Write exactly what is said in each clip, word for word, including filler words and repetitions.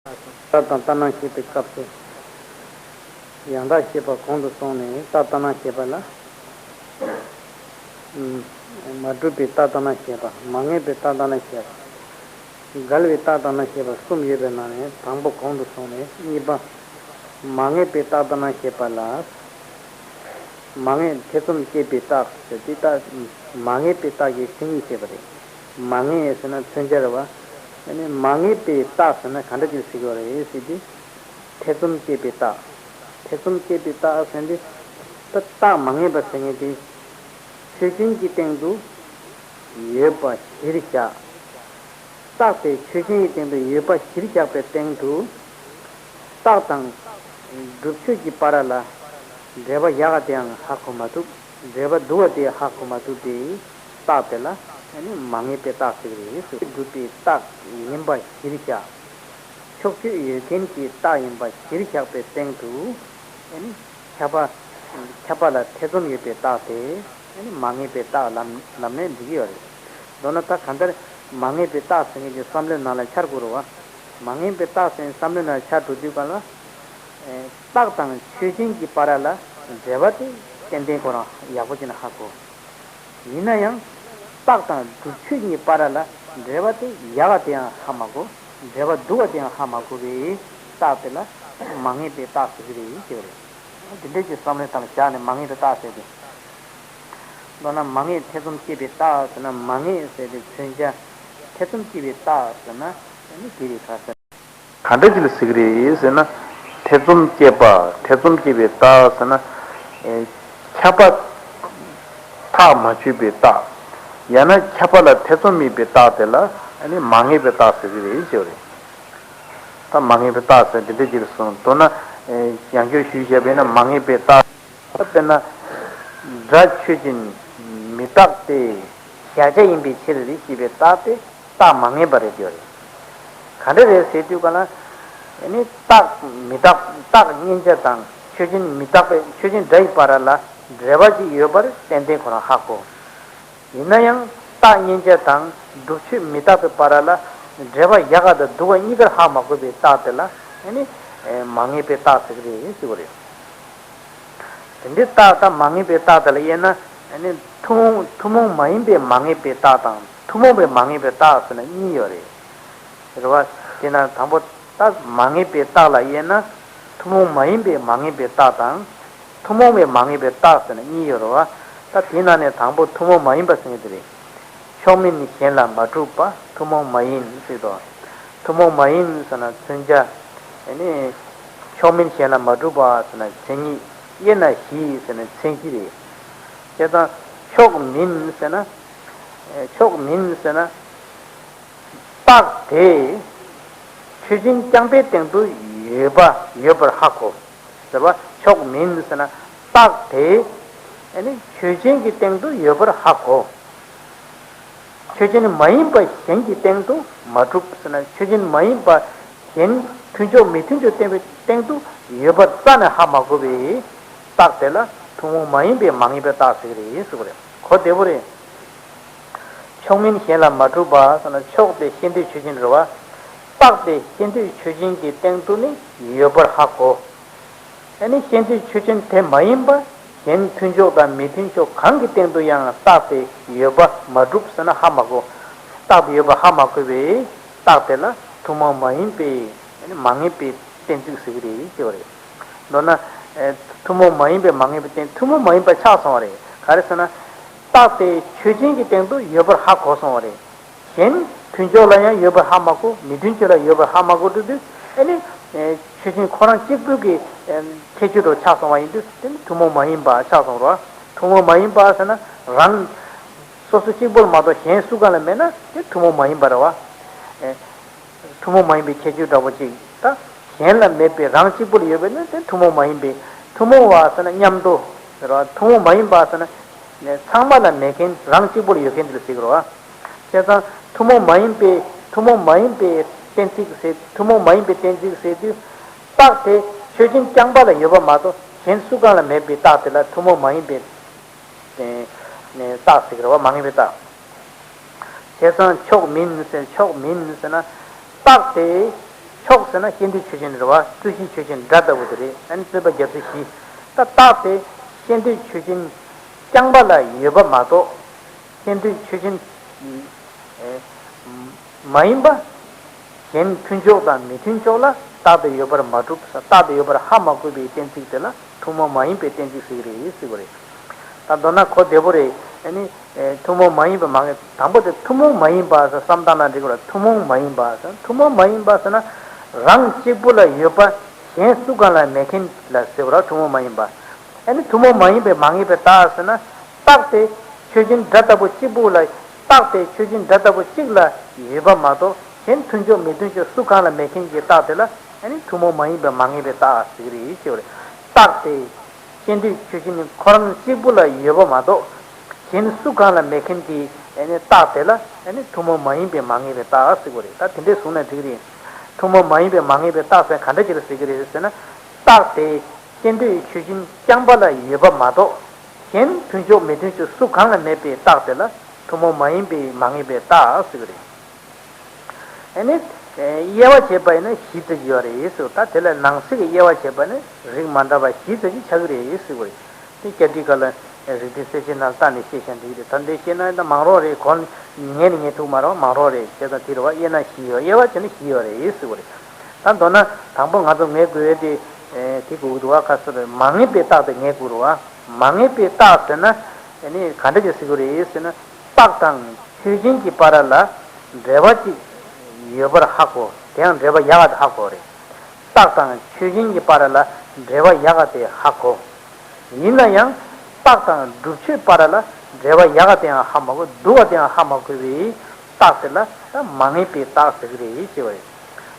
རྟགས་དང་ལྟར་སྣང་བཤད་པའི་སྐབས་སུ། ཡང་དག་བཤད་པ་གོང་དུ་སོང་ནས་རྟགས་ལྟར་སྣང་བཤད་པ་ལ། མ་གྲུབ་པའི་རྟགས་ལྟར་སྣང་བཤད་པ། མ་ངེས་པའི་རྟགས་ལྟར་སྣང་བཤད་པ། འགལ་བའི་རྟགས་ལྟར་སྣང་བཤད་པ་གསུམ་ཡོད་པའི་ནང་ནས་དང་པོ་གོང་དུ་སོང་ནས་གཉིས་པ། མ་ངེས་པའི་རྟགས་ལྟར་སྣང་བཤད་པ་ལ། མ་ངེས་ཐེ་ཚོམ་སྐྱེད་པའི་རྟགས་ཟེར་དེ་རྟགས། མ་ངེས་པའི་རྟགས་ཀྱི་མཚན་ཉིད་བཤད་པ་རེད། མ་ངེས་ཟེར་ན་མཚོན་བྱ་རེད་བ། ཨ་ནི་མ་ངེས་པའི་རྟགས་ཟེར་ན་ག་འདྲ་ཅིག་ཟེར་གྱི་ཡོད་རེད་ཟེར་དུས། ཐེ་ཚོམ་སྐྱེད་པའི་རྟགས། ཐེ་ཚོམ་སྐྱེད་པའི་རྟགས་ཟེར་དུས། ད་རྟགས་མ་ངེས་པ་ཟེར་མཁན་དེ། ཆོས་ཅན་གྱི་སྟེང་དུ་ཡོད་པ་གཞིར་བཞག་རྟགས་དེ་ཆོས་ཅན་གྱི་སྟེང་དུ་ཡོད་པ་གཞིར་བཞག་པའི་སྟེང་དུ། རྟགས་དང་སྒྲུབ་ཆོས་ཀྱི་བར་ལ་འབྲེལ་བ་ཡག་ག་དེའང་ཧ་གོ་མ་ཐུབ། འབྲེལ་བ་སྡུག་ག་དེ་ཧ་གོ་མ་ཐུབ་པའི་རྟགས་དེ་ལ་ཨ་ནི་མ་ངེས་པའི་རྟགས་ཟེར་གྱི་རེད། སྒྲུབ་པའི་རྟགས་ཡིན་པ་གཞིར་བཞག་ཕྱོགས་ཆོས་ཡོད་མཁན་གྱི་རྟགས་ཡིན་པ་གཞིར་བཞག་པའི་སྟེང་དུ། ཨ་ནི་ཁྱབ་པ། ཁྱབ་པ་ལ་ཐེ་ཚོམ་ཡོད་པའི་རྟགས་དེ། ཨ་ནི་མ་ངེས་པའི་རྟགས་ལམ་ལམ་ནས་འགྲིག་གི་ཡོད་རེད། མདོར་ན་ད་གང་ལྟར་མ་ངེས་པའི་རྟགས་ཟེར་མཁན་གྱི་བསམ་བློའི་ནང་ལ་འཆར་དགོས་རེད་བ། མ་ངེས་པའི་རྟགས་ཟེར་བསམ་བློའི་ནང་འཆར་འགྲོ་དུས་གང་ལ། རྟགས་དང་ཆོས་ཅན་གྱི་བར་ལ་འབྲེལ་བ་དེ་ཏན་ཏན་ཁོ་རང་ཡག་པོ་བྱས་ནས་ཧ་གོ། ཡིན་ན་ཡང་། རྟགས་དང་སྒྲུབ་ཆོས་གཉིས་བར་ལ་འབྲེལ་བ་དེ་ཡག་ག་དེའང་ཧ་མ་གོ། འབྲེལ་བ་སྡུག་ག་དེའང་ཧ་མ་གོ་བའི་རྟགས་དེ་ལ་མ་ངེས་པའི་རྟགས་ཟེར་གྱི་རེད་ཅེས་པ་རེད། འདི་འདྲའི་གི་བསམ་བློའི་སྟེང་ལ་བཞག་ནས་མ་ངེས་པའི་རྟགས་ཟེར་ཏེ། མདོར་ན་མ་ངེས་ཐེ་ཚོམ་སྐྱེད་པའི་རྟགས་ཟེར་ན་མ་ངེས་ཟེར་ཏེ་མཚོན་བྱ། ཐེ་ཚོམ་སྐྱེད་པའི་རྟགས་ཟེར་ན་ནི་དེ་རེད་ཁ་ཟེར། ག་འདྲ་ཅིག་ལ་ཟེར་གི་རེད་ཟེར་ན། ཐེ་ཚོམ་སྐྱེད་པ། ཐེ་ཚོམ་སྐྱེད་པའི་རྟགས་ཟེར་ན། ཨེ། ཁྱབ་པ་ཐག་མ་ཆོད་པའི་རྟགས། ཡང་ན་ཁྱབ་པ་ལ་ཐེ་ཚོམ་མེད་པའི་རྟགས་དེ་ལ་ཨ་ནི་མ་ངེས་པའི་རྟགས་ཟེར་གི་རེད་ཅེས་པ་རེད། ད་མ་ངེས་པའི་རྟགས་ཟེར་འདི་འདྲ་ཅིག་ལ་གསུངས། མདོར་ན། ཨེ། ཡང་བསྐྱར་ཞུས་བྱས་པས་ན་མ་ངེས་པའི་རྟགས། ད་དཔེར་ན། སྒྲ་ཆོས་ཅན་མི་རྟག་སྟེ། གཞལ་བྱ་ཡིན་པའི་ཕྱིར་རེད་ཞེས་པའི་རྟགས་དེ་རྟགས་མ་ངེས་པ་རེད་ཡོད་རེད། ག་འདྲ་རེད་ཟེར་དུས་ག་ལ། ཨ་ནི་རྟགས་མི་རྟག་རྟགས་མཉན་བྱ་དང་ཆོས་ཅན་མི་རྟག་པའི་ཆོས་ཅན་སྒྲ་ཡི་བར་ལ་འབྲེལ་བ་ཅིག་ཡོད་པར་ཏན་ཏན་ཁོ་རང་ཧ་གོ། ཡིན་ན་ཡང་རྟགས་མཉན་བྱ་དང་སྒྲུབ་ཆོས་མི་རྟག་པའི་བར་ལ་འབྲེལ་བ་ཡག་ག་དང་སྡུག་ག་གཉིས་ཀར་ཧ་མ་གོ་བའི་རྟགས་དེ་ལ་ཨ་ནི་མ་ངེས་པའི་རྟགས་ཟེར་གི་རེད་ཟེར་བ་རེད། དེ་འདྲའི་རྟགས་དང་མ་ངེས་པའི་རྟགས་དེ་ལ་དབྱེ་ན། ཨ་ནི་ཐུན་མོང་ཐུན་མོང་མ་ཡིན་པའི་མ་ངེས་པའི་རྟགས་དང་ཐུན་མོང་བའི་མ་ངེས་པའི་རྟགས་ཟེར་ན་གཉིས་ཡོད་རེད། རེད་བ། དེ་ན་དང་པོ་ད་མ་ངེས་པའི་རྟགས་ལ་དབྱེ་ན། ཐུན་མོང་མ་ཡིན་པའི་མ་ངེས་པའི་རྟགས་དང་། ཐུན་མོང་བའི་མ་ངེས་པའི་རྟགས་ཟེར་ན་གཉིས་ཡོད་རེད་བ། ད་དེའི་ནང་ནས་དང་པོ་ཐུན་མོང་མ་ཡིན་པ་ཟེར་མཁན་དེ་རེད། ཕྱོགས་མིན་གཞན་ལ་མ་གྲུབ་པ་ཐུན་མོང་མ་ཡིན་ཟེར་དོ། ཐུན་མོང་མ་ཡིན་ཟེར་ན་མཚོན་བྱ། ཨ་ནི། ཕྱོགས་མིན་གཞན་ལ་མ་གྲུབ་པ་ཟེར་ན་མཚན་ཉིད། དབྱེ་ན་གཞི་ཟེར་ན་མཚན་གཞི་རེད། བྱས་ཙང་ཕྱོགས་མིན་ཟེར་ན། ཕྱོགས་མིན་ཟེར་ན། རྟགས་དེ་ཆོས་ཅན་རྐྱང་པའི་སྟེང་དུ་ཡོད་པ་ཡོད་པར་ཧ་གོ། ཟེར་བ་ཕྱོགས་མིན་ཟེར་ན་རྟགས་དེ་ཨ་ནི་ཆོས་ཅན་གྱི་སྟེང་དུ་ཡོད་པར་ཧ་གོ། ཆོས་ཅན་མ་ཡིན་པ་གཞན་གྱི་སྟེང་དུ་མ་གྲུབ་ཟེར་ན་ཆོས་ཅན་མ་ཡིན་པ་གཞན་མཐུན་ཕྱོགས་མི་མཐུན་ཕྱོགས་བསྟན་པའི་སྟེང་དུ་ཡོད་པ་རྩ་ནས་ཧ་མ་གོ་བའི་རྟགས་དེ་ལ་ཐུན་མོང་མ་ཡིན་པའི་མ་ངེས་པའི་རྟགས་ཟེར་གྱི་རེད་ཟེར་བ་རེད། གོ་བདེ་པོ་རེད། ཕྱོགས་མིན་གཞན་ལ་མ་གྲུབ་པ་ཟེར་ན་ཕྱོགས་དེ་ཤེས་འདོད་ཆོས་ཅན་རེད་བ། རྟགས་དེ་ཤེས་འདོད་ཆོས་ཅན་གྱི་སྟེང་དུ་ནི་ཡོད་པར་ཧ་གོ། ཨ་ནི་ཤེས་འདོད་ཆོས་ཅན་དེ་མ་ཡིན་པ་གཞན་མཐུན་ཕྱོགས་དང་མི་མཐུན་ཕྱོགས་གང་གི་སྟེང་དུ་ཡང་རྟགས་དེ་ཡོད་པ་མ་གྲུབ་ཟེར་ན་ཧ་མ་གོ། རྟགས་དེ་ཡོད་པ་ཧ་མ་གོ་བའི་རྟགས་དེ་ལ་ཐུན་མོང་མ་ཡིན་པའི་ཨ་ནི་མ་ངེས་པའི་གཏན་ཚིགས་ཟེར་གྱི་རེད་ཅེས་པ་རེད། མདོར་ན། ཨེ། ཐུན་མོང་མ་ཡིན་པའི་མ་ངེས་པའི་སྟེང་ཐུན་མོང་མ་ཡིན་པ་ཆགས་སོང་བ་རེད། ག་རེ་ཟེར་ན། རྟགས་དེ་ཆོས་ཅན་གྱི་སྟེང་དུ་ཡོད་པར་ཧ་གོ་སོང་བ་རེད། གཞན་མཐུན་ཕྱོགས་ལ་ཡང་ཡོད་པར་ཧ་མ་གོ། མི་མཐུན་ཕྱོགས་ལ་ཡོད་པར་ཧ་མ་གོ་འགྲོ་དུས་ཨ་ནི། ཨེ། ཆོས་ཅན་ཁོ་རང་གཅིག་པུ་གི་ཨེ། ཁྱད་ཆོས་འདྲ་ཆགས་སོང་བ་ཡིན་དུས་དེ་ནི་ཐུན་མོང་མ་ཡིན་པ་ཆགས་སོང་རོ། ཐུན་མོང་མ་ཡིན་པ་ཟེར་ན་རང་སོ་སོ་གཅིག་པུར་མ་གཏོགས་གཞན་སུ་གང་ལ་མེད་ན་དེ་ཐུན་མོང་མ་ཡིན་པ་རེད་བ། ཨེ། ཐུན་མོང་མ་ཡིན་པའི་ཁྱད་ཆོས་འདྲ་པོ་ཅིག་ད། གཞན་ལ་མེད་པའི་རང་གཅིག་པུ་ལ་ཡོད་པས་ན་དེ་ཐུན་མོང་མ་ཡིན་པའི། ཐུན་མོང་བ་ཟེར་ན་མཉམ་དུ་ཟེར་བ། ཐུན་མོང་མ་ཡིན་པ་ཟེར་ན་ཚང་མ་ལ་མེད་མཁན་རང་གཅིག་པུ་ལ་ཡོད་མཁན་དེ་ལ་ཟེར་གི་རེད་བ། བྱས་ཙང་ཐུན་མོང་མ་ཡིན་པའི་ཐུན་མོང་མ་ཡིན་པའི་གཏན་ཚིགས་ཟེར། ཐུན་མོང་མ་ཡིན་པའི་གཏན་ཚིགས་ཟེར་དུས། རྟགས་དེ་ཆོས་ཅན་རྐྱང་པ་ལ་ཡོད་པ་མ་གཏོགས་གཞན་སུ་གང་ལ་མེད་པའི་རྟགས་དེ་ལ་ཐུན་མོང་མ་ཡིན་པའི། ནས་རྟགས་ཟེར་གི་རེད་བ། མ་ངེས་པའི་རྟགས། བྱས་ཙང་ཕྱོགས་མིན་ཟེར། ཕྱོགས་མིན་ཟེར་ན་རྟགས་དེ་ ཕྱོགས་ཟེར་ན་ཤེས་འདོད་ཆོས་ཅན་རེད་བ། རྩོད་གཞི་ཆོས་ཅན་སྒྲ་ལྟ་བུ་དེ་རེད། ཨ་ནི་རྩོད་པ་རྒྱབ་ཚུལ་བཞི། ད་རྟགས་དེ་ཤེས་འདོད་ཆོས་ཅན་རྐྱང་པ་ལ་ཡོད་པ་མ་གཏོགས། ཤེས་འདོད་ཆོས་ཅན་མ་ཡིན་པ་གཞན་མཐུན་ཕྱོགས་དང་མི་མཐུན་ཕྱོགས་ལ་རྟགས་དེ་ཡོད་པར་མ་གྲུབ། རྟགས་དེ་ཡོད་པར་ཧ་མ་གོ་བའི་གཏན་ཚིགས་དེ་ལ་ཐུན་མོང་མ་ཡིན་པའི་གཏན་ཚིགས་ཟེར་གྱི་རེད་ཟེར་བ་རེད། ད་མདོར་ན་གོ་བདེ་པོ་རེད། ཨ་ནི། ཨེ། ཐུན་མོང་མ་ཡིན་པའི་མ་ངེས། དང་པོ་དེ་ཐུན་མོང་མ་ཡིན་པ་ཟེར་བསམ་བཏང་ན་འགྲིག་གི་རེད། ཐུན་མོང་མ་ཡིན་པ་ཟེར། ཐུན་མོང་མ་ཡིན་པ་ཟེར་ན་རང་གཅིག་པུ་ལ་ཡོད་པ་གཞན་སུ་གང་ལ་མེད་མཁན་ལ་ཟེར་བ་རེད། ཐུན་མོང་མ་ཡིན་པ། ཨ་ནི་ཐུན་མོང་མ་ཡིན་པའི་མ་ངེས་པའི་རྟགས་ཟེར་ན། རྟགས་དེ་ཆོས་ཅན་སྒྲ་ལྟ་བུ་གཅིག་པུ་ལ། རྟགས་དེ་ཆོས་ཅན་སྒྲ་ལྟ་བུ་གཅིག་ལ་ཡོད་པ་མ་གཏོགས་གཞན་མཐུན་ཕྱོགས་མི་མཐུན་ཕྱོགས་སུ་གང་ལ་མེད་མཁན་གྱི་རྟགས་དེ་ལ། ཨ་ནི་ཐུན་མོང་མ་ཡིན་པའི་མ་ངེས་པའི་རྟགས་ཟེར་གྱི་རེད་ཅེས་པ་རེད། རྟགས་དེ། ཤེས་འདོད་ཆོས་ཅན་ཁོ་རང་གཅིག་པུ་ལ་ཡོད་པ་མ་གཏོགས། གཞན་སུ་གང་ལ་མེད་མཁན་གྱི་ཨ་ནི་རྟགས་དེ་ལ་ཨ་ནི་ཐུན་མོང་མ་ཡིན་པའི་མ་ངེས་པའི་རྟགས་ཟེར་གྱི་རེད། ད་དེ་འདྲས་བཟུང་ན་འགྲིག་རེད། ཐུན་མོང་མ་ཡིན་པའི་མ་ངེས་པའི་རྟགས་ཟེར་ག་འདྲ་ཅིག་ལ་ཟེར་གྱི་རེད་ཟེར་ན། རྟགས་དེ་ཤེས་འདོད་ཆོས་ཅན་རྐྱང་པ་ལ་ཡོད་པ་མ་གཏོགས། གཞན་མཐུན་ཕྱོགས་མི་མཐུན་ཕྱོགས་སུ་གང་ལ་མེད་པའི་རྟགས་དེ་ལ་ཐུན་མོང་མ་ཡིན་པའི་མ་ངེས་པའི་རྟགས་ཟེར་གྱི་རེད། ཨ་ནི། དབྱེ་བ་བྱས་པ་ཡིན་ན་བཞི་ཙམ་ཡོད་རེད་ཟེར། ད་དེ་ལ་ནང་གསེས་ཀྱི་དབྱེ་བ་བྱས་པ་ནི་རིགས་མ་འདྲ་བ་བཞི་ཙམ་ཞིག་ཆགས་ཀྱི་རེད་ཟེར་བ་རེད། དེ་སྐྱ་བྲིས་ཁ་ལ་རིགས་གཏེར་གསལ་བྱེད་ནང་ལ་བལྟས་ནས་ཤེས་བྱ་འགྲིག་རེད། ད་འདི་ཤེས་ན་ད་མང་རོགས་རེད། གོ་ངས་ནི་ངས་ཐུག་མ་རེད། མང་རོགས་རེད། བྱས་ཙང་དེ་རེད་བ། དབྱེ་ན་བཞི་ཡོད། དབྱེ་བ་བྱས་ན་བཞི་ཡོད་རེད་ཟེར་བ་རེད། ད་མདོར་ན་དང་པོ་ང་ཚོ་ངེས་དགོས་དེ། དེ་དགོས་ཀྱི་འདུག་བ། ཁ་སོ་རེད། མ་ངེས་པའི་རྟགས་དེ་ངེས་དགོས་རེད་བ། མ་ངེས་པའི་རྟགས་ཟེར་ན། ཨ་ནི་ག་འདྲ་ཅིག་ཟེར་དགོས་རེད་ཟེར་ན། རྟགས་དང་ཆོས་ཅན་གྱི་བར་ལ་འབྲེལ་བ་གཅིག་ཡོད་པར་ཧ་གོ། དེ་ཡང་འབྲེལ་བ་ཡག་ག་དེ་ཧ་གོ་རེད། རྟགས་དང་ཆོས་ཅན་གྱི་བར་ལ་འབྲེལ་བ་ཡག་ག་དེ་ཧ་གོ། ཡིན་ན་ཡང་རྟགས་དང་སྒྲུབ་ཆོས་བར་ལ་འབྲེལ་བ་ཡག་ག་དེ་ཡང་ཧ་མ་གོ། སྡུག་ག་དེ་ཡང་ཧ་མ་གོ་བའི་རྟགས་དེ་ལ་ད་མ་ངེས་པའི་རྟགས་ཟེར་གྱི་རེད་ཅེས་པ་རེད།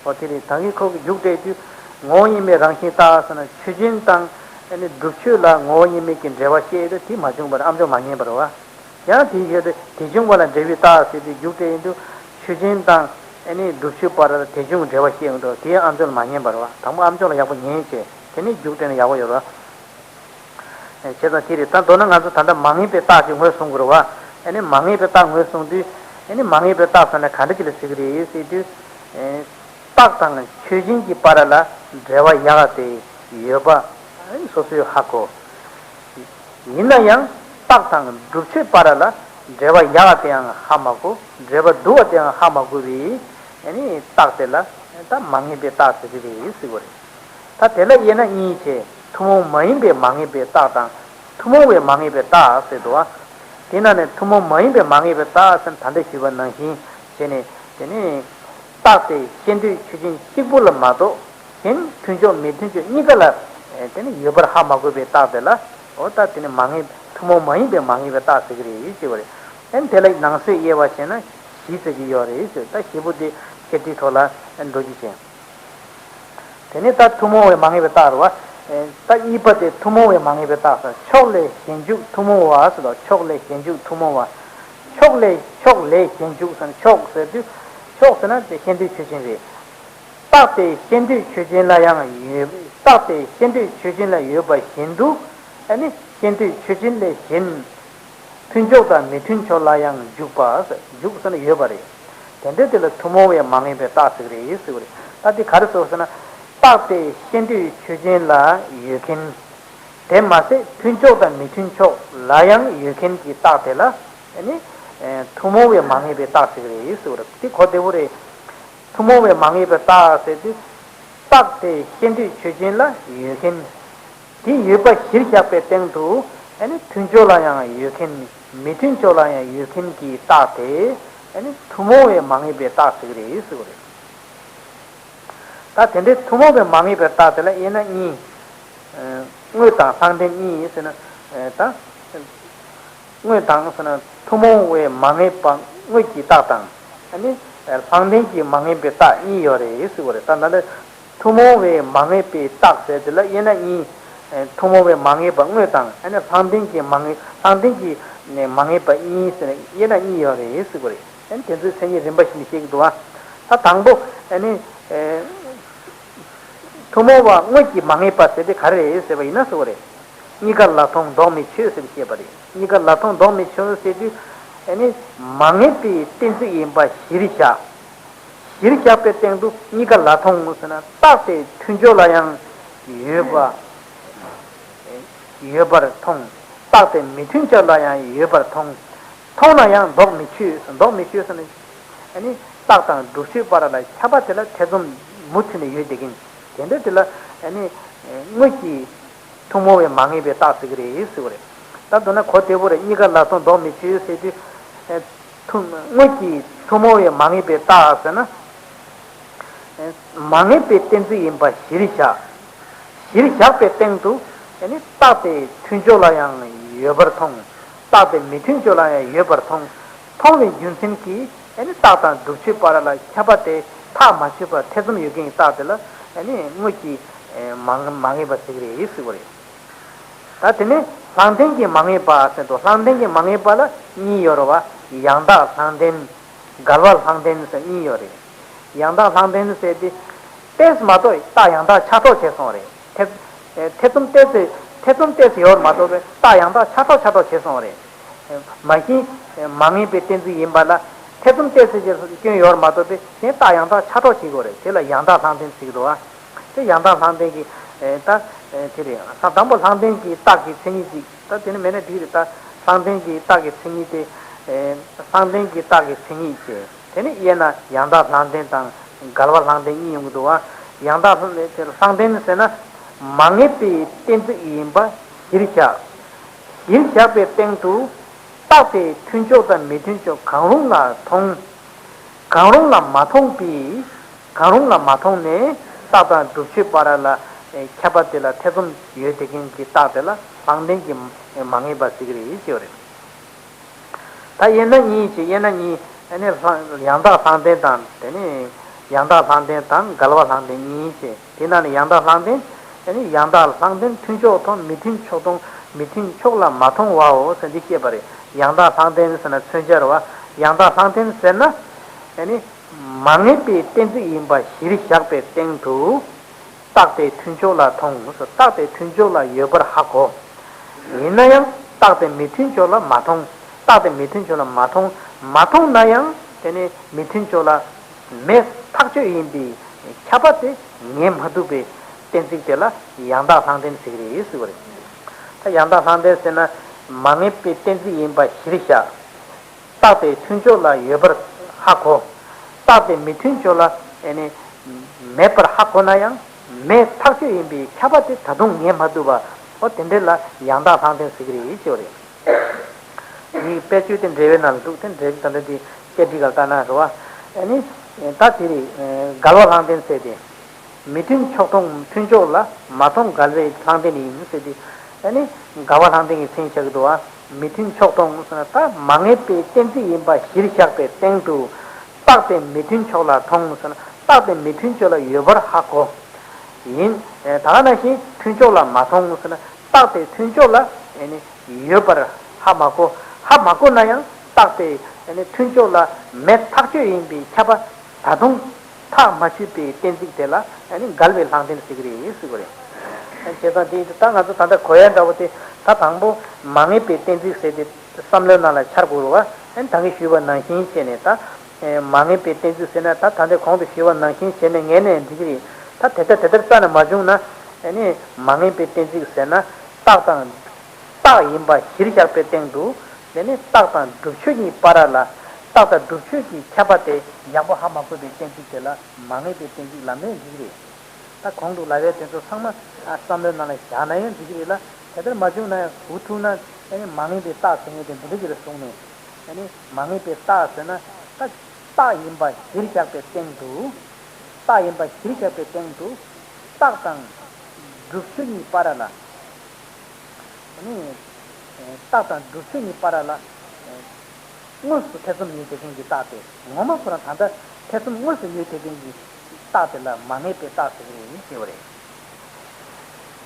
འོ་དེ་རེད། ད་གིན་ཁོ་གི་རྒྱུགས་སྤྲད་དུས་ངོ་བོ་ཉིད་མེད་རང་བཞིན་རྟགས་ཟེར་ན་ཆོས་ཅན་དང་ཨ་ནི་སྒྲུབ་ཆོས་ལ་ངོ་བོ་ཉིད་མེད་ཀྱི་འབྲེལ་བ་བཤད་དུས་དེ་མ་བྱུང་བར་ཨ་མཆོག་མ་ངེས་པ་རེད་བ། ཡང་དེའི་ཞོར་དུ་དེ་བྱུང་བ་ལ་འབྲེལ་བའི་རྟགས་ཟེར་དུས་རྒྱུགས་སྤྲད་ཡིན་དུས་ཆོས་ཅན་དང་ཨ་ནི་སྒྲུབ་ཆོས་བར་ལ་དེ་བྱུང་གི་འབྲེལ་བ་བཤད་ཡོང་དུས་དེ་ཨ་མཆོག་ལ་མ་ངེས་པ་རེད་བ། དང་པོ་ཨ་མཆོག་ལ་ཡག་པོ་ངེས་བྱས་དེ་ནས་རྒྱུགས་སྤྲད་ན་ཡག་པོ་ཡོད་རེད་བ། བྱས་ཙང་དེ་རེད། ད་མདོར་ན་ང་ཚོ་ད་ལྟ་མ་ངེས་པའི་རྟགས་ཅིག་ངོས་བཟུང་དགོས་རེད་བ། ཨ་ནི་མ་ངེས་པའི་རྟགས་ངོས་བཟུང་དུས། ཨ་ནི་མ་ངེས་པའི་རྟགས་ཟེར་ན་ག་འདྲ་ཅིག་ལ་ཟེར་གྱི་རེད་ཟེར་དུས། རྟགས་དང་ཆོས་ཅན་གྱི་བར་ལ་འབྲེལ་བ་ཡག་ག་དེ་ཡོད་པ་སོ་སོས་ཧ་གོ། ཡིན་ན་ཡང་རྟགས་དང་སྒྲུབ་ཆོས་བར་ལ་འབྲེལ་བ་ཡག་ག་དེ་ཡང་ཧ་མ་གོ། འབྲེལ་བ་སྡུག་ག་དེ་ཡང་ཧ་མ་གོ་བའི་ཨ་ནི་རྟགས་དེ་ལ་ད་མ་ངེས་པའི་རྟགས་ཟེར་གྱི་རེད་ཟེར་གྱི་རེད། ད་དེ་ལ་དབྱེ་ན་གཉིས་བྱས། ཐུན་མོང་མ་ཡིན་པའི་མ་ངེས་པའི་རྟགས་དང་། ཐུན་མོང་བའི་མ་ངེས་པའི་རྟགས་ཟེར་འདུག་བ། དེ་ནང་ནས་ཐུན་མོང་མ་ཡིན་པའི་མ་ངེས་པའི་རྟགས་ཟེར་ན་ད་ལྟ་ཞུས་པ་ནང་བཞིན་བྱས་ནས་དེ་ནི། རྟགས་དེ་ཤེས་འདོད་ཆོས་ཅན་གཅིག་པུ་ལ་མ་གཏོགས་གཞན་མཐུན་ཕྱོགས་མི་མཐུན་ཕྱོགས་གཉིས་ཀ་ལ་དེ་ནི་ཡོད་པར་ཧ་མ་གོ་བའི་རྟགས་དེ་ལ། འོ་ད་དེ་ནི་མ་ངེས། ཐུན་མོང་མ་ཡིན་པའི་མ་ངེས་པའི་རྟགས་ཟེར་གྱི་རེད་ཅེས་པ་རེད། ཨ་ནི་དེ་ལ་ནང་གསེས་དབྱེ་བ་བྱས་ན་བཞི་ཟེར་གྱི་ཡོད་རེད་ཟེར། ད་བཞི་པོ་དེ་སྐད་ཀྱི་ཐོག་ལ་འགྲོ་རྒྱུ་བྱས། དེ་ནས་ད་ཐུན་མོང་བའི་མ་ངེས་པའི་རྟགས་རེད་བ། ད་གཉིས་པ་དེ་ཐུན་མོང་བའི་མ་ངེས་པའི་རྟགས་ཟེར། ཕྱོགས་ལས་གཞན་འཇུག་ཐུན་མོང་བ་ཟེར་དང་། ཕྱོགས་ལས་གཞན་འཇུག་ཐུན་མོང་བ། ཕྱོགས་ལས། ཕྱོགས་ལས་གཞན་འཇུག་ཟེར་ན་ཕྱོགས་ཟེར་དུས། ཕྱོགས་ཟེར་ན་དེ་ཤེས་འདོད་ཆོས་ཅན་རེད། རྟགས་དེ་ཤེས་འདོད་ཆོས་ཅན་ལ་ཡང་ཡོད། རྟགས་དེ་ཤེས་འདོད་ཆོས་ཅན་ལ་ཡོད་པ་བཞིན་དུ། ཨ་ནི་ཤེས་འདོད་ཆོས་ཅན་ལས་གཞན། མཐུན་ཕྱོགས་དང་མི་མཐུན་ཕྱོགས་ལ་ཡང་འཇུག་པ། འཇུག་ཟེར་ན་ཡོད་པ་རེད། དེ་འདྲ་དེ་ལ་ཐུན་མོང་བའི་མ་ངེས་པའི་རྟགས་ཟེར་གྱི་རེད་ཟེར་བ་རེད། ད་དེ་ག་རེ་ཟེར་ཟེར་ན། རྟགས་དེ་ཤེས་འདོད་ཆོས་ཅན་ལ་ཡོད་མཁན། དེ་མ་ཟད་མཐུན་ཕྱོགས་དང་མི་མཐུན་ཕྱོགས་ལ་ཡང་ཡོད་མཁན་གྱི་རྟགས་དེ་ལ་ཨ་ནི་ཐུན་མོང་བའི་མ་ངེས་པའི་རྟགས་ཟེར་གྱི་རེད་ཟེར་བ་རེད། དེ་གོ་བདེ་པོ་རེད། ཐུན་མོང་བའི་མ་ངེས་པའི་རྟགས་ཟེར་དུས། རྟགས་དེ་ཤེས་འདོད་ཆོས་ཅན་ལ་ཡོད་མཁན། དེ་ཡོད་པ་གཞིར་བཞག་པའི་སྟེང་དུ་ཨ་ནི་མཐུན་ཕྱོགས་ལ་ཡང་ཡོད་མཁན། མི་མཐུན་ཕྱོགས་ལ་ཡང་ཡོད་མཁན་གྱི་རྟགས་དེ་ཨ་ནི་ཐུན་མོང་བའི་མ་ངེས་པའི་རྟགས་ཟེར་གྱི་རེད་ཟེར་བ་རེད། ད་དེ་འདྲའི་ཐུན་མོང་བའི་མ་ངེས་པའི་རྟགས་དེ་ལ་དབྱེ་ན་གཉིས། དངོས་དང་ལྷག་ལྡན་གཉིས་ཟེར་ན། ད། དངོས་དང་ཟེར་ན་ཐུན་མོང་བའི་མ་ངེས་པ་དངོས་ཀྱི་རྟགས་དང་། ཨ་ནི། ལྷག་ལྡན་གྱི་མ་ངེས་པའི་རྟགས་གཉིས་ཡོད་རེད་ཟེར་བ་རེད། ད་ད་ལྟ་ཐུན་མོང་བའི་མ་ངེས་པའི་རྟགས་ཟེར་དེ་ལ་དབྱེ་ན་གཉིས། ཐུན་མོང་བའི་མ་ངེས་པ་དངོས་དང་། ཨ་ནི་ལྷག་ལྡན་གྱི་མ་ངེས། ལྷག་ལྡན་གྱི་མ་ངེས་པ་གཉིས་ཟེར་ནས་དབྱེ་ན་གཉིས་ཡོད་རེད་ཟེར་བ་རེད། ཨ་ནི་དེ་ཚོའི་མཚན་ཉིད་རིམ་པ་བཞིན་བཤད་ཀྱི་འདུག་བ། ད་དང་པོ་ཨ་ནི། ཐུན་མོང་བ་དངོས་ཀྱི་མ་ངེས་པ་ཟེར་དེ་ག་རེ་རེད་ཟེར་བ་ཡིན་ན་ཟེར་བ་རེད། གཉིས་ཀ་ལ་མཐོང་ལྡོག་མེད་ཆོས་ཟེར་བཤད་པ་རེད། གཉིས་ཀ་ལ་མཐོང་ལྡོག་མེད་ཆོས་ཟེར་དུས། ཨ་ནི། མ་ངེས་པའི་གཏན་ཚིགས་ཡིན་པ་གཞིར་བཞག་གཞིར་བཞག་པའི་སྟེང་དུ་གཉིས་ཀ་ལ་མཐོང་ཟེར་ན། རྟགས་དེ་མཐུན་ཕྱོགས་ལ་ཡང་ཡོད་པ། ཡོད་པར་མཐོང་། རྟགས་དེ་མི་མཐུན་ཕྱོགས་ལ་ཡང་ཡོད་པར་མཐོང་། མཐོང་ན་ཡང་ལྡོག་མི་ཆོད། ལྡོག་མི་ཆོད་ཟེར་ན། ཨ་ནི་རྟགས་དང་སྒྲུབ་ཆོས་བར་ལ་ཁྱབ་པ་དེ་ལ་ཐེ་ཚོམ་མུ་མཐུད་ནས་ཡོད་བསྡད་མཁན་དེ་འདྲ་དེ་ལ། ཨ་ནི་དངོས་ཀྱི་ཐུན་མོང་བའི་མ་ངེས་པའི་རྟགས་ཟེར་གྱི་རེད་ཟེར་བ་རེད། ད་མདོར་ན་གོ་བདེ་པོ་རེད། གཉིས་ཀ་ལ་མཐོང་ལྡོག་མི་ཆོད་ཟེར་དུས། ཨེ། ཐུན། དངོས་ཀྱི་ཐུན་མོང་བའི་མ་ངེས་པའི་རྟགས་ཟེར་ན། ཨེ། མ་ངེས་པའི་གཏན་ཚིགས་ཡིན་པ་གཞིར་བཞག་གཞིར་བཞག་པའི་སྟེང་དུ། ཨེ་ནི་རྟགས་དེ་མཐུན་ཕྱོགས་ལ་ཡང་ཡོད་པར་མཐོང་། རྟགས་དེ་མི་མཐུན་ཕྱོགས་ལ་ཡང་ཡོད་པར་མཐོང་། མཐོང་བའི་རྒྱུ་མཚན་གྱིས། ཨེ་ནི་རྟགས་དང་སྒྲུབ་ཆོས་བར་ལ་ཁྱབ་པ་དེ་ཐག་མ་ཆོད་པར་ཐེ་ཚོམ་ཡོད་མཁན་གྱི་རྟགས་དེ་ལ། ཨེ་ནི་དངོས་ཀྱི། ཨེ། མ་མ་ངེས་པ་ཟེར་གྱི་རེད་ཟེར་བ་རེད། ད་དེ་ནས་ལྷང་ལྡན་གྱི་མ་ངེས་པ་ཟེར་དུས། ལྷང་ལྡན་གྱི་མ་ངེས་པ་ལ་གཉིས་ཡོད་རེད་བ། ཡང་དག་ལྷང་ལྡན། འགལ་བ་ལྷང་ལྡན་ཟེར་གཉིས་ཡོད་རེད། ཡང་དག་ལྷང་ལྡན་ཟེར་དེ། ཏོག་ཙམ་མ་གཏོགས་རྟགས་ཡང་དག་ཆགས་གྲུབ་བྱས་སོང་བ་རེད། ཐེ་ཐེ་ཚོམ་ཏོག་ཙམ། ཐེ་ཚོམ་ཏོག་ཙམ་ཡོད་མ་གཏོགས་པའི་རྟགས་ཡང་དག་ཆགས་གྲུབ་ཆགས་གྲུབ་བྱས་སོང་བ་རེད། མ་གཞི་མ་ངེས་པའི་གཏན་ཚིགས་ཡིན་པ་ལ་ཐེ་ཚོམ་ཏོག་ཙམ་ཅིག་སྐྱོན་ཡོད་མ་གཏོགས་པའི་གཞན་རྟགས་ཡང་དག་ཆགས་གྲུབ་བྱེད་དགོས་རེད། དེ་ལ་ཡང་དག་ལྷང་ལྡན་ཟེར་གྱི་འདུག་ཨ། དེ་ཡང་དག་ལྷང་ལྡན་གྱི། ཨེ། ད། ཨེ། དེ་རེད། ས་དང་པོ་ལྷང་ལྡན་གྱི་རྟགས་ཀྱི་མཚན་ཉིད་ཅིག་ད་དེ་ནི་མེད་ན་འགྲིག་རེད། ད་ལྷང་ལྡན་གྱི་རྟགས་ཀྱི་མཚན་ཉིད་དེ། ཨེ། ལྷང་ལྡན་གྱི་རྟགས་ཀྱི་མཚན་ཉིད་ཅེས། དེ་ནི་དབྱེ་ན་ཡང་དག་ལྷང་ལྡན་དང་འགལ་བ་ལྷང་ལྡན་གཉིས་ཡོང་གི་འདུག་བ། ཡང་དག་ལྷང་ལྡན་ཟེར་ན། མ་ངེས་པའི་གཏན་ཚིགས་ཡིན་པ་གཞིར་བཞག་གཞིར་བཞག་པའི་སྟེང་དུ། རྟགས་དེ་མཐུན་ཕྱོགས་དང་མི་མཐུན་ཕྱོགས་གང་རུང་ལ་མཐོང་། གང་རུང་ལ་མ་མཐོང་པས། གང་རུང་ལ་མ་མཐོང་ནས་རྟགས་དང་སྒྲུབ་ཆོས་བར་ལ་ཁྱབ་པ་དེ་ལ་ཐེ་ཚོམ་ཡོད་བསྡད་མཁན་གྱི་རྟགས་དེ་ལ་ལྷང་ལྡན་གྱི་མ་ངེས་པ་ཟེར་གྱི་རེད་ཅེས་པ་རེད། ད་དབྱེ་ན་གཉིས་ཀྱི། དབྱེ་ན་གཉིས། ཨ་ནི་ལྷང་། ཡང་དག་ལྷང་ལྡན་དང་། དེ་ནས་ཡང་དག་ལྷང་ལྡན་དང་འགལ་བ་ལྷང་ལྡན་གཉིས་བྱས། དེ་ནང་ནས་ཡང་དག་ལྷང་ལྡན། ཨ་ནི་ཡང་དག་ལྷང་ལྡན་མཐུན་ཕྱོགས་མཐོང་། མི་མཐུན་ཕྱོགས་མཐོང་། མི་མཐུན་ཕྱོགས་ལ་མ་མཐོང་བའོ་ཟེར་འདི་བཤད་པ་རེད། ཡང་དག་ལྷང་ལྡན་ཟེར་ན་མཚོན་བྱ་རེད་བ། ཡང་དག་ལྷང་ལྡན་ཟེར་ན། ཨ་ནི་མ་ངེས་པའི་གཏན་ཚིགས་ཡིན་པ་གཞིར་བཞག་པའི་སྟེང་དུ། རྟགས་དེ་མཐུན་ཕྱོགས་ལ་མཐོང་། རྟགས་དེ་མཐུན་ཕྱོགས་ལ་ཡོད་པར་ཧ་གོ། ཡིན་ན་ཡང་རྟགས་དེ་མི་མཐུན་ཕྱོགས་ལ་མ་མཐོང་། རྟགས་དེ་མི་མཐུན་ཕྱོགས་ལ་མ་མཐོང་། མ་མཐོང་ན་ཡང་དེ་ནི་མི་མཐུན་ཕྱོགས་ལ་མེད་ཐག་ཆོད་ཡིན་པའི་ཁྱབ་པ་དེ་ངེས་མ་ཐུབ་པའི་གཏན་ཚིགས་དེ་ལ་ཡང་དག་ལྷང་ལྡན་ཟེར་གྱི་རེད་ཟེར་བ་རེད། ད་ཡང་དག་ལྷང་ལྡན་ཟེར་ན་མ་ངེས་པའི་གཏན་ཚིགས་ཡིན་པ་གཞིར་བཞག་རྟགས་དེ་མཐུན་ཕྱོགས་ལ་ཡོད་པར་ཧ་གོ། རྟགས་དེ་མི་མཐུན་ཕྱོགས་ལ་ཨེ་ནི་མེད་པར་ཧ་གོ་ན་ཡང་མེད་ཐག་ཆོད་ཡིན་པའི་ཁྱབ་པ་དེ་ད་དུང་ངེས་མ་ཐུབ་པ། འོ་དེ་འདྲ་ལ་ཡང་དག་ལྷང་ལྡན་ཟེར་གྱི་རེད་ཅེས་པ་རེད། འདིའི་དཔེ་བརྗོད་དེ་འགྲེལ་པའི་ནང་ལ་འདུག་དེ་འགྲེལ་ད་ལྟ་འདི་སྐད་འདྲི་ག་ལྟ་ན་རེད་བ། ཨེ་ནི་ད་དེ་རེད། འགལ་བ་ལྷང་ལྡན་ཟེར་ཏེ། མི་མཐུན་ཕྱོགས་མཐོང་། མཐུན་ཕྱོགས་ལ་མ་མཐོང་འགལ་བའི་ལྷང་ལྡན་ཡིན་ཟེར་ཏེ། ཨ་ནི་འགལ་བ་ལྷང་ལྡན་གྱི་མཚན་ཉིད་ཆགས་ཀྱི་འདུག་བ། མི་མཐུན་ཕྱོགས་མཐོང་ཟེར་ན་ད་མ་ངེས་པའི་གཏན་ཚིགས་ཡིན་པ་གཞིར་བཞག་པའི་སྟེང་དུ། རྟགས་དེ་མི་མཐུན་ཕྱོགས་ལ་མཐོང་ཟེར་ན་རྟགས་དེ་མི་མཐུན་ཕྱོགས་ལ་ཡོད་པར་ཧ་གོ། ཡིན། ད་ག་ནང་བཞིན་མཐུན་ཕྱོགས་ལ་མ་མཐོང་ཟེར་ན་རྟགས་དེ་མཐུན་ཕྱོགས་ལ་ཨ་ནི་ཡོད་པར་ཧ་མ་གོ། ཧ་མ་གོ་ན་ཡང་རྟགས་དེ་ཨ་ནི་མཐུན་ཕྱོགས་ལ་མེད་ཐག་ཆོད་ཡིན་པའི་ཁྱབ་པ། ད་དུང་ཐག་མ་ཆོད་པའི་གཏན་ཚིགས་དེ་ལ་ཨ་ནི་འགལ་བའི་ལྷང་ལྡན་ཟེར་གྱི་རེད་ཟེར་གྱི་རེད། བྱས་ཙང་དེ་ད་ང་ཚོ་ད་ལྟ་གོ་ཡ་འདྲ་བོ་དེ། ད་དང་པོ་མ་ངེས་པའི་གཏན་ཚིགས་ཟེར་དེ་བསམ་བློའི་ནང་ལ་འཆར་དགོས་རེད་བ། ཨ་ནི་ད་གིན་ཞུས་པ་ནང་བཞིན་བྱས་ནས་ད་མ་ངེས་པའི་གཏན་ཚིགས་ཟེར་ན་ད་ད་ལྟ་གོང་དུ་ཞུས་པ་ནང་བཞིན་བྱས་ནས་ངེས་ནས་འགྲིག་གི་རེད། ད་དེ་ལྟར་དེ་ལྟར་རྩ་ནས་མ་བྱུང་ན་ཨ་ནི་མ་ངེས་པའི་གཏན་ཚིགས་ཟེར་ན་རྟགས་དང་། རྟགས་ཡིན་པ་གཞིར་བཞག་པའི་སྟེང་དུ། དེ་ནི་རྟགས་དང་སྒྲུབ་ཆོས་གཉིས་བར་ལ། རྟགས་དང་སྒྲུབ་ཆོས་ཀྱི་ཁྱད་པར་དེ་ཡག་པོ་ཧ་མ་གོ་བའི་གཏན་ཚིགས་དེ་ལ་མ་ངེས་པའི་གཏན་ཚིགས་ལབ་ནའང་འགྲིག་གི་རེད། ད་གོང་དུ་ལབ་པའི་དེ་ཚོ་ཚང་མ་བསམ་བློའི་ནང་ལ་བཞག་ན་ཡང་འགྲིག་གི་རེད་ལ། དེ་ལྟར་མ་བྱུང་ན་ཡང་འུ་ཐུག་ན་ཨ་ནི་མ་ངེས་པའི་རྟགས་ཟེར་མཁན་དེ་འདི་འདྲ་ཅིག་ལ་བཟུང་ནས། ཨ་ནི་མ་ངེས་པའི་རྟགས་ཟེར་ན་ད་རྟགས་ཡིན་པ་གཞིར་བཞག་པའི་སྟེང་དུ། རྟགས་ཡིན་པ་གཞིར་བཞག་པའི་སྟེང་དུ་རྟགས་དང་སྒྲུབ་ཆོས་གཉིས་བར་ལ། ཨ་ནི། རྟགས་དང་སྒྲུབ་ཆོས་གཉིས་བར་ལ། དངོས་སུ་ཐེ་ཚོམ་ཡོད་བསྡད་མཁན་གྱི་རྟགས་དེ། ངོ་མ་ཁོ་རང་ད་ལྟ་ཐེ་ཚོམ་དངོས་སུ་ཡོད་བསྡད་མཁན་གྱི་རྟགས་དེ་ལ་མ་ངེས་པའི་རྟགས་ཟེར་གྱི་ཡིན་ཞེས་པ་རེད།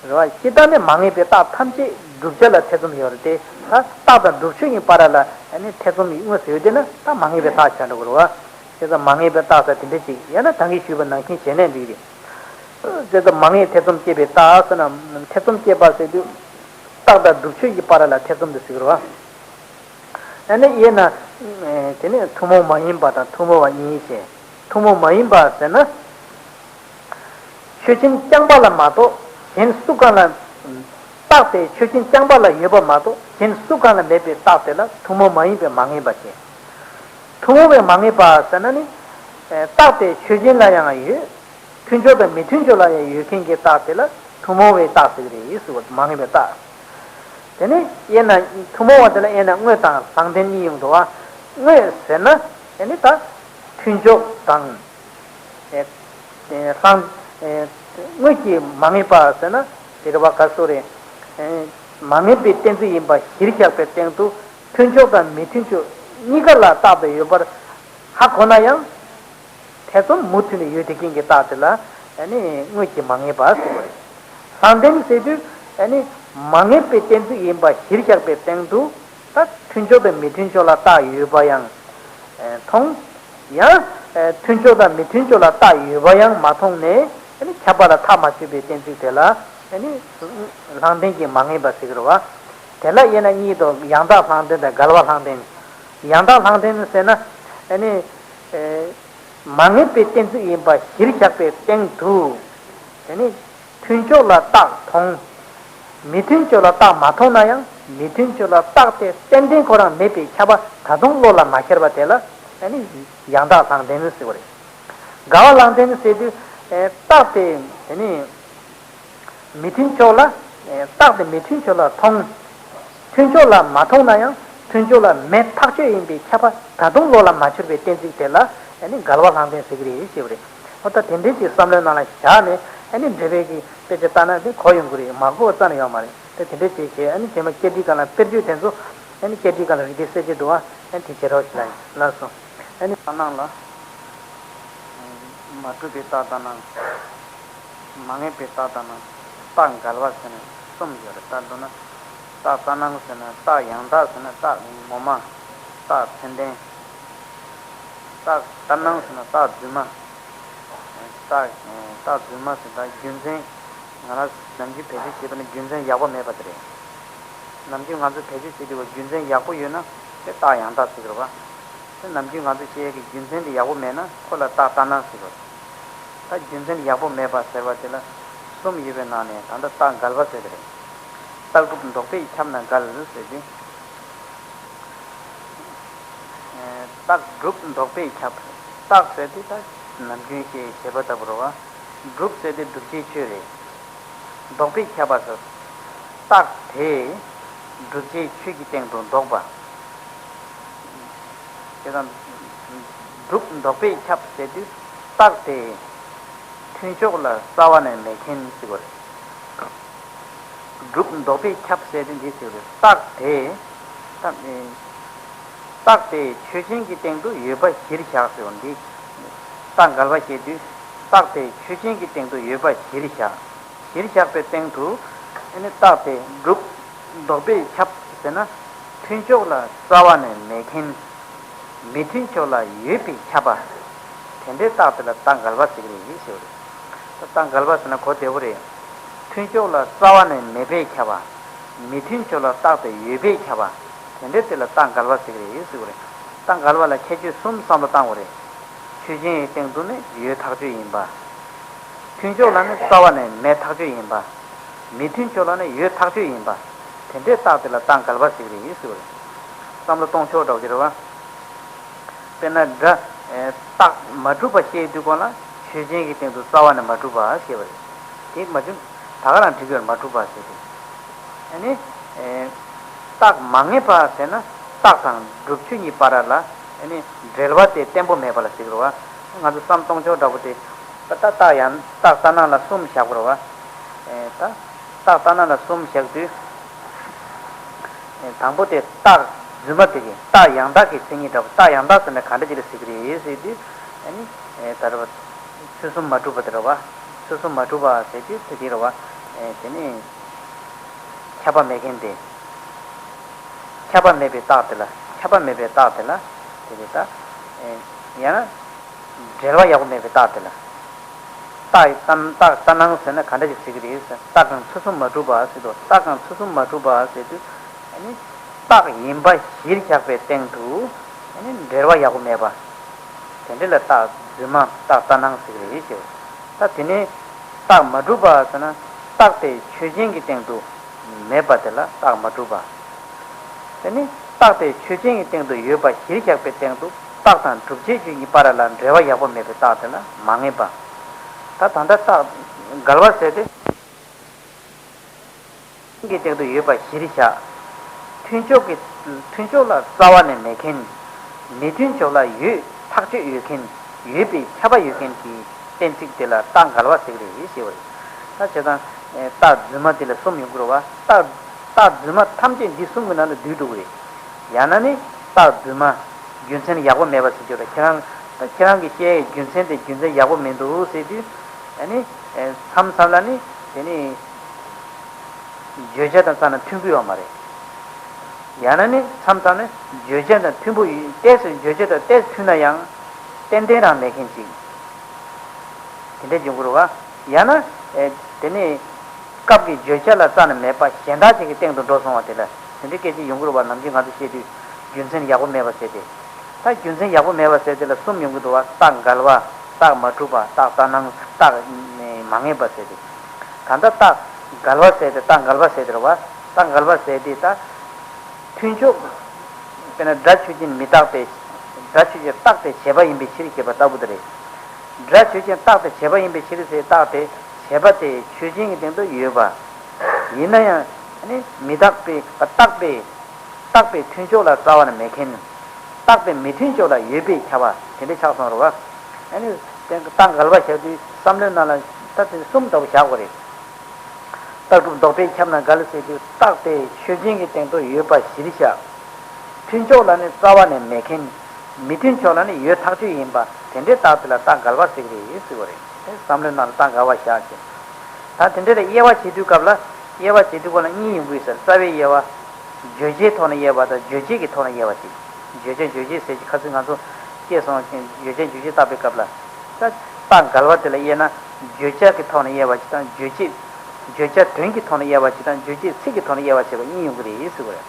རེད་བ། སྤྱིར་བཏང་ནས་མ་ངེས་པའི་རྟགས་ཐམས་ཅད་བསྒྲུབ་བྱ་ལ་ཐེ་ཚོམ་ཡོད་རེད་དེ། ད་རྟགས་དང་སྒྲུབ་ཆོས་གཉིས་བར་ལ་ཨ་ནི་ཐེ་ཚོམ་དངོས་སུ་ཡོད་བསྡད་ན་ད་མ་ངེས་པའི་རྟགས་ཆགས་འགྲོ་གི་རེད་བ། དེ་ཚོ་མ་ངེས་པའི་རྟགས་ཟེར་དེ་འདྲ་ཅིག་ཡང་ན་ད་གིན་ཞུས་པ་ནང་བཞིན་བྱས་ནས་འགྲིག་རེད། དེ་ཚོ་མ་ངེས་ཐེ་ཚོམ་སྐྱེས་པའི་རྟགས་ཟེར་ན་ཐེ་ཚོམ་སྐྱེས་པ་ཟེར་དུས་རྟགས་དང་སྒྲུབ་ཆོས་ཀྱི་བར་ལ་ཐེ་ཚོམ་དུ་ཟེར་གྱི་རེད་བ། ཡང་ན་དབྱེ་ན། དེ་ནས་ཐུན་མོང་མ་ཡིན་པ་དང་ཐུན་མོང་བ་གཉིས་བྱས། ཐུན་མོང་མ་ཡིན་པ་ཟེར་ན། ཆོས་ཅན་རྐྱང་པ་ལ་མ་གཏོགས་གཞན་སུ་གང་ལ། རྟགས་དེ་ཆོས་ཅན་རྐྱང་པ་ལ་ཡོད་པ་མ་གཏོགས་གཞན་སུ་གང་ལ་མེད་པའི་རྟགས་དེ་ལ་ཐུན་མོང་མ་ཡིན་པའི་མ་ངེས་པ་ཟེར། ཐུན་མོང་བའི་མ་ངེས་པ་ཟེར་ན་ནི། རྟགས་དེ་ཆོས་ཅན་ལ་ཡང་ཡོད། མཐུན་ཕྱོགས་དང་མི་མཐུན་ཕྱོགས་ལ་ཡང་ཡོད་མཁན་གྱི་རྟགས་དེ་ལ་ཐུན་མོང་བའི་རྟགས་ཟེར་གྱི་རེད་ཟེར་བ་མ་ངེས་པའི་རྟགས། དེ་ནི་དབྱེ་ན་ཐུན་མོང་བ་དེ་ལ་དབྱེ་ན་དངོས་དང་ལྷག་ལྡན་གཉིས་ཡོང་འདུག་བ། དངོས་ཟེར་ན་དེ་ནི་ད་མཐུན་ཕྱོགས་དང་། ཨེ་ཨེ་ལྷག་ཨེ་དངོས་ཀྱི་མ་ངེས་པ་ཟེར་ན་དེ་རེད་བ། ག་སོ་རེད། ཨེ་མ་ངེས་པའི་གཏན་ཚིགས་ཡིན་པ་གཞིར་བཞག་པའི་སྟེང་དུ་མཐུན་ཕྱོགས་དང་མི་མཐུན་ཕྱོགས་གཉིས་ཀ་ལ་རྟག་ཏུ་ཡོད་པར་ཧ་གོ་ན་ཡང་། ཐེ་ཚོམ་མུ་མཐུད་ནས་ཡོད་བསྡད་མཁན་གྱི་རྟགས་དེ་ལ་ཨ་ནི་དངོས་ཀྱི་མ་ངེས་པ་ཟེར་བ་རེད། ལྷག་ལྡན་ཟེར་དུས་ཨ་ནི་མ་ངེས་པའི་གཏན་ཚིགས་ཡིན་པ་གཞིར་བཞག་པའི་སྟེང་དུ་ད་མཐུན་ཕྱོགས་དང་མི་མཐུན་ཕྱོགས་ལ་རྟགས་ཡོད་པ་ཡང་མཐོང་། ཡང་མཐུན་ཕྱོགས་དང་མི་མཐུན་ཕྱོགས་ལ་རྟགས་ཡོད་པ་ཡང་མ་མཐོང་ནས་ཨ་ནི་ཁྱབ་པ་ལ་ཐག་མ་ཆོད་པའི་གཏན་ཚིགས་དེ་ལ་ཨ་ནི་ལྷག་ལྡན་གྱི་མ་ངེས་པ་ཟེར་གྱི་རེད་བ། དེ་ལ་དབྱེ་ན་གཉིས་དང་ཡང་དག་ལྷག་ལྡན་དང་འགལ་བ་ལྷག་ལྡན། ཡང་དག་ལྷག་ལྡན་ཟེར་ན་ཨ་ནི། མ་ངེས་པའི་གཏན་ཚིགས་ཡིན་པ་གཞིར་བཞག་པའི་སྟེང་དུ། དེ་ནི་མཐུན་ཕྱོགས་ལ་རྟགས་མཐོང་། མི་མཐུན་ཕྱོགས་ལ་རྟགས་མ་མཐོང་ན་ཡང་མི་མཐུན་ཕྱོགས་ལ་རྟགས་དེ་ཏན་ཏན་ཁོ་རང་མེད་པའི་ཁྱབ་པ་ད་དུང་བློ་ལ་མ་ཤར་བ་དེ་ལ་ཨ་ནི་ཡང་དག་ལྷག་ལྡན་ཟེར་བ་རེད། འགལ་བ་ལྷག་ལྡན་ཟེར་དུས་རྟགས་དེ་དེ་ནི། མི་མཐུན་ཕྱོགས་ལ། རྟགས་དེ་མི་མཐུན་ཕྱོགས་ལ་མཐོང་། མཐུན་ཕྱོགས་ལ་མ་མཐོང་ན་ཡང་མཐུན་ཕྱོགས་ལ་མེད་ཐག་ཆོད་ཡིན་པའི་ཁྱབ་པ་ད་དུང་བློ་ལ་མ་འཆར་བའི་གཏན་ཚིགས་དེ་ལ་ཨ་ནི་འགལ་བ་ལྷག་ལྡན་ཟེར་གྱི་རེད་ཞེས་པ་རེད། འོ་ད་དེ་འདྲའི་ཅིག་བསམ་བློའི་ནང་ལ་བཞག་ནས་ཨ་ནི་འགྲེལ་པའི་གི་དཔེ་ཆ་ལྟ་ན་དེ་གོ་ཡོང་གི་རེད། མ་གོ་བ་རྩ་ནས་ཡོད་མ་རེད། དེ་དེ་འདྲའི་ཅིག་བྱས་ཨ་ནི་རྗེས་མ་སྐད་འཕྲིན་སྒང་ལ་དཔེར་བརྗོད་དེ་ཚོ་ཨ་ནི་སྐད་འཕྲིན་སྒང་ལ་རིགས་འགྲེ་གསལ་བྱེད་འདུག་བ། ཨ་ནི་དེ་བྱེད་རོགས་ཞེས་ལབ་ཡིན། ལགས་སོ། ཨ་ནི་ལྟར་སྣང་ལ། མ་གྲུབ་པའི་རྟགས་ལྟར་སྣང་། མ་ངེས་པའི་རྟགས་ལྟར་སྣང་། རྟགས་འགལ་བ་ཟེར་ན་གསུམ་ཡོད་རེད། ད་མདོར་ན། རྟགས་ལྟར་སྣང་ཟེར་ན་རྟགས་ཡང་དག་ཟེར་ན་རྟགས་ངོ་མ། རྟགས་མཚན་ལྡན། རྟགས་ལྟར་སྣང་ཟེར་ན་རྟགས་རྫུན་མ། རྟགས་རྟགས་རྫུན་མ་ཟེར་ན་རྒྱུ་མཚན། ང་རང་ནམ་རྒྱུན་བེད་སྤྱོད་བྱེད་པ་ནི་རྒྱུ་མཚན་ཡག་པོ་མེད་པ་དེ་རེད། ནམ་རྒྱུན་ང་ཚོ་བེད་སྤྱོད་བྱེད་དུས་རྒྱུ་མཚན་ཡག་པོ་ཡོད་ན་དེ་རྟགས་ཡང་དག་ཟེར་གྱི་རེད་བ། དེ་ནམ་རྒྱུན་ང་ཚོ་བཤད་ཡས་ཀྱི་རྒྱུ་མཚན་དེ་ཡག་པོ་མེད་ན་ཁོ་ལ་རྟགས་ལྟར་སྣང་ཟེར་གྱི་རེད། ད་རྒྱུ་མཚན་ཡག་པོ་མེད་པ་ཟེར་བ་དེ་ལ་གསུམ་ཡོད་པའི་ནང་ནས་ད་ལྟ་རྟགས་འགལ་བ་ཟེར་གྱི་རེད། རྟགས་སྒྲུབ་འདོགས་པས་ཁྱབ་ན་འགལ་ཟེར་ཏེ། རྟགས་སྒྲུབ་འདོགས་པས་ཁྱབ། རྟགས་ཟེར་དེ་ད་ནམ་རྒྱུན་བཤད་བྱེད་པ་ལྟ་བུ་རེད་བ། སྒྲུབ་ཟེར་དེ་སྒྲུབ་བྱའི་ཆོས་རེད། འདོགས་པས་ཁྱབ་པ་ཟེར། རྟགས་དེ་སྒྲུབ་བྱའི་ཆོས་ཀྱི་སྟེང་དུ་འདོགས་པ། དེ་དང་། སྒྲུབ་འདོགས་པས་ཁྱབ་ཟེར་དུས་རྟགས་དེ་མཐུན་ཕྱོགས་ལ་རྩ་བ་ནས་མེད་མཁན་ཟེར་བ་རེད། སྒྲུབ་འདོགས་པས་ཁྱབ་ཟེར་དེ་འདི་ཟེར་བའི་རྟགས་དེ། རྟགས་དེ་ཆོས་ཅན་གྱི་སྟེང་དུ་ཡོད་པ་གཞིར་བཞག་ཟེར་བ་འདི། རྟགས་འགལ་བ་བཤད་དུས་རྟགས་དེ་ཆོས་ཅན་གྱི་སྟེང་དུ་ཡོད་པ་གཞིར་བཞག་གཞིར་བཞག་པའི་སྟེང་དུ་ཨ་ནི་རྟགས་དེ་སྒྲུབ་འདོགས་པས་ཁྱབ་ཟེར་ན་མཐུན་ཕྱོགས་ལ་རྩ་བ་ནས་མེད་མཁན། མི་མཐུན་ཕྱོགས་ལ་ཡོད་པའི་ཁྱབ་པ། དེ་འདྲའི་རྟགས་དེ་ལ་རྟགས་འགལ་བ་ཟེར་གྱི་རེད་ཟེར་བ་རེད། ད་རྟགས་འགལ་བ་ཟེར་ན་གོ་བདེ་བོ་རེད། མཐུན་ཕྱོགས་ལ་རྩ་བ་ནས་མེད་པའི་ཁྱབ་པ། མི་མཐུན་ཕྱོགས་ལ་རྟགས་དེ་ཡོད་པའི་ཁྱབ་པ། དེ་འདྲའི་དེ་ལ་རྟགས་འགལ་བ་ཟེར་གྱི་རེད་ཟེར་བ་རེད། རྟགས་འགལ་བ་ལ་ཁྱད་ཆོས་གསུམ་བསམ་བློ་བཏང་དགོས་རེད། ཆོས་ཅན་གྱི་སྟེང་དུ་ནི་ཡོད་ཐག་ཆོད་ཡིན་པ། མཐུན་ཕྱོགས་ལ་ནི་རྩ་བ་ནས་མེད་ཐག་ཆོད་ཡིན་པ། མི་མཐུན་ཕྱོགས་ལ་ནི་ཡོད་ཐག་ཆོད་ཡིན་པ། དེ་འདྲའི་རྟགས་དེ་ལ་རྟགས་འགལ་བ་ཟེར་གྱི་རེད་ཟེར་བ་རེད། བསམ་བློ་གཏོང་ཕྱོགས་འདྲ་བོ་ཅིག་རེད་བ། དཔེར་ན་སྒྲ། རྟགས་མ་གྲུབ་པ་བཤད་དུས་གོང་ལ་ཆོས་ཅན་གྱི་སྟེང་དུ་རྩ་བ་ནས་མ་གྲུབ་པ་ཞེས་པ་རེད། དེ་མ་བྱུང་ད་ག་རང་འགྲིག་གི་མ་གྲུབ་པ་ཟེར་ཏེ། ཨ་ནི། རྟགས་མ་ངེས་པ་ཟེར་ན་རྟགས་དང་སྒྲུབ་ཆོས་གཉིས་བར་ལ་ཨ་ནི་འབྲེལ་བ་དེ་བརྟན་པོ་མེད་པ་ལ་ཟེར་གི་རེད་བ། ང་ཚོ་བསམ་གཏོང་ཕྱོགས་འདྲ་པོ་དེ། ད་ལྟ་རྟགས་ཡང་རྟགས་ལྟར་སྣང་ལ་གསུམ་བཞག་པ་རེད་བ། ད། རྟགས་ལྟར་སྣང་ལ་གསུམ་བཞག་དུས། དང་པོ་དེ་རྟགས་རྫུན་མ་དེ་གི་རྟགས་ཡང་དག་གི་མཚན་ཉིད་འདྲ་པོ། རྟགས་ཡང་དག་ཟེར་ན་ག་འདྲ་ཅིག་ལ་ཟེར་གི་རེད་ཟེར་དུས། ཨ་ནི། ད་རེད་བ། ཚུལ་གསུམ་མ་གྲུབ་པ་དེ་རེད་བ། ཚུལ་གསུམ་མ་གྲུབ་པ་ཟེར་དུས་དེ་དེ་རེད་བ། དེ་ནི། ཁྱབ་པ་མེད་མཁན་དེ། ཁྱབ་པ་མེད་པའི་རྟགས་དེ་ལ། ཁྱབ་པ་མེད་པའི་རྟགས་དེ་ལ། དེ་རེད་ད། ཡང་ན། འབྲེལ་བ་ཡག་པོ་མེད་པའི་རྟགས་དེ་ལ། རྟགས་ཡི་རྟགས་རྟགས་ལྟར་སྣང་ཟེར་ན་ག་འདྲ་ཞིག་ཟེར་གྱི་རེད་ཟེར། རྟགས་གང་ཚུལ་གསུམ་མ་གྲུབ་པ་ཟེར་དུས། རྟགས་གང་ཚུལ་གསུམ་མ་གྲུབ་པ་ཟེར་དུས། ཨ་ནི། རྟགས་ཡིན་པ་གཞིར་བཞག་པའི་སྟེང་དུ། ཨ་ནི་འབྲེལ་བ་ཡག་པོ་མེད་པ། དེ་འདྲ་ལ་རྟགས། རྫུན་མ་རྟགས་ལྟར་སྣང་ཟེར་གྱི་རེད་ཞེས། ད་དེ་ནས་རྟགས་མ་གྲུབ་པ་ཟེར་ན། རྟགས་དེ་ཆོས་ཅན་གྱི་སྟེང་དུ་མེད་པ་དེ་ལ་རྟགས་མ་གྲུབ་པ། དེ་ནི་རྟགས་དེ་ཆོས་ཅན་གྱི་སྟེང་དུ་ཡོད་པ་གཞིར་བཞག་པའི་སྟེང་དུ་རྟགས་དང་སྒྲུབ་བྱེད་ཀྱི་གཉིས་བར་ལ་འབྲེལ་བ་ཡག་པོ་མེད་པའི་རྟགས་དེ་ལ་མ་ངེས་པ། ད་ད་ལྟ་རྟགས་འགལ་བ་ཟེར་ཏེ། གི་སྟེང་དུ་ཡོད་པ་གཞིར་བཞག་མཐུན་ཕྱོགས་ཀྱི། མཐུན་ཕྱོགས་ལ་རྩ་བ་ནས་མེད་མཁན། མི་མཐུན་ཕྱོགས་ལ་ཡོད་ཐག་ཆོད་ཡོད་མཁན། ཡོད་པའི་ཁྱབ་པ་ཡོད་མཁན་གྱི་གཏན་ཚིགས་དེ་ལ་རྟགས་འགལ་བ་ཟེར་གྱི་རེད་ཞེས་པ་རེད། ད་བྱས་ཙང་། རྟགས་རྫུན་མ་དེ་ལ་གསུམ་ཡོང་གི་རེད་བ། རྟགས། རྟགས་རྫུན་མ་ཐམས་ཅད་འདི་གསུམ་གྱི་ནང་ལ་འདུས་འགྲོ་གི་རེད། ཡང་ན་ནི་རྟགས་རྫུན་མ། རྒྱུ་མཚན་ཡག་པོ་མེད་པ་ཟེར་རྒྱུ་རེད། ཁྱེད་རང་། ད་ཁྱེད་རང་གི་བཤད་ཡའི་རྒྱུ་མཚན་དེ་རྒྱུ་མཚན་ཡག་པོ་མི་འདུག་ཟེར་དུས། ཨ་ནི། མཚམས་མཚམས་ལ་ནི། དེ་ནི། བརྗོད་བྱ་དང་རྩ་ནས་མཐུན་གྱི་ཡོད་མ་རེད། ཡང་ན་ནི་མཚམས་མཚམས་ནི་བརྗོད་བྱ་དང་མཐུན་པོ་ཡིན། ཏོག་ཙམ་བརྗོད་བྱ་དང་ཏོག་ཙམ་མཐུན་ན་ཡང་ཏན་ཏན་རང་མེད་མཁན་ཅིག་དེ་འདྲ་ཡོང་གི་རེད་བ། ཡང་ན། ཨེ། དེ་ནི་སྐབས་ཀྱི་བརྗོད་བྱ་ལ་རྩ་ནས་མེད་པ་གཞན་དག་ཅིག་གི་སྟེང་དུ་འགྲོ་སོང་བ་དེ་ལ་དེ་འདྲའི་སྐད་ཆ་ཡོང་གི་རེད་བ། ནམ་རྒྱུན་ང་ཚོ་བཤད་དུས་རྒྱུ་མཚན་ཡག་པོ་མེད་པ་ཟེར་ཏེ། ད་རྒྱུ་མཚན་ཡག་པོ་མེད་པ་ཟེར་དེ་ལ་གསུམ་ཡོང་གི་འདུག་བ། རྟགས་འགལ་བ། རྟགས་མ་གྲུབ་པ། རྟགས་ལྟར་སྣང་། རྟགས་མ་ངེས་པ་ཟེར་ཏེ། ད་ལྟ་རྟགས་འགལ་བ་ཟེར་ཏེ། རྟགས་འགལ་བ་ཟེར་ཏེ་རེད་བ། རྟགས་འགལ་བ་ཟེར་དེ་ད། མཐུན་ཕྱོགས། དཔེར་ན་སྒྲ་ཆོས་ཅན་མི་རྟག་པས། སྒྲ་ཆོས་ཅན་རྟག་པའི་བྱས་པ་ཡིན་པའི་ཕྱིར་ཞེས་པ་ལྟ་བུ་དེ་རེད། སྒྲ་ཆོས་ཅན་རྟག་པའི་བྱས་པ་ཡིན་པའི་ཕྱིར་ཟེར། རྟག་པའི་བྱས་པ་དེ་ཆོས་ཅན་གྱི་སྟེང་དུ་ཡོད་པ། ཡིན་ན་ཡང་ནི་མི་རྟག་པའི་རྟག་པའི། རྟག་པའི་མཐུན་ཕྱོགས་ལ་རྩ་བ་ནས་མེད་མཁན། རྟག་པའི་མི་མཐུན་ཕྱོགས་ལ་ཡོད་པའི་ཁྱབ་པ་དེ་འདྲ་ཆགས་སོང་རེད་བ། ཨ་ནི། རྟགས་འགལ་བ་བཞག་དུས་བསམ་བློའི་ནང་ལ་ད་དེ་གསུམ་ལྟ་བུ་བཞག་དགོས་རེད། རྟགས་སྒྲུབ་ལྡོག་པས་ཁྱབ་ན་འགལ་ཟེར་དུས་རྟགས་དེ་ཆོས་ཅན་གྱི་སྟེང་དུ་ཡོད་པ་གཞིར་བཞག་མཐུན་ཕྱོགས་ལ་ནི་རྩ་བ་ནས་མེད་མཁན། མི་མཐུན་ཕྱོགས་ལ་ནི་ཡོད་ཐག་ཆོད་ཡིན་པ། དེ་འདྲའི་རྟགས་དེ་ལ་རྟགས་འགལ་བ་ཟེར་གྱི་རེད་ཟེར་བ་རེད། དེ་བསམ་བློའི་ནང་ལ་རྟགས་འགལ་བ་བཞག་ཅིང་། ད་དེ་འདྲ་ལ་དབྱེ་བ་བྱེད་དུས་སྐབས་ལ། དབྱེ་བ་བྱེད་དུས་སྐབས་ལ་གཉིས་ཡོང་གི་ཡོད་ཟེར། རྩ་བའི་དབྱེ་བ། བརྗོད་བྱའི་ཐོག་ནས་དབྱེ་བ་དང་། རྗོད་བྱེད་ཀྱི་ཐོག་ནས་དབྱེ་བ་བྱེད། བརྗོད་བྱ་རྗོད་བྱེད་ཟེར་གྱི་ཁ་སང་ང་ཚོ་སྐྱེས་སོང་། བརྗོད་བྱ་རྗོད་བྱེད་བརྟག་པའི་སྐབས་ལ། ད་རྟགས་འགལ་བ་དེ་ལ་དབྱེ་ན། བརྗོད་བྱ་གི་ཐོག་ནས་དབྱེ་བ་གཅིག་དང་། རྗོད་བྱེད། བརྗོད་བྱ་དོན་གྱི་ཐོག་ནས་དབྱེ་བ་གཅིག་དང་། རྗོད་བྱེད་ཚིག་གི་ཐོག་ནས་དབྱེ་བ་བྱེད་པ་གཉིས་ཡོང་གི་རེད་ཟེར་བ་རེད།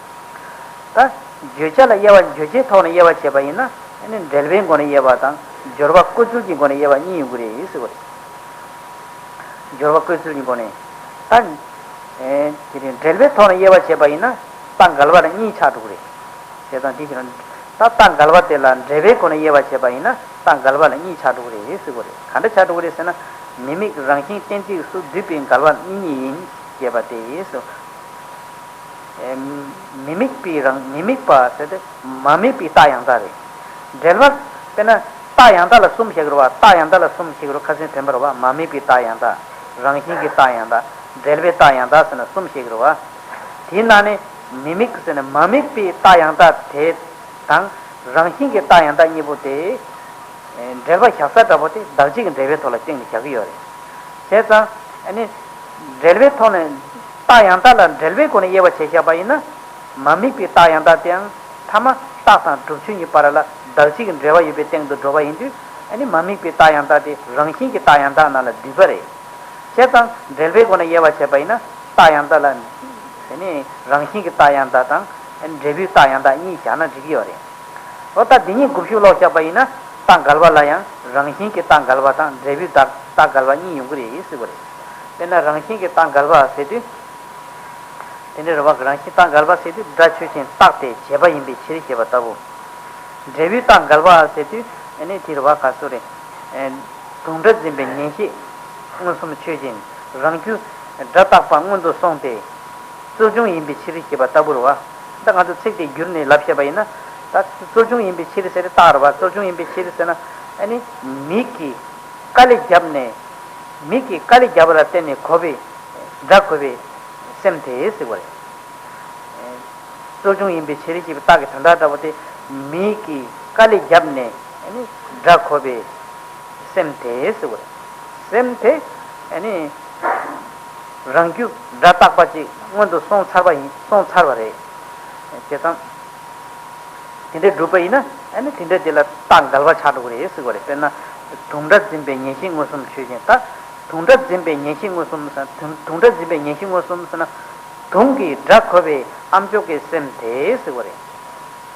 ད་བརྗོད་བྱ་ལ་དབྱེ་བ། བརྗོད་བྱའི་ཐོག་ནས་དབྱེ་བ་བྱེད་པ་ཡིན་ན། ཨ་ནི་འབྲེལ་བའི་སྒོ་ནས་དབྱེ་བ་དང་། སྦྱོར་བ་བཀོད་ཚུལ་གྱི་སྒོ་ནས་དབྱེ་བ་གཉིས་ཡོང་གི་རེད་ཟེར་བ་རེད། སྦྱོར་བ་བཀོད་ཚུལ་གྱི་སྒོ་ནས། ད། ཨེ། དེ་རིང་འབྲེལ་བའི་ཐོག་ནས་དབྱེ་བ་བྱེད་པ་ཡིན་ན། རྟགས་འགལ་བ་ལ་གཉིས་ཆགས་འགྲོ་གི་རེད། བྱས་ཙང་དེ་བཞིན་ད་རྟགས་འགལ་བ་དེ་ལ་འབྲེལ་བའི་སྒོ་ནས་དབྱེ་བ་བྱེད་པ་ཡིན་ན། རྟགས་འགལ་བ་ལ་གཉིས་ཆགས་འགྲོ་གི་རེད་ཟེར་གྱི་རེད། ག་འདྲ་ཆགས་འགྲོ་གི་རེད་ཟེར་ན། མི་དམིགས་རང་བཞིན་གཏན་ཚིགས་སུ་འདུས་པའི་འགལ་བ་གཉིས་ཡིན་ཞེས་པ་དེ་ཡིན་ཟེར། ཨེ། མི་དམིགས་པའི་རང་། མི་དམིགས་པ་ཟེར་ཏེ་མ་དམིགས་པའི་རྟགས་ཡང་དག་རེད། འབྲེལ་བ། དཔེར་ན་རྟགས་ཡང་དག་ལ་གསུམ་བཤད་ཀྱི་རེད་བ། རྟགས་ཡང་དག་ལ་གསུམ་བཤད་ཀྱི་རེད། ཁ་སང་དྲན་པ་རེད་བ། མ་དམིགས་པའི་རྟགས་ཡང་དག་རང་བཞིན་གྱི་རྟགས་ཡང་དག་འབྲེལ་བའི་རྟགས་ཡང་དག་ཟེར་ནས་གསུམ་བཤད་ཀྱི་རེད་བ། དེའི་ནང་ནས་མི་དམིགས་ཟེར་ནས་མ་དམིགས་པའི་རྟགས་ཡང་དག་དེ་དང་། རང་བཞིན་གྱི་རྟགས་ཡང་དག་གཉིས་པོ་དེ། ཨེ། འབྲེལ་བ་བཞག་ས་འདྲ་པོ་དེ་བདག་གཅིག་གི་འབྲེལ་བའི་ཐོག་ལ་བརྟེན་ནས་བཞག་གི་ཡོད་རེད། བྱས་ཙང་། ཨ་ནི། འབྲེལ་བའི་ཐོག་ནས་རྟགས་ཡང་དག་ལ་འབྲེལ་བའི་སྒོ་ནས་དབྱེ་བ་ཕྱེ་བཞག་པ་ཡིན་ན། མ་དམིགས་པའི་རྟགས་ཡང་དག་དེའང་ཐ་མ་རྟགས་དང་སྒྲུབ་ཆོས་གཉིས་བར་ལ་བདག་གཅིག་གི་འབྲེལ་བ་ཡོད་པའི་སྟེང་དུ་འགྲོ་བ་ཡིན་དུས། ཨ་ནི་མ་དམིགས་པའི་རྟགས་ཡང་དག་དེ་རང་བཞིན་གྱི་རྟགས་ཡང་དག་ནང་ལ་འདུས་པ་རེད། བྱས་ཙང་འབྲེལ་བའི་སྒོ་ནས་དབྱེ་བ་ཕྱེ་བ་ཡིན་ན། རྟགས་ཡང་དག་ལ། དེ་ནི་རང་བཞིན་གྱི་རྟགས་ཡང་དག་དང་། ཨ་ནི་འབྲས་བུའི་རྟགས་ཡང་དག་གཉིས་བཞག་ན་འགྲིག་གི་ཡོད་རེད། འོ་ད་འདི་གཉིས་དགུ་བཅུ་ཀློག་བཞག་པ་ཡིན་ན། རྟགས་འགལ་བ་ལ་ཡང་རང་བཞིན་གྱི་རྟགས་འགལ་བ་དང་འབྲས་བུའི་རྟགས་རྟགས་འགལ་བ་གཉིས་ཡོང་གི་རེད་ཟེར་བ་རེད། དཔེར་ན་རང་བཞིན་གྱི་རྟགས་འགལ་བ་ཟེར་དུས། དེ་འདྲའི་རེད་བ། རང་བཞིན་རྟགས་འགལ་བ་ཟེར་དུས་སྒྲ་ཆོས་ཅན་རྟག་སྟེ་བྱས་པ་ཡིན་པའི་ཕྱིར་ཞེས་པ་ལྟ་བུ། འབྲས་བུའི་རྟགས་འགལ་བ་ཟེར་དུས་ཨ་ནི་དེ་རེད་བ། ག་ཚོད་རེད། དུང་སྒྲ་འཛིན་པའི་ངེས་ཤེས་མངོན་སུམ་ཆོས་ཅན། རང་རྒྱུ་སྒྲ་རྟག་པ་སྔོན་དུ་སོང་སྟེ། རྩོལ་བྱུང་ཡིན་པའི་ཕྱིར་ཞེས་པ་ལྟ་བུ་རེད་བ། ད་ང་ཚོ་ཚིག་དེ་བསྒྱུར་ནས་ལབ་བཤད་པ་ཡིན་ན། ད་རྩོལ་བྱུང་ཡིན་པའི་ཕྱིར་ཟེར་ཏེ་རྟགས་རེད་བ། རྩོལ་བྱུང་ཡིན་པའི་ཕྱིར་ཟེར་ན། ཨ་ནི་མིག་གིས་དཀའ་ལས་བརྒྱབ་ནས། མིག་གིས་དཀའ་ལས་བརྒྱབ་པ་ལ་བརྟེན་ནས་གོ་བའི་སྒྲ་གོ་བའི་སེམས་དེ་ཟེར་བ་རེད། རྩོལ་བྱུང་ཡིན་པའི་ཕྱིར་ཞེས་པའི་རྟགས་ཀྱི་དོན་དག་འདྲ་པོ་དེ། མིག་གིས་དཀའ་ལས་བརྒྱབ་ནས་ཨ་ནི་སྒྲ་གོ་བའི་སེམས་དེ་ཟེར་བ་རེད། སེམས་དེ་ཨ་ནི་རང་རྒྱུ་སྒྲ་རྟག་པ་ཅིག་སྔོན་དུ་སོང་ཚར་བ་ཡིན། སོང་ཚར་བ་རེད། བྱས་ཙང་དེ་འདྲ་གྲུབ་པ་ཡིན་ན། ཨ་ནི་དེ་འདྲ་དེ་ལ་རྟགས་འགལ་བ་ཆགས་འགྲོ་གི་རེད་ཟེར་བ་རེད། དཔེར་ན། དུང་སྒྲ་འཛིན་པའི་ངེས་ཤེས་མངོན་སུམ་ཆོས་ཅན། ད་དུང་སྒྲ་འཛིན་པའི་ངེས་ཤེས་མངོན་སུམ་ཟེར། དུང་དུང་སྒྲ་འཛིན་པའི་ངེས་ཤེས་མངོན་སུམ་ཟེར་ན། དུང་གི་སྒྲ་གོ་བའི་ཨ་མཆོག་གི་སེམས་དེ་ཟེར་བ་རེད།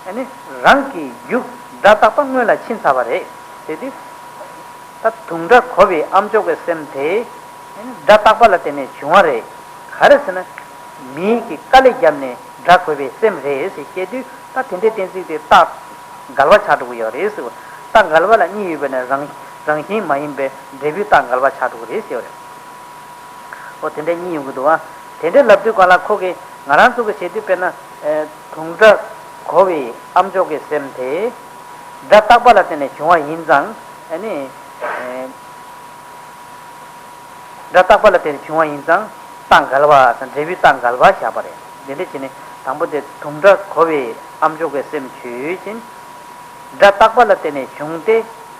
ཨ་ནི་རང་གི་རྒྱུ་སྒྲ་རྟག་པ་སྔོན་ལ་ཕྱིན་ཚར་བ་རེད་ཟེར་དུས། ད་དུང་སྒྲ་གོ་བའི་ཨ་མཆོག་གི་སེམས་དེ་སྒྲ་རྟག་པ་ལ་བརྟེན་ནས་བྱུང་བ་རེད། ག་རེ་ཟེར་ན། མིའི་གི་དཀའ་ལས་བརྒྱབ་ནས་སྒྲ་གོ་བའི་སེམས་རེད་ཟེར་བཤད་དུས། ད་དེ་འདྲའི་གཏན་ཚིགས་དེ་རྟགས་འགལ་བ་ཆགས་འགྲོ་གི་ཡོད་རེད་ཟེར་བ། རྟགས་འགལ་བ་ལ་གཉིས་ཡོད་པ་ནས་རང་རང་བཞིན་མ་ཡིན་པའི་འབྲས་བུའི་རྟགས་འགལ་བ་ཆགས་འགྲོ་གི་རེད་ཟེར་བ་རེད། ཨོ་དེ་འདྲ་གཉིས་ཡོང་གི་འདུག་ཨ། དེ་འདྲའི་ལབ་དུས་གང་ལ་ཁོ་གིས་ང་རང་ཚོ་གི་བྱེད་དུས་དཔེར་ན། ཨེ། དུང་སྒྲ་གོ་བའི་ཨ་མཆོག་གི་སེམས་དེ་སྒྲ་རྟག་པ་ལ་བརྟེན་ནས་བྱུང་བ་ཡིན་ཙང་། ཨ་ནི། ཨེ། སྒྲ་རྟག་པ་ལ་བརྟེན་ནས་བྱུང་བ་ཡིན་ཙང་རྟགས་འགལ་བ་དང་འབྲས་བུའི་རྟགས་འགལ་བ་བཞག་པ་རེད། དེ་འདྲ་བྱས་ནས་དང་པོ་དེ་དུང་སྒྲ་གོ་བའི་ཨ་མཆོག་གི་སེམས་ཆོས་ཅན། སྒྲ་རྟག་པ་ལ་བརྟེན་ནས་བྱུང་སྟེ།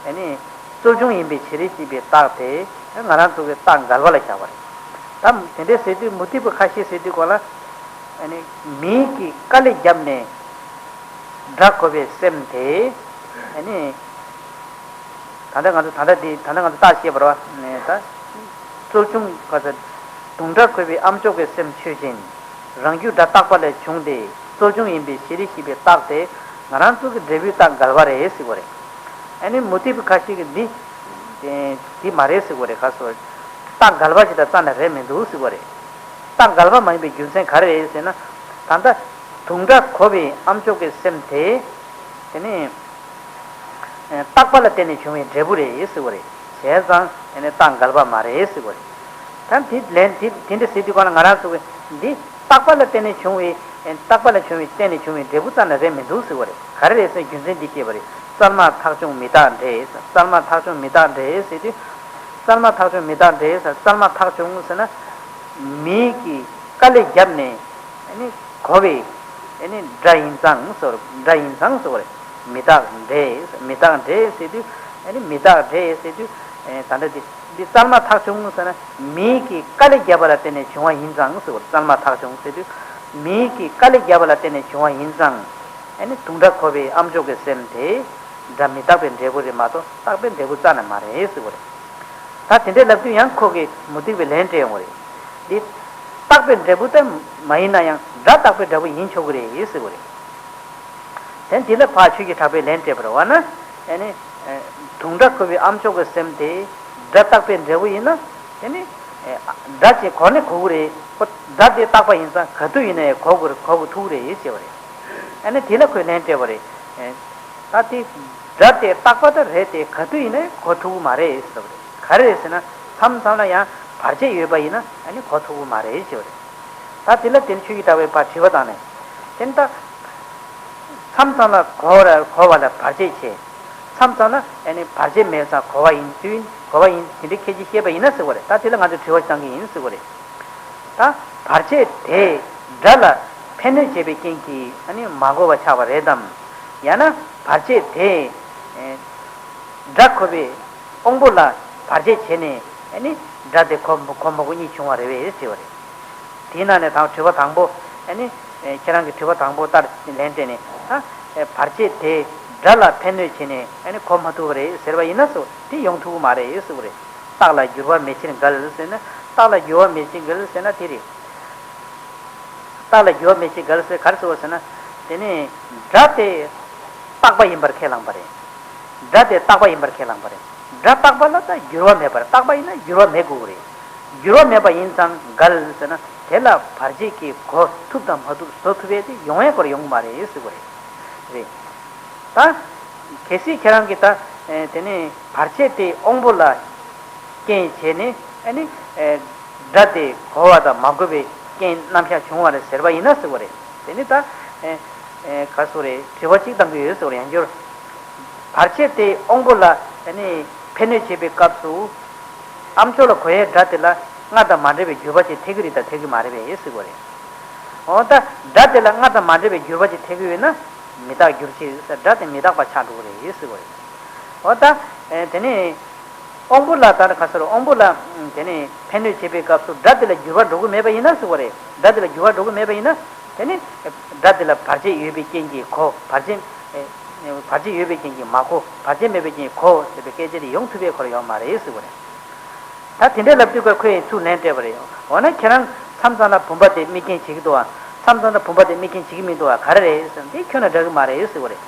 ཨ་ནི། རྩོལ་བྱུང་ཡིན་པའི་ཕྱིར་ཞེས་པའི་རྟགས་དེ་ང་རང་ཚོ་གི་རྟགས་འགལ་བ་ལ་བཞག་པ་རེད། ད་དེ་འདྲའི་ཟེར་དུས་མུ་སྟེགས་པ་ཁ་ཤས་ཟེར་དུས་གོ་ལ། ཨ་ནི། མིའི་གི་དཀའ་ལས་བརྒྱབ་ནས་སྒྲ་གོ་བའི་སེམས་དེ། ཨ་ནི། ད་ལྟ་ང་ཚོ་ད་ལྟ་འདི་ད་ལྟ་ང་ཚོ་རྟགས་བཤད་པ་རེད་བ། ནས་ད། རྩོལ་བྱུང་ག་ཚ། དུང་སྒྲ་གོ་བའི་ཨ་མཆོག་གི་སེམས་ཆོས་ཅན། རང་རྒྱུད་སྒྲ་རྟག་པ་ལས་བྱུང་སྟེ་རྩོལ་བྱུང་ཡིན་པའི་ཕྱིར་ཞེས་པའི་རྟགས་དེ་ང་རང་ཚོ་གི་འབྲས་བུའི་རྟགས་འགལ་བ་རེད་ཟེར་གོ་རེད། ཨ་ནི་མུ་སྟེགས་པ་ཁ་ཤས་ཀྱིས་འདི། དེ་མ་རེད་ཟེར་གོ་རེད། ག་སོ། རྟགས་འགལ་བ་ཞིག་དང་རྩ་ནས་རེད་མི་འདུག་ཟེར་གོ་རེད། རྟགས་འགལ་བ་མ་ཡིན་པའི་རྒྱུ་མཚན་ག་རེ་རེད་ཟེར་ན། ད་ལྟ། དུང་སྒྲ་གོ་བའི་ཨ་མཆོག་གི་སེམས་དེ། དེ་ནི། རྟག་པ་ལ་བརྟེན་ནས་བྱུང་བའི་འབྲས་བུ་རེད་ཟེར་བ་རེད། བྱས་ཙང་དེ་ནི་རྟགས་འགལ་བ་མ་རེད་ཟེར་བ་རེད། ད་འདི་ལན་འདི་འདི་འདྲ་ཟེར་དུས་གང་ལ་ང་རང་ཚོ་གི་འདི་རྟག་པ་ལ་བརྟེན་ནས་བྱུང་བའི། རྟག་པ་ལ་བྱུང་བའི་བརྟེན་ནས་བྱུང་བའི་འབྲས་བུ་རྩ་ནས་རེད་མི་འདུག་ཟེར་བ་རེད། ག་རེ་རེད་ཟེར་རྒྱུ་མཚན་འདི་བཤད་པ་རེད། བསལ་མ་ཐག་ཆུང་མི་རྟག་འདྲེས། བསལ་མ་ཐག་ཆུང་མི་རྟག་འདྲེས་ཟེར་དུས། བསལ་མ་ཐག་ཆུང་མི་རྟག་འདྲེས། བསལ་མ་ཐག་ཆུང་ཟེར་ན། མིའི་གི་དཀའ་ལས་བརྒྱབ་ནས། ཨ་ནི་གོ་བའི། ཨ་ནི་སྒྲ་ཡིན་ཙང་ཟེར། སྒྲ་ཡིན་ཙང་ཟེར་བ་རེད། མི་རྟག་འདྲེས། མི་རྟག་འདྲེས་ཟེར་དུས། ཨ་ནི་མི་རྟག་འདྲེས་ཟེར་དུས། ཨེ་ད་ལྟ་འདི་འདི་བསལ་མ་ཐག་ཆུང་ཟེར་ན་མིའི་གི་དཀའ་ལས་བརྒྱབ་པ་ལ་བརྟེན་ནས་བྱུང་བ་ཡིན་ཙང་ཟེར་བ་རེད། བསལ་མ་ཐག་ཆུང་ཟེར་དུས། མིའི་གི་དཀའ་ལས་བརྒྱབ་པ་ལ་བརྟེན་ནས་བྱུང་བ་ཡིན་ཙང་། ཨ་ནི་དུང་སྒྲ་གོ་བའི་ཨ་མཆོག་གི་སེམས་དེ། སྒྲ་མི་རྟག་པའི་འབྲས་བུ་རེད་མ་གཏོགས་རྟག་པའི་འབྲས་བུ་རྩ་ནས་མ་རེད་ཟེར་བ་རེད། ད་དེ་འདྲའི་ལབ་དུས་ཡང་ཁོ་གིས་མུ་སྟེགས་པའི་ལན་སྤྲད་ཡོང་བ་རེད། འདི། རྟག་པའི་འབྲས་བུ་ལྟར་མ་ཡིན་ན་ཡང་སྒྲ་རྟག་པའི་འབྲས་བུ་ཡིན་ཆོག་གི་རེད་ཟེར་བ་རེད། དེ་འདི་ལ་ཕར་ཆོས་ཀྱི་གྲགས་པས་ལན་སྤྲད་པ་རེད་བ་ན། ཨ་ནི། དུང་སྒྲ་གོ་བའི་ཨ་མཆོག་གི་སེམས་དེ་སྒྲ་རྟག་པའི་འབྲས་བུ་ཡིན་ན། དེ་ནི། སྒྲ་ཅིག་གོ་ནས་གོ་གི་རེད། ཁོ་སྒྲ་དེ་རྟག་པ་ཡིན་ཙང་ག་དུས་ཡིན་ན་ཡང་གོ་དགོས་རེད། གོ་དགོས་ཐུག་གི་རེད་ཟེར་བ་རེད། ཨ་ནི་དེ་ལ་ཁོས་ལན་སྤྲད་པ་རེད། ད་དེ་སྒྲ་དེ་རྟག་པ་ད་རེད་དེ་ག་དུས་ཡིན་ན་གོ་ཐུབ་ཀྱི་མ་རེད་ཟེར་བ་རེད། ག་རེ་རེད་ཟེར་ན་མཚམས་མཚམས་ལ་ཡང་བར་ཆད་ཡོད་པ་ཡིན་ན་ཨ་ནི་གོ་ཐུབ་ཀྱི་མ་རེད་ཟེར་བ་རེད། ད་དེ་ལ་དེ་ནི་ཆོས་ཀྱི་གྲགས་པས་ཕར་དྲི་བ་བཏང་ནས། དེ་ནི་ད། མཚམས་མཚམས་ལ་གོ་བ་ལ་གོ་བ་ལ་བར་ཆད་བྱེད། མཚམས་མཚམས་ལ་ཨ་ནི་བར་ཆད་མེད་ཙང་གོ་བ་ཡིན་དུས་གོ་བ་ཡིན་དེ་འདྲའི་ཁྱད་ཆོས་བཤད་པ་ཡིན་ན་ཟེར་བ་རེད། ད་དེ་ལ་ང་ཚོས་དྲི་བ་ཞིག་བཏང་གི་ཡིན་ཟེར་བ་རེད། ད་བར་ཆད་དེ་སྒྲ་ལ་ཕན་གནོད་བྱེད་པའི་རྐྱེན་གྱིས་ཨ་ནི་མ་གོ་བ་ཆགས་པ་རེད་དམ། ཡང་ན་བར་ཆད་དེ་སྒྲ་གོ་བའི་དབང་པོ་ལ་བར་ཆད་བྱས་ནས་ཨ་ནི་སྒྲ་དེ་གོ་གོ་མ་གོ་གཉིས་བྱུང་བ་རེད་པས་ཟེར་བ་རེད། དེའི་ནང་ནས་དང་དྲི་བ་དང་པོ་ཨ་ནི་ཁྱེད་རང་གི་དྲི་བ་དང་པོ་ལྟར་ལན་སྤྲད་ནས་ད་བར་ཆད་དེ་སྒྲ་ལ་ཕན་གནོད་བྱས་ནས་ཨ་ནི་གོ་མ་ཐུབ་པ་རེད་ཟེར་བ་ཡིན་ན་སོ་དེ་ཡོང་ཐུབ་ཀྱི་མ་རེད་ཟེར་བ་རེད། རྟགས་ལ་འགྱུར་བ་མེད་ཕྱིར་འགལ་ཟེར་ན། རྟགས་ལ་འགྱུར་བ་མེད་ཕྱིར་འགལ་ཟེར་ན་དེ་རེད། རྟགས་ལ་འགྱུར་བ་མེད་ཕྱིར་འགལ་ཟེར་ག་རེ་ཟེར་བ་ཟེར་ན། དེ་ནི་སྒྲ་དེ་རྟག་པ་ཡིན་པར་ཁས་བླངས་པ་རེད། སྒྲ་དེ་རྟག་པ་ཡིན་པར་ཁས་བླངས་པ་རེད། སྒྲ་རྟག་པ་ལ་ད་འགྱུར་བ་མེད་པར་རྟག་པ་ཡིན་ན་འགྱུར་བ་མེད་དགོས་ཀྱི་རེད། འགྱུར་བ་མེད་པ་ཡིན་ཙང་འགལ་ཟེར་ན་དེ་ལ་བར་ཆད་ཀྱིས་གོ་ཐུབ་དང་མ་ཐུབ་བཟོ་ཐུབ་པས་དེ་ཡོང་ཡ་སྐོར་ཡོང་གི་མ་རེད་ཟེར་བ་རེད། རེད། ད། གལ་སྲིད་ཁྱེད་རང་གིས་ད། ཨེ་དེ་ནས་བར་ཆད་དེ་དབང་པོ་ལ་རྐྱེན་བྱས་ནས་ཨ་ནི། ཨེ་སྒྲ་དེ་གོ་བ་དང་མ་གོ་བའི་རྐྱེན་རྣམ་གཞག་བྱུང་བ་རེད་ཟེར་བ་ཡིན་ན་ཟེར་བ་རེད། དེ་ནི་ད། ཨེ་ཨེ་ག་སོ་རེད། དྲི་བ་གཅིག་བཏང་གི་ཡོད་ཟེར་བ་རེད། ཡང་བསྐྱར། བར་ཆད་དེ་དབང་པོ་ལ་ཨ་ནི་ཕན་གནོད་བྱེད་པའི་སྐབས་སུ། ཨ་མཆོག་ལ་གོ་ཡའི་སྒྲ་དེ་ལ་སྔར་དང་མ་འདྲ་བའི་འགྱུར་བ་ཅིག་ཐེབས་ཀྱི་རེད་དང་ཐེབས་ཀྱི་མ་རེད་པས་ཟེར་བ་རེད། འོ་ད་སྒྲ་དེ་ལ་སྔར་དང་མ་འདྲ་བའི་འགྱུར་བ་ཅིག་ཐེབས་ཀྱི་ཡོད་ན། མི་རྟག་འགྱུར་ཕྱིར་ཟེར་སྒྲ་དེ་མི་རྟག་པ་ཆགས་འགྲོ་གི་རེད་ཟེར་བ་རེད། འོ་ད། ཨེ་དེ་ནས། དབང་པོ་ལ་ད་ག་ཟེར་དབང་པོ་ལ། དེ་ནས་ཕན་གནོད་བྱེད་པའི་སྐབས་སུ་སྒྲ་དེ་ལ་འགྱུར་བ་འགྲོ་གི་མེད་པ་ཡིན་ན་ཟེར་བ་རེད། སྒྲ་དེ་ལ་འགྱུར་བ་འགྲོ་གི་མེད་པ་ཡིན་ན། དེ་ནས། སྒྲ་དེ་ལ་བར་ཆད་ཡོད་པའི་རྐྱེན་གྱིས་གོ་བར་ཆད། ཨེ་བར་ཆད་ཡོད་པའི་རྐྱེན་གྱིས་མ་གོ་བར་ཆད་མེད་པའི་རྐྱེན་གྱིས་གོ་ཟེར་བའི་སྐད་ཆ་དེ་ཡོང་ཐུབ་པའི་སྐོར་ཡོད་མ་རེད་ཟེར་བ་རེད། ད་དེ་འདྲའི་ལབ་དུས་ཀ་ཁོས་ཚུར་ལན་སྤྲད་པ་རེད། འོ་ན་ཁྱེད་རང་མཚམས་མཚམས་ལ་བུམ་པ་དེ་དམིགས་རྐྱེན་བྱེད་ཀྱི་འདུག་བ། མཚམས་མཚམས་ལ་བུམ་པ་དེ་དམིགས་རྐྱེན་བྱེད་ཀྱི་མི་འདུག་བ་ག་རེ་རེད་ཟེར་ན་དེ་ཁྱོན་ནས་འདྲ་གི་མ་རེད་ཟེར་བ་རེད།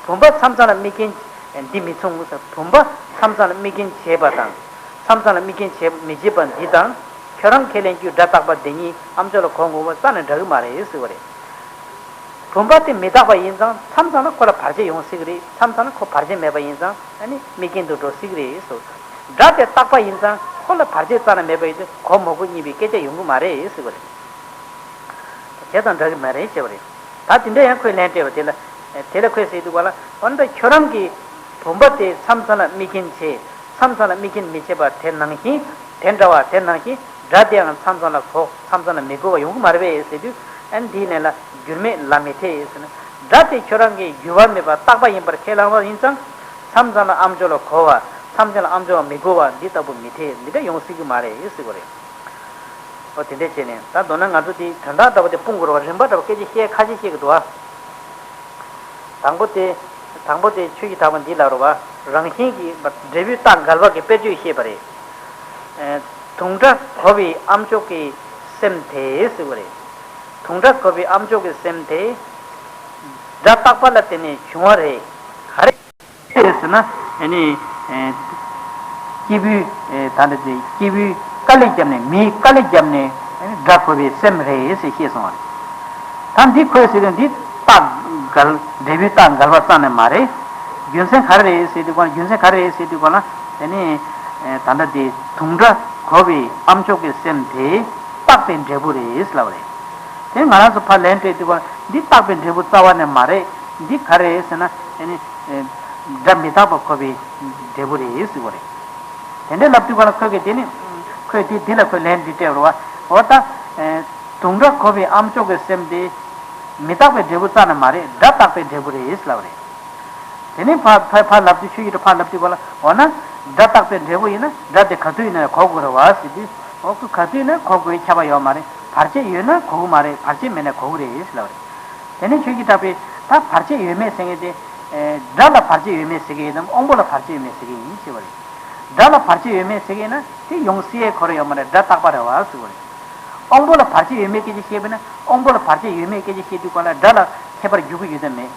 བུམ་པ་མཚམས་མཚམས་ལ་དམིགས་རྐྱེན་ འདི་མི་མཚུངས་ཟེར། བུམ་པ་མཚམས་མཚམས་ལ་དམིགས་རྐྱེན་བྱེད་པ་དང་། མཚམས་མཚམས་ལ་དམིགས་རྐྱེན་བྱེད་མི་བྱེད་པ་འདི་དང་། ཁྱོད་རང་ཁས་ལེན་རྒྱུ་སྒྲ་རྟག་པ་འདི་གཉིས་ཨ་མཆོག་ལ་གོ་དགོས་པ་རྩ་ནས་འདྲ་གི་མ་རེད་ཟེར་བ་རེད། བུམ་པ་དེ་མི་རྟག་པ་ཡིན་ཙང་མཚམས་མཚམས་ལ་ཁོ་ལ་བར་ཆད་ཡོང་སྲིད་གི་རེད། མཚམས་མཚམས་ལ་ཁོ་བར་ཆད་མེད་པ་ཡིན་ཙང་ཨ་ནི་དམིགས་རྐྱེན་དུ་འགྲོ་སྲིད་གི་རེད་ཟེར། སྒྲ་དེ་རྟག་པ་ཡིན་ཙང་ཁོ་ལ་བར་ཆད་རྩ་ནས་མེད་པ་ཡིན་དུས་གོ་མི་གོ་གཉིས་པའི་སྐད་ཆ་ཡོང་གི་མ་རེད་ཟེར་བ་རེད། དེ་དང་འདྲ་གི་མ་རེད་ཅེས་པ་རེད། ད་དེ་འདྲ་ཡང་ཁོས་ལན་སྤྲད་པ་དེ་ལ། དེ་ལ་ཁོས་ཟེར་དུས་ག་ལ་འོ་ན་ད་ཁྱོད་རང་གིས་བུམ་པ་དེ་མཚམས་མཚམས་ལ་དམིགས་རྐྱེན་བྱེད། མཚམས་མཚམས་ལ་དམིགས་རྐྱེན་མི་བྱེད་པ་དེ་ནང་བཞིན། དེ་འདྲ་བ་དེ་ནང་བཞིན་སྒྲ་དེའང་མཚམས་མཚམས་ལ་གོ། མཚམས་མཚམས་ལ་མི་གོ་བ་ཡོང་གི་མ་རེད་པས་ཟེར་དུས། ཨ་ནི་དེའི་ལན་ལ་འགྱུར་མེད་ལ་མི་འཐད་ཟེར་ན། སྒྲ་དེ་ཁྱོད་རང་གིས་འགྱུར་བ་མེད་པ་རྟག་པ་ཡིན་པར་ཁས་བླངས་པ་ཡིན་ཙང་། མཚམས་མཚམས་ལ་ཨ་མཆོག་ལ་གོ་བ། མཚམས་མཚམས་ལ་ཨ་མཆོག་ལ་མི་གོ་བ་འདི་ལྟ་བུ་མི་འཐད། འདི་འདྲ་ཡོང་སྲིད་ཀྱི་མ་རེད་ཟེར་བ་རེད། ཨོ་དེ་འདྲས་བྱས་ནས་ད་མདོར་ན་ང་ཚོ་དེ་དོན་དག་འདྲ་པོ་དེ་སྤུངས་དགོས་རེད་བ། རིམ་པ་འདྲ་པོ་སྐད་ཆ་བཤད་ཁ་ཤས་བཤད་ཀྱི་འདུག་བ། དང་པོ་དེ། དང་པོ་དེ་ཆོས་ཀྱི་གྲགས་པ་འདི་ལ་རུ་བ། རང་བཞིན་གྱིས་འབྲས་བུའི་རྟགས་འགལ་བ་གི་དཔེ་བརྗོད་བཤད་པ་རེད། དུང་སྒྲ་གོ་བའི་ཨ་མཆོག་གི་སེམས་དེ་ཟེར་བ་རེད། དུང་སྒྲ་གོ་བའི་ཨ་མཆོག་གི་སེམས་དེ། སྒྲ་རྟག་པ་ལ་བརྟེན་ནས་བྱུང་བ་རེད། ག་རེ། ཟེར་ན། ཨ་ནི། ཨེ། སྐྱེས་བུའི། ཨེ། ད་ལྟ་དེ་སྐྱེས་བུའི་དཀའ་ལས་བརྒྱབ་ནས། མིའི་དཀའ་ལས་བརྒྱབ་ནས། ཨ་ནི་སྒྲ་གོ་བའི་སེམས་རེད་ཟེར་བཤད་སོང་བ་རེད། ད་འདི་ཁོས་ཟེར་དུས་འདི་རྟགས་འགལ། འབྲས་བུའི་རྟགས་འགལ་བ་རྩ་ནས་མ་རེད། རྒྱུ་མཚན་ག་རེ་རེད་ཟེར་དུས་གོ་ན། རྒྱུ་མཚན་ག་རེ་རེད་ཟེར་དུས་གོ་ན། ཨ་ནི། ཨེ། ད་ལྟ་དེ་དུང་སྒྲ་གོ་བའི་ཨ་མཆོག་གི་སེམས་དེ་རྟག་པའི་འབྲས་བུ་རེད་ཟེར་ལབ་པ་རེད། དེ་ང་རང་ཚོ་ཕར་ལན་སྤྲད་དུས་ག་འདི་རྟག་པའི་འབྲས་བུ་རྩ་བ་ནས་མ་རེད། འདི་ག་རེ་རེད་ཟེར་ན། ཨ་ནི། ཨེ། སྒྲ་མི་རྟག་པ་གོ་བའི་འབྲས་བུ་རེད་ཟེར་བ་རེད། དེ་འདྲ་ལབ་དུས་ག་ལ་ཁོས་གི་དེ་ནི། ཁོས་དེ་འདི་ལ་ཁོས་ལན་འདི་སྤྲད་པ་རེད་བ། འོ་ད། ཨེ། དུང་སྒྲ་གོ་བའི་ཨ་མཆོག་གི་སེམས་དེ། མི་རྟག་པའི་འབྲས་བུ་རྩ་ནས་མ་རེད། སྒྲ་རྟག་པའི་འབྲས་བུ་རེད་ཟེར་ལབ་པ་རེད། དེ་ནས་ཕར་ཕར་ཕར་ལབ་དུས། ཆོས་ཀྱི་གྲགས་ཕར་ལབ་དུས་ག་ལ། འོ་ན། སྒྲ་རྟག་པའི་འབྲས་བུ་ཡིན་ན་སྒྲ་དེ་ག་དུས་ཡིན་ན་ཡང་གོ་དགོས་རེད་བ་ཟེར་དུས། འོ་ཁོས་ག་དུས་ཡིན་ན་གོ་དགོས་ཁྱབ་པ་ཡོད་མ་རེད། བར་ཆད་ཡོད་ན་གོ་གི་མ་རེད། བར་ཆད་མེད་ན་གོ་གི་རེད་ཟེར་ལབ་པ་རེད། དེ་ནས་ཆོས་ཀྱི་གྲགས་པས་ད་བར་ཆད་ཡོད་མེད་ཟེར་མཁན་དེ། ཨེ། སྒྲ་ལ་བར་ཆད་ཡོད་མེད་ཟེར་གི་ཡིན་ནམ། དབང་པོ་ལ་བར་ཆད་ཡོད་མེད་ཟེར་གི་ཡིན་ཞེས་པ་རེད། སྒྲ་ལ་བར་ཆད་ཡོད་མེད་ཟེར་གི་ཡིན་ན་དེ་ཡོང་སྲིད་ཁོ་ར་ཡོད་མ་རེད། སྒྲ་རྟག་པ་རེད་བ་ཟེར་བ་རེད། དབང་པོ་ལ་བར་ཆད་ཡོད་མེད་སྐད་ཆ་བཤད་པ་ན། དབང་པོ་ལ་བར་ཆད་ཡོད་མེད་སྐད་ཆ་བཤད་དུས་ག་ལ་སྒྲ་ལ་ཁྱད་པར་འཇུག་གི་ཡོད་དམ་མེད།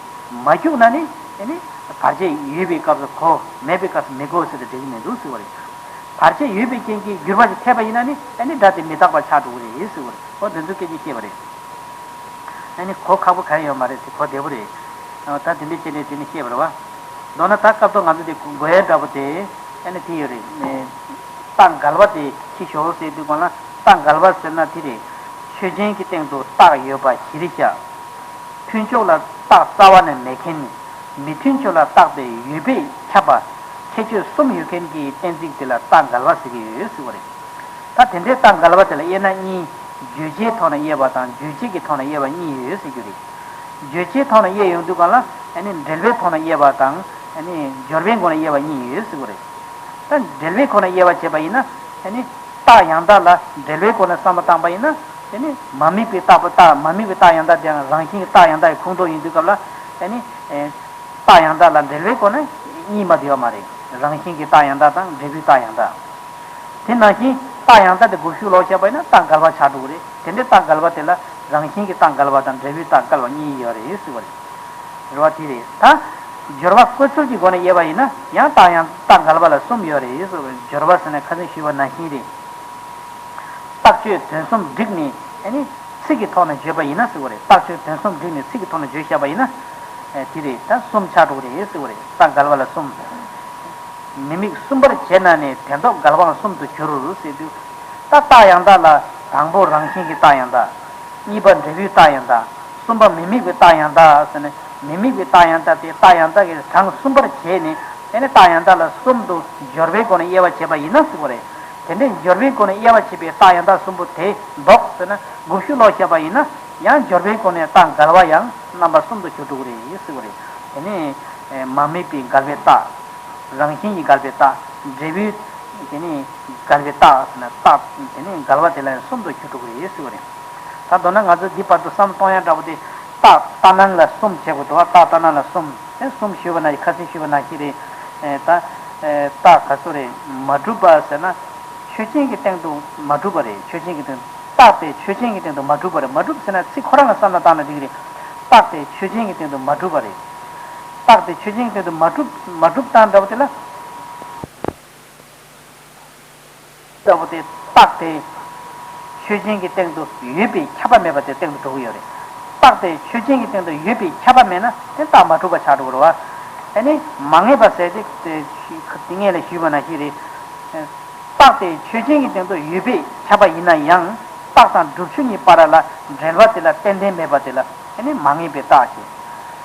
མ་འཇུག་ན་ནི། ཨ་ནི། བར་ཆད་ཡོད་པའི་སྐབས་སུ་གོ། མེད་པའི་སྐབས་སུ་མི་གོ་ཟེར་ཏེ་འགྲིག་གི་མི་འདུག་ཟེར་བ་རེད། བར་ཆད་ཡོད་པའི་རྐྱེན་གྱིས་འགྱུར་བ་ཞིག་ཐེབས་པ་ཡིན་ན་ནི། ཨ་ནི་སྒྲ་དེ་མི་རྟག་པར་ཆགས་འགྲོ་གི་རེད་ཟེར་བ་རེད། འོ་དེ་ཚོ་སྐད་ཆ་བཤད་པ་རེད། ཨ་ནི་གོ་ཁག་པོ་ག་ཡང་ཡོད་མ་རེད་དེ། གོ་བདེ་པོ་རེད། ཨ། ད་དེ་འདྲ་བྱས་ནས་དེ་ནི་བཤད་པ་རེད་བ། མདོར་ན་ད་སྐབས་ཐོག་ང་ཚོ་དེ་གོ་ཡ་འདྲ་པོ་དེ། ཨ་ནི་དེ་ཡོད་རེད། རྟགས་འགལ་བ་དེ་ཅི་ཞོག་ཟེར་དུས་ག་ལ། རྟགས་འགལ་བ་ཟེར་ན་དེ་རེད། ཆོས་ཅན་གྱི་སྟེང་དུ་རྟགས་ཡོད་པ་གཞིར་བཞག་མཐུན་ཕྱོགས་ལ་རྟགས་རྩ་བ་ནས་མེད་མཁན། མི་མཐུན་ཕྱོགས་ལ་རྟགས་དེ་ཡོད་པས་ཁྱབ་པ། ཁྱད་ཆོས་གསུམ་ཡོད་མཁན་གྱི་གཏན་ཚིགས་དེ་ལ་རྟགས་འགལ་བ་ཟེར་གྱི་ཡོད་ཟེར་བ་རེད། ད་དེ་འདྲའི་རྟགས་འགལ་བ་དེ་ལ་དབྱེ་ན་གཉིས། བརྗོད་བྱའི་ཐོག་ནས་དབྱེ་བ་དང་རྗོད་བྱེད་ཀྱི་ཐོག་ནས་དབྱེ་བ་གཉིས་ཡོད་ཟེར་རྒྱུ་རེད། རྗོད་བྱེད་ཐོག་ནས་དབྱེ་ཡོང་དུས་ག་ལ། ཨ་ནི་འབྲེལ་བའི་ཐོག་ནས་དབྱེ་བ་དང་། ཨ་ནི་སྦྱོར་བའི་སྒོ་ནས་དབྱེ་བ་གཉིས་ཡོད་ཟེར་གྱི་རེད། ད་འབྲེལ་བའི་སྒོ་ནས་དབྱེ་བ་བྱས་པ་ཡིན་ན། ཨ་ནི་རྟགས་ཡང་དག་ལ་འབྲེལ་བའི་སྒོ་ནས་བསམ་བློ་བཏང་པ་ཡིན་ན། ཨ་ནི་མ་དམིགས་པའི་རྟགས་པ། རྟགས་མ་དམིགས་པའི་རྟགས་ཡང་དག་དེའང་རང་བཞིན་གྱི་རྟགས་ཡང་དག་གི་ཁོངས་གཏོགས་ཡིན་དུས་སྐབས་ལ། ཨ་ནི། ཨེ། རྟགས་ཡང་དག་ལ་འབྲེལ་བའི་སྒོ་ནས་གཉིས་མ་དེ་ཡོད་མ་རེད། རང་བཞིན་གྱི་རྟགས་ཡང་དག་དང་འབྲས་བུའི་རྟགས་ཡང་དག་དེ་ནང་བཞིན་རྟགས་ཡང་དག་དེ་དགུ་ཤུགས་ལོག་བཞག་པ་ཡིན་ན་རྟགས་འགལ་བ་ཆགས་འགྲོ་གི་རེད། དེ་འདྲའི་རྟགས་འགལ་བ་དེ་ལ་རང་བཞིན་གྱི་རྟགས་འགལ་བ་དང་འབྲས་བུའི་རྟགས་འགལ་བ་གཉིས་ཡོད་རེད་ཟེར་བ་རེད། རེད་བ། དེ་རེད། ད་སྦྱོར་བ་བཀོད་ཚུལ་གྱི་སྒོ་ནས་དབྱེ་བ་ཡིན་ན་ཡང་རྟགས་ཡང་རྟགས་འགལ་བ་ལ་གསུམ་ཡོད་རེད་ཟེར་བ་རེད། སྦྱོར་བ་ཟེར་ན་ཁ་སང་ཞུས་པ་ནང་བཞིན་རེད། རྟགས་ཆོས་དོན་གསུམ་བསྒྲིགས་ནས། ཨ་ནི་ཚིག་གི་ཐོག་ནས་བརྗོད་པ་ཡིན་ན་ཟེར་བ་རེད། རྟགས་ཆོས་དོན་གསུམ་བསྒྲིགས་ནས་ཚིག་གི་ཐོག་ནས་བརྗོད་བཞག་པ་ཡིན་ན། ཨེ། དེ་རེད། ད་གསུམ་ཆགས་འགྲོ་གི་རེད་ཟེར་བ་རེད། རྟགས་འགལ་བ་ལ་གསུམ། མི་དམིགས་གསུམ་པར་བྱེད་ན་ནི་དོན་ལྡོག་འགལ་དབང་གསུམ་དུ་འགྱུར་ཟེར་དུས། ད་རྟགས་ཡང་དག་ལ་དང་པོ་རང་བཞིན་གྱི་རྟགས་ཡང་དག་གཉིས་པ་འབྲས་བུའི་རྟགས་ཡང་དག་གསུམ་པ་མི་དམིགས་པའི་རྟགས་ཡང་དག་ཟེར་ནས། མི་དམིགས་པའི་རྟགས་ཡང་དག་དེ་རྟགས་ཡང་དག་གི་གྲངས་གསུམ་པར་བྱས་ནས། དེ་ནས་རྟགས་ཡང་དག་ལ་གསུམ་དུ་སྦྱོར་བའི་སྒོ་ནས་དབྱེ་བ་བྱས་པ་ཡིན་ན་ཟེར་བ་རེད། དེ་འདྲའི་སྦྱོར་བའི་སྒོ་ནས་དབྱེ་བ་བྱས་པའི་རྟགས་ཡང་དག་གསུམ་པོ་དེ་ལྡོག་ཟེར་ན། དགུ་ཤུགས་ལོག་བཞག་པ་ཡིན་ན། ཡང་སྦྱོར་བའི་སྒོ་ནས་རྟགས་འགལ་བ་ཡང་རྣམ་པ་གསུམ་དུ་གྱུར་འགྲོ་གི་རེད་ཟེར་བ་རེད། དེ་ནས་མ་དམིགས་པའི་འགལ་བའི་རྟགས། རང་བཞིན་གྱི་འགལ་བའི་རྟགས། འབྲས་བུའི། དེ་ནས་འགལ་བའི་རྟགས་ཟེར་ན། རྟགས་དེ་ནས་འགལ་བ་དེ་ལ་ཡང་གསུམ་དུ་གྱུར་འགྲོ་གི་རེད་ཟེར་བ་རེད། ད་མདོར་ན་ང་ཚོ་འདི་བར་དུ་བསམ་གཏོང་ཡ་འདྲ་པོ་དེ། རྟགས་ལྟར་སྣང་ལ་གསུམ་བྱེད་དགོས་འདུག་བ། རྟགས་ལྟར་སྣང་ལ་གསུམ། དེ་གསུམ་ཞུས་པ་ན་ཁ་སང་ཞུས་པ་ནང་བཞིན་རེད། ཨེ། ད། ཨེ། རྟགས་ག་ཚོད་རེད། མ་གྲུབ་པ་ཟེར་ན། ཆོས་ཅན་གྱི་སྟེང་དུ་མ་གྲུབ་པ་རེད། ཆོས་ཅན་གྱི་སྟེང་དུ། རྟགས་དེ་ཆོས་ཅན་གྱི་སྟེང་དུ་མ་གྲུབ་པ་རེད། མ་གྲུབ་ཟེར་ན་ཚིག་ཁོ་རང་ལ་བསམ་བློ་བཏང་ན་འགྲིག་གི་རེད། རྟགས་དེ་ཆོས་ཅན་གྱི་སྟེང་དུ་མ་གྲུབ་པ་རེད། རྟགས་དེ་ཆོས་ཅན་གྱི་སྟེང་དུ་མ་གྲུབ་མ་གྲུབ་སྟངས་འདྲ་བོ་དེ་ལ། འདྲ་བོ་དེ་རྟགས་དེ་ཆོས་ཅན་གྱི་སྟེང་དུ་ཡོད་པའི་ཁྱབ་པ་མེད་པ་དེ་སྟེང་དུ་འགྲོ་གི་ཡོད་རེད། རྟགས་དེ་ཆོས་ཅན་གྱི་སྟེང་དུ་ཡོད་པའི་ཁྱབ་པ་མེད་ན་དེ་རྟགས་མ་གྲུབ་པ་ཆགས་འགྲོ་གི་རེད་བ། ཨ་ནི་མ་ངེས་པ་ཟེར་དེ་དེ་ཞུ་དེ་སྔོན་ལ་ཞུས་པ་ནང་བཞིན་རེད། རྟགས་དེ་ཆོས་ཅན་གྱི་སྟེང་དུ་ཡོད་པའི་ཁྱབ་པ་ཡིན་ན་ཡང་རྟགས་དང་སྒྲུབ་ཆོས་གཉིས་བར་ལ་འབྲེལ་བ་དེ་ལ་ཏན་ཏན་མེད་པ་དེ་ལ་ཨ་ནི་མ་ངེས་པའི་རྟགས་ཞེས།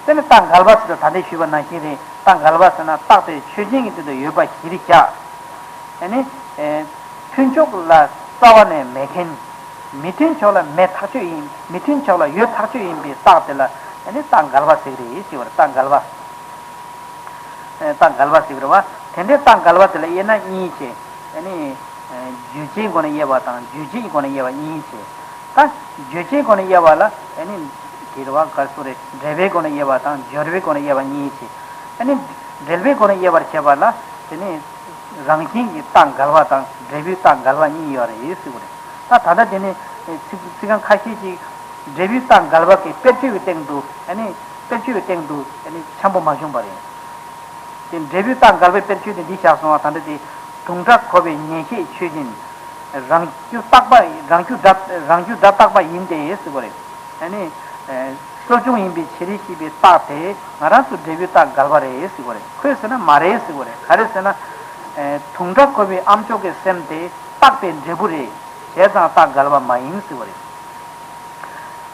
དེ་ནི་རྟགས་འགལ་བ་ཟེར་ད་ལྟ་ཞུས་པ་ནང་བཞིན་རེད། རྟགས་འགལ་བ་ཟེར་ན་རྟགས་དེ་ཆོས་ཅན་གྱི་སྟེང་དུ་ཡོད་པ་གཞིར་བཞག་ཨ་ནི། ཨེ། མཐུན་ཕྱོགས་ལ་རྩ་བ་ནས་མེད་མཁན། མི་མཐུན་ཕྱོགས་ལ་མེད་ཐག་ཆོད་ཡིན། མི་མཐུན་ཕྱོགས་ལ་ཡོད་ཐག་ཆོད་ཡིན་པའི་རྟགས་དེ་ལ་ཨ་ནི་རྟགས་འགལ་བ་ཟེར་གི་རེད་ཞེས་པར་རྟགས་འགལ་བ། ཨེ། རྟགས་འགལ་བ་ཟེར་གི་རེད་བ། དེ་འདྲའི་རྟགས་འགལ་བ་དེ་ལ་དབྱེ་ན་གཉིས་བྱས། ཨ་ནི། ཨེ། རྗོད་བྱེད་སྒོ་ནས་དབྱེ་བ་དང་རྗོད་བྱེད་སྒོ་ནས་དབྱེ་བ་གཉིས་བྱས། ད། རྗོད་བྱེད་སྒོ་ནས་དབྱེ་བ་ལ་ཨ་ནི། དེ་རེད་བ་ག་སོ་རེད། འབྲེལ་བའི་སྒོ་ནས་དབྱེ་བ་དང་སྦྱོར་བའི་སྒོ་ནས་དབྱེ་བ་གཉིས་བྱས། ཨ་ནི། འབྲེལ་བའི་སྒོ་ནས་དབྱེ་བར་བྱེད་པ་ལ་དེ་ནི། རང་བཞིན་གྱི་རྟགས་འགལ་བ་དང་འབྲས་བུའི་རྟགས་འགལ་བ་གཉིས་ཡོད་རེད་ཟེར་བ་རེད། ད་ད་ལྟ་དེ་ནི་ཚིག་ཚིག་རྐང་ཁ་ཤས་ཅིག་འབྲས་བུའི་རྟགས་འགལ་བ་གི་དཔེར་བརྗོད་ཀྱི་སྟེང་དུ་ཨ་ནི་དཔེར་བརྗོད་ཀྱི་སྟེང་དུ་ཨ་ནི་འཆམ་པོ་མ་བྱུང་བ་རེད། དེ་འབྲས་བུའི་རྟགས་འགལ་བའི་དཔེར་བརྗོད་དེ་འདི་བཞག་སོང་བ། ད་ལྟ་དེ་དུང་སྒྲ་གོ་བའི་ཉན་ཤེས་ཆོས་ཅན། རང་རྒྱུ་རྟག་པ་རང་རྒྱུ་སྒྲ་རང་རྒྱུ་སྒྲ་རྟག་པ་ཡིན་ཏེ་ཟེར་བ་རེད། ཨ་ནི། གསོ་སྦྱོང་ཡིན་པའི་ཕྱིར་ཞེས་པའི་རྟགས་དེ་ང་རང་ཚོ་འབྲས་བུའི་རྟགས་འགལ་བ་རེད་ཟེར་བ་རེད། ཁོས་ཟེར་ན་མ་རེད་ཟེར་བ་རེད། ག་རེ་ཟེར་ན། དུང་སྒྲ་གོ་བའི་ཨ་མཆོག་གི་སེམས་དེ་རྟག་པའི་འབྲས་བུ་རེད། བྱས་ཙང་རྟགས་འགལ་བ་མ་ཡིན་ཟེར་བ་རེད།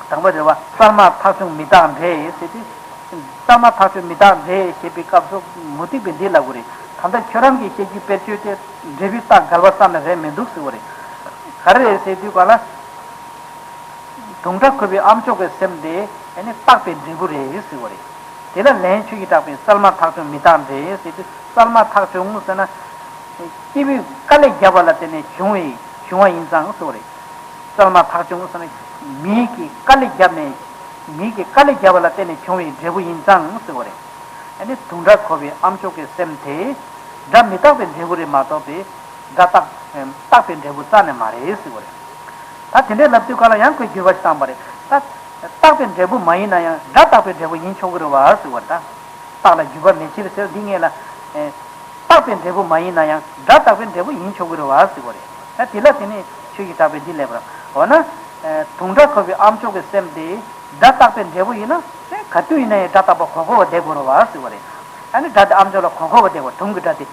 དང་པོ་རེད་བ། བསལ་མ་ཐག་ཆོད་མི་རྟག་འདྲེ་ཟེར་ཏེ། བསལ་མ་ཐག་ཆོད་མི་རྟག་འདྲེ་ཞེས་པའི་སྐབས་སུ་མུ་སྟེགས་པས་འདི་ལབ་དགོས་རེད། ད་ལྟ་ཁྱོད་རང་གིས་བཤད་རྒྱུའི་དཔེར་བརྗོད་དེ་འབྲས་བུའི་རྟགས་འགལ་བ་ཙམ་ལས་རེད་མི་འདུག་ཟེར་བ་རེད། ག་རེ་རེད་ཟེར་དུས་ག་ལ། དུང་སྒྲ་གོ་བའི་ཨ་མཆོག་གི་སེམས་དེ་ཨ་ནི་རྟག་པའི་འབྲས་བུ་རེད་ཟེར་བ་རེད། དེ་ལ་ལན་ཆོས་ཀྱི་གྲགས་པས་བསལ་མ་ཐག་ཆོད་མི་རྟག་འདྲེ་ཟེར་དུས་བསལ་མ་ཐག་ཆོད་ཟེར་ན། སྐྱེས་བུས་དཀའ་ལས་བརྒྱབ་པ་ལ་བརྟེན་ནས་བྱུང་བའི་བྱུང་བ་ཡིན་ཙང་ཟེར་བ་རེད། བསལ་མ་ཐག་ཆོད་ཟེར་ན་མིའི་གིས་དཀའ་ལས་བརྒྱབ་ནས་མིའི་གིས་དཀའ་ལས་བརྒྱབ་པ་ལ་བརྟེན་ནས་བྱུང་བའི་འབྲས་བུ་ཡིན་ཙང་ཟེར་བ་རེད། ཨ་ནི་དུང་སྒྲ་གོ་བའི་ཨ་མཆོག་གི་སེམས་དེ་སྒྲ་མི་རྟག་པའི་འབྲས་བུ་རེད་མ་གཏོགས་པའི་སྒྲ་རྟག་རྟག་པའི་འབྲས་བུ་རྩ་ནས་མ་རེད་ཟེར་བ་རེད། ད་དེ་འདྲའི་ལབ་དུས་ག་ལ་ཡང་ཁོས་འགྱུར་བ་ཞིག་བཏང་བ་རེད། ད་རྟག་པའི་འབྲས་བུ་མ་ཡིན་ན་ཡང་སྒྲ་རྟག་པའི་འབྲས་བུ་ཡིན་ཆོག་གི་རེད་བ་ཟེར་བ་རེད། ད་རྟགས་ལ་འགྱུར་བ་མེད་ཕྱིར་ཟེར་འདི་ངེས་ལ། རྟག་པའི་འབྲས་བུ་མ་ཡིན་ན་ཡང་སྒྲ་རྟག་པའི་འབྲས་བུ་ཡིན་ཆོག་གི་རེད་བ་ཟེར་བ་རེད། ད་དེ་ལ་དེ་ནས་ཆོས་ཀྱི་གྲགས་པས་འདི་ལབ་པ་རེད། འོ་ན། དུང་སྒྲ་གོ་བའི་ཨ་མཆོག་གི་སེམས་དེ་སྒྲ་རྟག་པའི་འབྲས་བུ་ཡིན་ན་ག་དུས་ཡིན་ན་ཡང་སྒྲ་རྟག་པ་གོ་གོ་བ་བསྡད་དགོས་རེད་བ་ཟེར་བ་རེད། ཨ་ནི་སྒྲ་དེ་ཨ་མཆོག་ལ་གོ་གོ་བ་བསྡད་དགོས། དུང་གི་སྒྲ་དེ།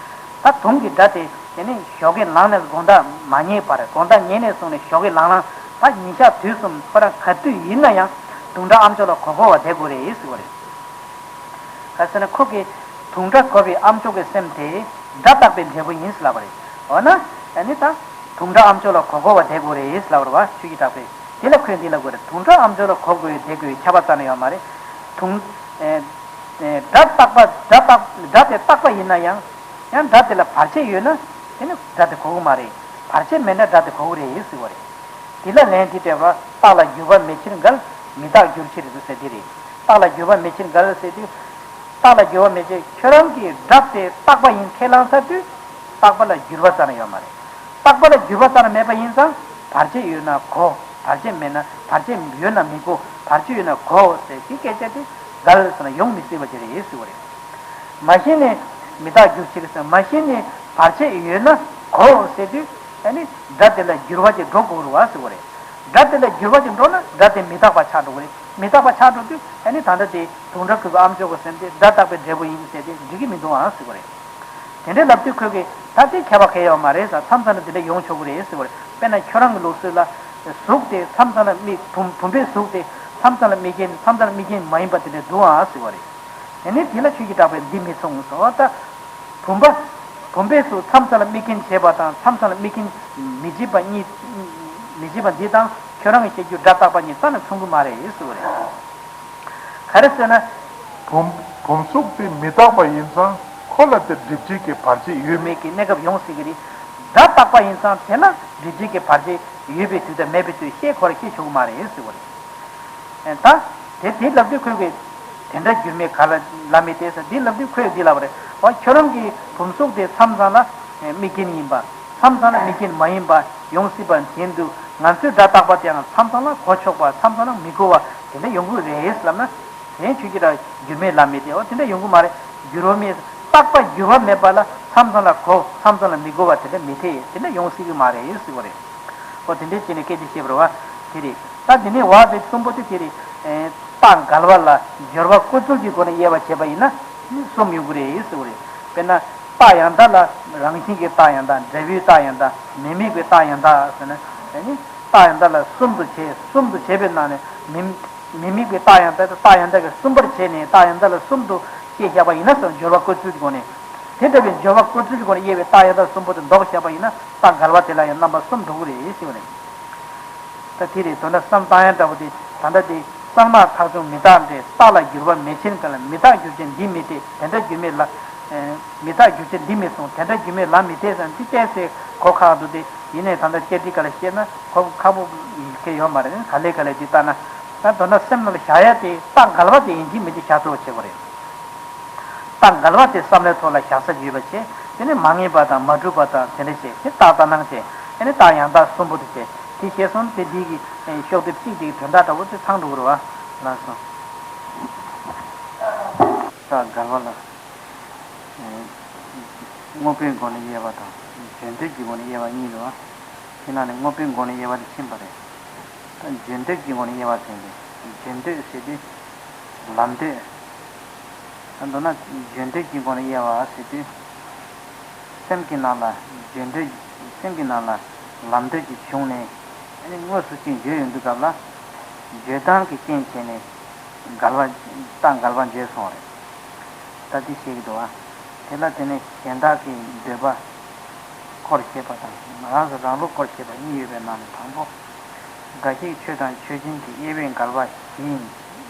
ད་དུང་གི་སྒྲ་དེ་དེ་ནས་ཞོགས་ཀས་ལངས་ནས་དགོང་དག་མ་ཉལ་བར་དགོང་དག་ཉལ་ནས་བཟུང་ནས་ཞོགས་ཀས་ལངས་ལངས་ད་ཉིན་ཞག་དུས་གསུམ་ཁོ་རང་ག་དུས་ཡིན་ན་ཡང་དུང་སྒྲ་ཨ་མཆོག་ལ་གོ་གོ་བ་བསྡད་དགོས་རེད་ཟེར་བ་རེད། ག་ཟེར་ན་ཁོ་གིས་དུང་སྒྲ་གོ་བའི་ཨ་མཆོག་གི་སེམས་དེ་སྒྲ་རྟག་པའི་འབྲས་བུ་ཡིན་ཟེར་ལབ་པ་རེད། འོ་ན་ཨ་ནི་ད་དུང་སྒྲ་ཨ་མཆོག་ལ་གོ་གོ་བ་བསྡད་དགོས་རེད་ཟེར་ལབ་པ་རེད་བ། ཆོས་ཀྱི་གྲགས་པས་དེ་ལ་ཁོས་འདི་ལབ་དགོས་རེད། དུང་སྒྲ་ཨ་མཆོག་ལ་གོ་དགོས་བསྡད་དགོས་ཁྱབ་པ་རྩ་ནས་ཡོད་མ་རེད། དུང་། ཨེ། ཨེ། སྒྲ་རྟག་པ་སྒྲ་རྟག་སྒྲ་དེ་རྟག་པ་ཡིན་ན་ཡང་། ཡང་སྒྲ་དེ་ལ་བར་ཆད་ཡོད་ན། དེ་ནི་སྒྲ་དེ་གོ་གི་མ་རེད། བར་ཆད་མེད་ན་སྒྲ་དེ་གོ་གི་རེད་ཟེར་བ་རེད། དེ་ལ་ལན་དེ་སྤྲད་པ་རྟགས་ལ་འགྱུར་བ་མེད་ཕྱིར་འགལ། མི་རྟག་འགྱུར་ཕྱིར་ཟེར་དེ་རེད། རྟགས་ལ་འགྱུར་བ་མེད་ཕྱིར་འགལ་ཟེར་དུས། རྟགས་ལ་འགྱུར་བ་མེད་ཕྱིར་ཁྱོད་རང་གིས་སྒྲ་དེ་རྟག་པ་ཡིན་ཁས་བླངས་ཚར་དུས། རྟག་པ་ལ་འགྱུར་བ་རྩ་ནས་ཡོད་མ་རེད། རྟག་པ་ལ་འགྱུར་བ་རྩ་ནས་མེད་པ་ཡིན་ཙང་བར་ཆད་ཡོད་ན་གོ། བར་ཆད་མེད་ན་བར་ཆད་ཡོད་ན་མི་གོ། བར་ཆད་ཡོད་ན་གོ་ཟེར་དེ་སྐད་ཆ་དེ་འགལ་ཟེར་ན་ཡོང་མི་སྲིད་པ་ཅིག་རེད་ཟེར་བ་རེད། མ་ཤེས་ནས་མི་རྟག་འགྱུར་ཕྱིར་ཟེར། མ་ཤེས་ནས་བར་ཆད་ཡོད་ན་གོ་ཟེར་དུས་ཨ་ནི་སྒྲ་དེ་ལ་འགྱུར་བ་ཅིག་འགྲོ་དགོས་རེད་བ་ཟེར་བ་རེད། སྒྲ་དེ་ལ་འགྱུར་བ་ཅིག་འགྲོ་ན་སྒྲ་དེ་མི་རྟག་པ་ཆགས་འགྲོ་གི་རེད། མི་རྟག་པ་ཆགས་འགྲོ་དུས་ཨ་ནི་ད་ལྟ་དེ་དུང་སྒྲ་གོ་བའི་ཨ་མཆོག་གི་སེམས་དེ་སྒྲ་རྟག་པའི་འབྲས་བུ་ཡིན་ཟེར་དེ་འགྲིག་གི་མི་འདུག་ཨང་ཟེར་བ་རེད། དེ་འདྲའི་ལབ་དུས་ཁོས་གིས་ད་དེ་ཁྱད་པར་གང་ཡང་ཡོད་མ་རེད་ཟེར། མཚམས་མཚམས་ལ་དེ་འདྲ་ཡོང་ཆོག་གི་རེད་ཟེར་བ་རེད། དཔེར་ན་ཁྱོད་རང་གི་ལུགས་སྲོལ་ལ་གཟུགས་དེ་མཚམས་མཚམས་ལ་མིག་བུམ་བུམ་པའི་གཟུགས་དེ་མཚམས་མཚམས་ལ་དམིགས་རྐྱེན་མཚམས་མཚམས་ལ་དམིགས་རྐྱེན་མ་ཡིན་པ་དེ་འདྲ་འདུག་ཨང་ཟེར་བ་རེད། དེ་ནས་དེ་ལ་ཆོས་ཀྱི་གྲགས་པས་འདི་མི་མཚུངས་སོ། ད་བུམ་པ། བུམ་པའི་གཟུགས་མཚམས་མཚམས་ལ་དམིགས་རྐྱེན་བྱེད་པ་དང་མཚམས་མཚམས་ལ་དམིགས་རྐྱེན་མི་བྱེད་པ་གཉིས། མི་བྱེད་པ་འདི་དང་ཁྱོད་རང་གིས་བཤད་རྒྱུ་སྒྲ་རྟག་པ་གཉིས་རྩ་ནས་མཚུངས་ཀྱི་མ་རེད་ཟེར་བ་རེད། ག་རེ་ཟེར་ན། བུམ། བུམ་གཟུགས་དེ་མི་རྟག་པ་ཡིན་ཙང་ཁོ་ལ་དེ་སྒྲིབ་བྱེད་ཀྱི་བར་ཆད་ཡོད་མེད་ཀྱི་གནས་སྐབས་ཡོང་སྲིད་ཀྱི་རེད། སྒྲ་རྟག་པ་ཡིན་ཙང་དེ་ལ་སྒྲིབ་བྱེད་ཀྱི་བར་ཆད་ཡོད་པའི་དུས་དང་མེད་པའི་དུས་ཤེས་ཁོ་ར་ཤེས་ཆོག་གི་མ་རེད་ཟེར་བ་རེད། ད་དེ་དེ་ལབ་དུས་ཁོས་གི་དེ་འདྲ་འགྱུར་མེད་ག་ལ་ལ་མི་བལྟས་ས་འདི་ལབ་དུས་ཁོས་འདི་ལབ་པ་རེད། འོ་ཁྱོད་རང་གི་བུམ་གཟུགས་དེ་མཚམས་མཚམས་ལ་དམིགས་རྐྱེན་ཡིན་པ། མཚམས་མཚམས་ལ་དམིགས་རྐྱེན་མ་ཡིན་པ་ཡོང་སྲིད་པ་བཞིན་དུ་ང་ཚོའི་སྒྲ་རྟག་པ་དེའང་མཚམས་མཚམས་ལ་གོ་ཆོག་པ་མཚམས་མཚམས་ལ་མི་གོ་བ་དེ་འདྲ་ཡོང་གི་རེད་ལབ་ན། དེ་ཆོས་ཅན་ར་འགྱུར་མེད་ལམ་མེད་དེ། འོ་དེ་འདྲ་ཡོང་གི་མ་རེད། འགྱུར་བ་མེད། རྟག་པ་འགྱུར་བ་མེད་པ་ལ་མཚམས་མཚམས་ལ་གོ། མཚམས་མཚམས་ལ་མི་གོ་བ་དེ་འདྲ་མི་འཐད། དེ་འདྲ་ཡོང་སྲིད་གི་མ་རེད་ཟེར་བ་རེད། འོ་དེ་འདྲའི་བྱས་ནས་སྐད་ཆ་བཤད་པ་རེད་བ། དེ་རེད། ད་དེ་ནས་བ་དེ་གསུམ་པོ་དེ་དེ་རེད། རྟགས་འགལ་བ་ལ་སྦྱོར་བ་བཀོད་ཚུལ་གྱི་སྒོ་ནས་དབྱེ་བ་བྱས་པ་ཡིན་ན་གསུམ་ཡོང་གི་རེད་ཟེར་བ་རེད། དཔེར་ན་རྟགས་ཡང་དག་ལ་རང་བཞིན་གྱི་རྟགས་ཡང་དག་འབྲས་བུའི་རྟགས་ཡང་དག་མི་དམིགས་པའི་རྟགས་ཡང་དག་ཟེར་ན། དེ་ནི་རྟགས་ཡང་དག་ལ་གསུམ་དུ་བྱས། གསུམ་དུ་བྱས་པའི་ནང་ནས་མི་མི་དམིགས་པའི་རྟགས་ཡང་དག་དང་རྟགས་ཡང་དག་གི་གསུམ་པར་བྱས་ནས་རྟགས་ཡང་དག་ལ་གསུམ་དུ་དབྱེ་བཞག་པ་ཡིན་ན་ཟེར། སྦྱོར་བ་བཀོད་ཚུལ་གྱི་སྒོ་ནས། དེ་ལྟ་བུའི་སྦྱོར་བ་བཀོད་ཚུལ་གྱི་སྒོ་ནས་དབྱེ་བའི་རྟགས་ཡང་དག་གསུམ་པོ་དེ་ལྡོག་བཞག་པ་ཡིན་ན་རྟགས་འགལ་བ་དེ་ལ་ཡང་རྣམ་པ་གསུམ་འགྲོ་གི་རེད་ཟེར་བ་རེད། ད་དེ་རེད། དོན་དག་བསམ་བཏང་ཡ་འདྲ་པོ་དེ། ད་ལྟ་དེ་གསང་སྔགས་ཐག་ཆོད་མི་རྟག་འདྲེ། རྟགས་ལ་འགྱུར་བ་མེད་ཕྱིར་འགལ། མི་རྟག་འགྱུར་བྱེད་འདི་མི་འཐད། དེ་འདྲ་འགྱུར་མེད་ལ། མི་རྟག་འགྱུར་བྱེད་འདི་མི་གསུང་། དེ་འདྲ་འགྱུར་མེད་ལམ་མི་འཐད་ཟེར། འདི་བལྟས་ཚེ་གོ་ཁག་འདུག་སྟེ། ཡིན་ནའི་ད་ལྟ་བཅར་འདྲི་སྒང་ལ་བཤད་ན་གོ་ཁག་པོ་ཡི་གེ་ཡོད་མ་རེད། ག་ལེ་ག་ལེ་འདི་ལྟ་ན། ད་དོན་དག་སེམས་ནང་ལ་བཞག་ཡ་དེ་རྟགས་འགལ་བ་དེ་ཡིན་གཅིག་མིན་གཅིག་བཞག་ཐུབ་པ་བྱེད་དགོས་རེད། རྟགས་འགལ་བ་དེ་བསམ་བློའི་ཐོག་ལ་བཞག་ས་ཡོད་པ་བྱས། དེ་ནས་མ་ངེས་པ་དང་མ་གྲུབ་པ་དང་དེ་འདྲ་བྱས། དེ་རྟགས་ལྟར་སྣང་བྱས། དེ་ནས་རྟགས་ཡང་དག་གསུམ་པོ་དེ་བྱས། དེ་བྱས་སོང་དེ་འདི་གི་ཤོག་ལྡེབ་གཅིག་དེ་གི་དོན་དག་འདྲ་པོ་དེ་ཚང་འགྲོ་གི་རེད་བ། ལགས་སོ། རྟགས་འགལ་བ་ལ། དངོས་པོའི་སྒོ་ནས་དབྱེ་བ་དང་བརྗོད་འདོད་ཀྱི་སྒོ་ནས་དབྱེ་བ་གཉིས་རེད་བ། དེ་ནང་ནས་དངོས་པོའི་སྒོ་ནས་དབྱེ་བ་དེ་ཕྱིན་པ་རེད། ད་བརྗོད་འདོད་ཀྱི་སྒོ་ནས་དབྱེ་བ་ཟེར་ཏེ། བརྗོད་འདོད་ཟེར་དུས་ལམ་འདོད། ད་མདོར་ན་བརྗོད་འདོད་ཀྱི་སྒོ་ནས་དབྱེ་བ་ཟེར་དུས། སེམས་ཀྱི་ནང་ལ་བརྗོད་འདོད། སེམས་ཀྱི་ནང་ལ་ལམ་འདོད་ཀྱི་བྱུང་ནས། ཨ་ནི་དངོས་སུ་ཅིག་བརྗོད་ཡོང་དུས་སྐབས་ལ། བརྗོད་སྟངས་ཀྱི་རྐྱེན་བྱས་ནས་འགལ་བ། རྟགས་འགལ་བ་བརྗོད་སོང་བ་རེད། ད་འདི་བཤད་ཀྱི་འདུག་ཨ། དེ་ལ་དེ་ནས་གཞན་དག་གི་འདོད་པ་སྐོར་བཤད་པ་དང་ང་རང་ཚོ་རང་ལུགས་སྐོར་བཤད་པ་གཉིས་ཡོད་པའི་ནང་ནས་དང་པོ། འགའ་ཞིག་ཆོས་དང་ཆོས་ཅན་གྱི་དབྱེ་བས་འགལ་བ་བཞི་ཡིན།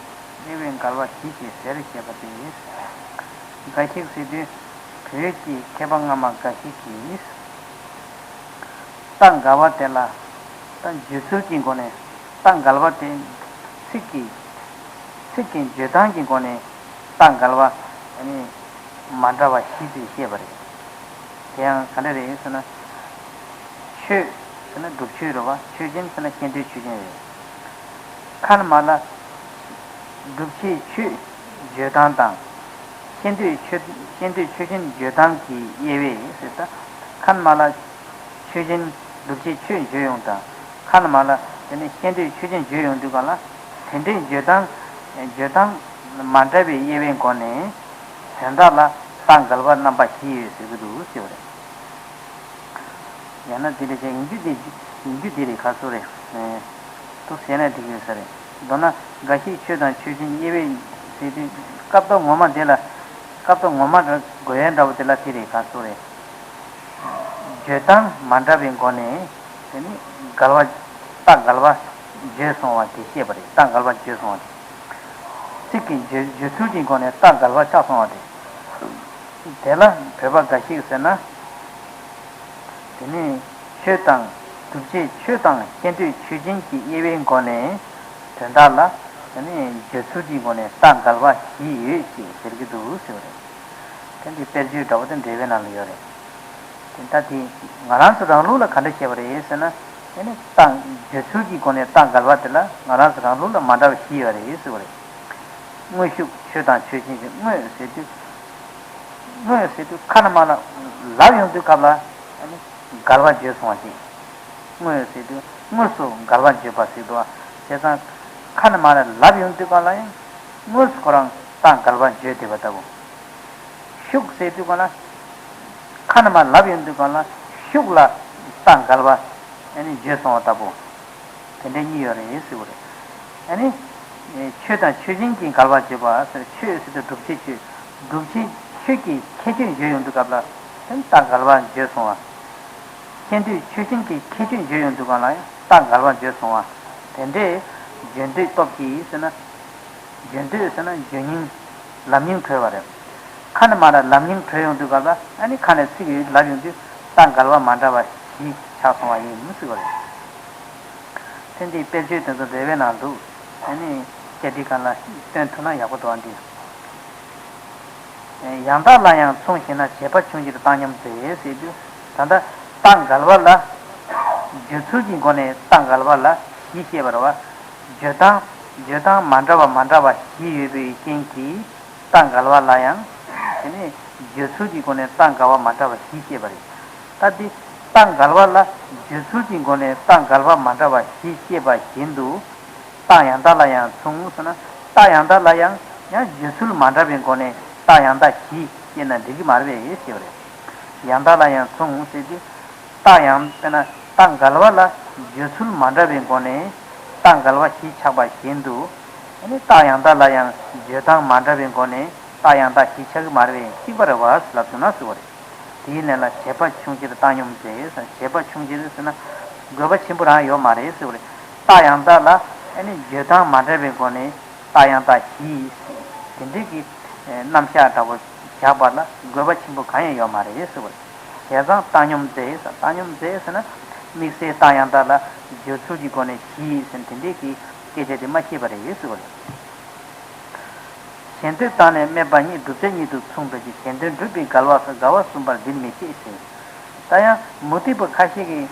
དབྱེ་བས་འགལ་བ་བཞི་ཞེས་ཟེར་ཞེས་པ་སྟེ། འགའ་ཞིག་ཟེར་དུས་བོད་ཀྱི་མཁས་པ་སྔ་མ་འགའ་ཞིག་གིས། རྟགས་འགལ་བ་དེ་ལ། ད་བརྗོད་ཚུལ་གྱི་སྒོ་ནས་རྟགས་འགལ་བ་དེ། ཚིག་གི་ཚིག་གི་བརྗོད་སྟངས་ཀྱི་སྒོ་ནས་རྟགས་འགལ་བ་ནི་མ་འདྲ་བ་བཞི་ཅིག་བཤད་པ་རེད། དེ་ཡང་ག་འདྲ་རེད་ཟེར་ན། ཆོས་ཟེར་ན་སྒྲུབ་ཆོས་རེད་བ། ཆོས་ཅན་ཟེར་ན་ཤེས་འདོད་ཆོས་ཅན་རེད། ཁ་ན་མ་ལ། སྒྲུབ་བྱེད་ཆོས་བརྗོད་སྟངས་དང་། ཤེས་འདོད་ཆོས། ཤེས་འདོད་ཆོས་ཅན་བརྗོད་སྟངས་ཀྱི་དབྱེ་བས་ཟེར་ད། ཁ་ན་མ་ལ་ཆོས་ཅན། སྒྲུབ་བྱེད་ཆོས་བརྗོད་ཡོང་དང་། ཁ་ན་མ་ལ་དེ་ནས་ཤེས་འདོད་ཆོས་ཅན་བརྗོད་ཡོང་དུས་སྒང་ལ། དེ་འདྲའི་བརྗོད་སྟངས། བརྗོད་སྟངས་མ་འདྲ་བའི་དབྱེ་བའི་སྒོ་ནས། དོན་དག་ལ་རྟགས་འགལ་བ་རྣམ་པ་བཞི་ཡོད་ཟེར་གྱི་འདུག་ཟེར་བ་རེད། ཡང་ན་འདི་འདྲ་བྱས་ཡིན་རྒྱུ་འདི། ཡིན་རྒྱུ་འདི་རེད་ག་སོ་རེད། ཨེ། དུ་ཟེར་ན་འགྲིག་ཡོད་ས་རེད། མདོར་ན་འགའ་ཞིག་ཆོས་དང་ཆོས་ཅན་དབྱེ་བས་ཟེར་དུས་སྐབས་ཐོག་ངོ་མ་འདི་ལ། སྐབས་ཐོག་ངོ་མ་འདྲ་དགོས་ཡ་འདྲ་བོ་དེ་ལ་དེ་རེད་ག་སོ་རེད། བརྗོད་སྟངས་མ་འདྲ་བའི་སྒོ་ནས་དེ་ནི་འགལ་བ། རྟགས་འགལ་བ་བརྗོད་སོང་བ་དེ་བཤད་པ་རེད། རྟགས་འགལ་བ་བརྗོད་སོང་བ་དེ། ཚིག་གི་བརྗོད་བརྗོད་ཚུལ་གྱི་སྒོ་ནས་རྟགས་འགལ་བ་ཆགས་སོང་བ་དེ། དེ་ལ་བོད་པ་འགའ་ཞིག་ཟེར་ན། དེ་ནི་ཆོས་དང་། སྒྲུབ་བྱེད་ཆོས་དང་ཤེས་འདོད་ཆོས་ཅན་གྱི་དབྱེ་བའི་སྒོ་ནས་དོན་དག་ལ། དེ་ནི་བརྗོད་ཚུལ་གྱི་སྒོ་ནས་རྟགས་འགལ་བ་བཞི་ཡོད་ཅེས་ཟེར་གྱི་འདུག་ཟེར་བ་རེད། དེ་འདི་དཔེར་བརྗོད་འདྲ་བོ་དེ་འགྲེལ་པའི་ནང་ལ་ཡོད་རེད། དེ་ལྟ་དེ་ང་རང་ཚོ་རང་ལུགས་ལ་ག་འདྲ་བཤད་པ་རེད་ཟེར་ན། དེ་ནི་རྟགས་བརྗོད་ཚུལ་གྱི་སྒོ་ནས་རྟགས་འགལ་བ་དེ་ལ་ང་རང་ཚོ་རང་ལུགས་ལ་མ་འདྲ་བ་བཞི་ཡོད་རེད་ཟེར་བ་རེད། དངོས་ཤུགས་ཆོས་དང་ཆོས་ཅན་གྱི་དངོས་ཟེར་དུས། དངོས་ཟེར་དུས་ཁ་ན་མ་ལ་ལབ་ཡོང་དུས་སྐབས་ལ་ཨ་ནི་འགལ་བ་བརྗོད་སོང་བ་ཅིག་དངོས་ཟེར་དུས་དངོས་སུ་འགལ་བ་བརྗོད་པ་ཟེར་འདུག་བ། བྱས་ཙང་ཁ་ན་མ་ལ་ལབ་ཡོང་དུས་སྐབས་ལ་ཡང་དངོས་སུ་ཁོ་རང་རྟགས་འགལ་བ་བརྗོད་བསྡད་པ་ལྟ་བུ། ཤུགས་ཟེར་དུས་སྒང་ལ། ཁ་ན་མ་ལབ་ཡོང་དུས་སྒང་ལ་ཤུགས་ལ་རྟགས་འགལ་བ་ཨ་ནི་བརྗོད་སོང་བ་ལྟ་བུ། དེ་འདྲ་གཉིས་ཡོད་རེད་ཟེར་བ་རེད། ཨ་ནི། ཆོས་དང་ཆོས་ཅན་གྱི་འགལ་བ་བརྗོད་པ་ཟེར། ཆོས་ཟེར་དུས་སྒྲུབ་བྱེད་ཆོས། སྒྲུབ་བྱེད་ཆོས་ཀྱི་ཁྱད་ཆོས་བརྗོད་ཡོང་དུས་སྐབས་ལ་དེ་རྟགས་འགལ་བ་བརྗོད་སོང་བ། ཤེས་འདོད་ཆོས་ཅན་གྱི་ཁྱད་ཆོས་བརྗོད་ཡོང་དུས་སྒང་ལ་ཡང་རྟགས་འགལ་བ་བརྗོད་སོང་བ། དེ་འདྲའི་བརྗོད་འདོད་སྟོབས་ཀྱིས་ཟེར་ན། བརྗོད་འདོད་ཟེར་ན་བརྗོད་སྙིང་། ལབ་སྙིང་བྲོ་བ་རེད། ཁ་ན་མ་ལ་ལབ་སྙིང་བྲོ་ཡོང་དུས་སྐབས་ལ་ཨ་ནི་ཁ་ནས་ཚིག་ཡོད་ལབ་ཡོང་དུས་རྟགས་འགལ་བ་མ་འདྲ་བ་ཞིག་ཆགས་སོང་བ་ཡིན་ཟེར་བ་རེད། ཚེ་འདིའི་དཔེར་བརྗོད་དེ་ཚོ་འགྲེལ་པའི་ནང་འདུག་ཨ་ནི་བཅར་འདྲི་སྒང་ལ་སྟོན་ཐུབ་ན་ཡག་པོ་འདུག་ཨ་འདི། ཡང་དག་ལ་ཡང་མཚུངས་ཤེ་ན་བྱས་པ་ཆུང་ཕྱིར་བཏང་སྙོམས་མཛད་ཟེར་དུས། ད་ལྟ་རྟགས་འགལ་བ་ལ། བརྗོད་ཚུལ་གྱི་སྒོ་ནས་རྟགས་འགལ་བ་ལ་བཞི་བཤད་པ་རེད་བ། བརྗོད་སྟངས། བརྗོད་སྟངས་མ་འདྲ་བ་མ་འདྲ་བ་བཞི་ཡོད་པའི་རྐྱེན་གྱིས་རྟགས་འགལ་བ་ལ་ཡང་། དེ་ནས་བརྗོད་ཚུལ་གྱི་སྒོ་ནས་རྟགས་འགལ་བ་མ་འདྲ་བ་བཞི་བཤད་པ་རེད། ད་འདི་རྟགས་འགལ་བ་ལ་བརྗོད་ཚུལ་གྱི་སྒོ་ནས་རྟགས་འགལ་བ་མ་འདྲ་བ་བཞི་བཤད་པ་བཞིན་དུ། རྟགས་ཡང་དག་ལ་ཡང་མཚུངས་ཟེར་ན། རྟགས་ཡང་དག་ལ་ཡང་ཡང་བརྗོད་ཚུལ་མ་འདྲ་བའི་སྒོ་ནས་རྟགས་ཡང་དག་བཞི་བཤད་ན་འགྲིག་གི་མ་རེད་པས་ཞེས་པ་རེད། ཡང་དག་ལ་ཡང་མཚུངས་ཟེར་དུས། རྟགས་ཡང་དཔེར་ན་རྟགས་འགལ་བ་ལ་བརྗོད་ཚུལ་མ་འདྲ་བའི་སྒོ་ནས་རྟགས་འགལ་བ་བཞི་ཆགས་པ་བཞིན་དུ། ཨ་ནི་རྟགས་ཡང་དག་ལ་ཡང་བརྗོད་སྟངས་མ་འདྲ་བའི་སྒོ་ནས་རྟགས་ཡང་དག་བཞི་ཆགས་ཀྱི་མ་རེད་པས་གཅིག་པ་རེད་པ་ལབ་ཐུབ་ན་ཟེར་བ་རེད། དེའི་ལན་ལ་བྱས་པ་ཆུང་ཕྱིར་བཏང་སྙོམས་མཛད། བྱས་པ་ཆུང་ཕྱིར་ཟེར་ན་དགོས་པ་ཆེན་པོ་རང་ཡོད་མ་རེད་ཟེར་བ་རེད། རྟགས་ཡང་དག་ལ་ཨ་ནི་བརྗོད་སྟངས་མ་འདྲ་བའི་སྒོ་ནས་རྟགས་ཡང་དག་བཞི། དེ་འདྲའི་གི་རྣམ་གཞག་འདྲ་པོ་བཞག་པ་ལ་དགོས་པ་ཆེན་པོ་གང་ཡང་ཡོད་མ་རེད་ཟེར་བ་རེད། བྱས་ཙང་བཏང་སྙོམས་མཛད། བཏང་སྙོམས་མཛད་ཟེར་ན་དམིགས་བསལ་རྟགས་ཡང་དག་ལ་བརྗོད་ཚུལ་གྱི་སྒོ་ནས་བཞི་ཟེར་དེ་འདྲའི་གི་སྐད་ཆ་དེ་མ་བཤད་པ་རེད་ཟེར་བ་རེད། ཞེ་འདོད་དང་ནི་སྨད་པ་གཉིས། བསྒྲུབ་བྱ་གཉིས་སུ་མཚུངས་པའི་ཕྱིར། ཞེ་འདོད་སྒྲུབ་པའི་འགལ་བ་སོགས་འགལ་བ་གསུམ་པར་འདིར་མི་བཤད་ཟེར། ད་ཡང་མུ་སྟེགས་པ་ཁ་ཤས་ཀྱིས།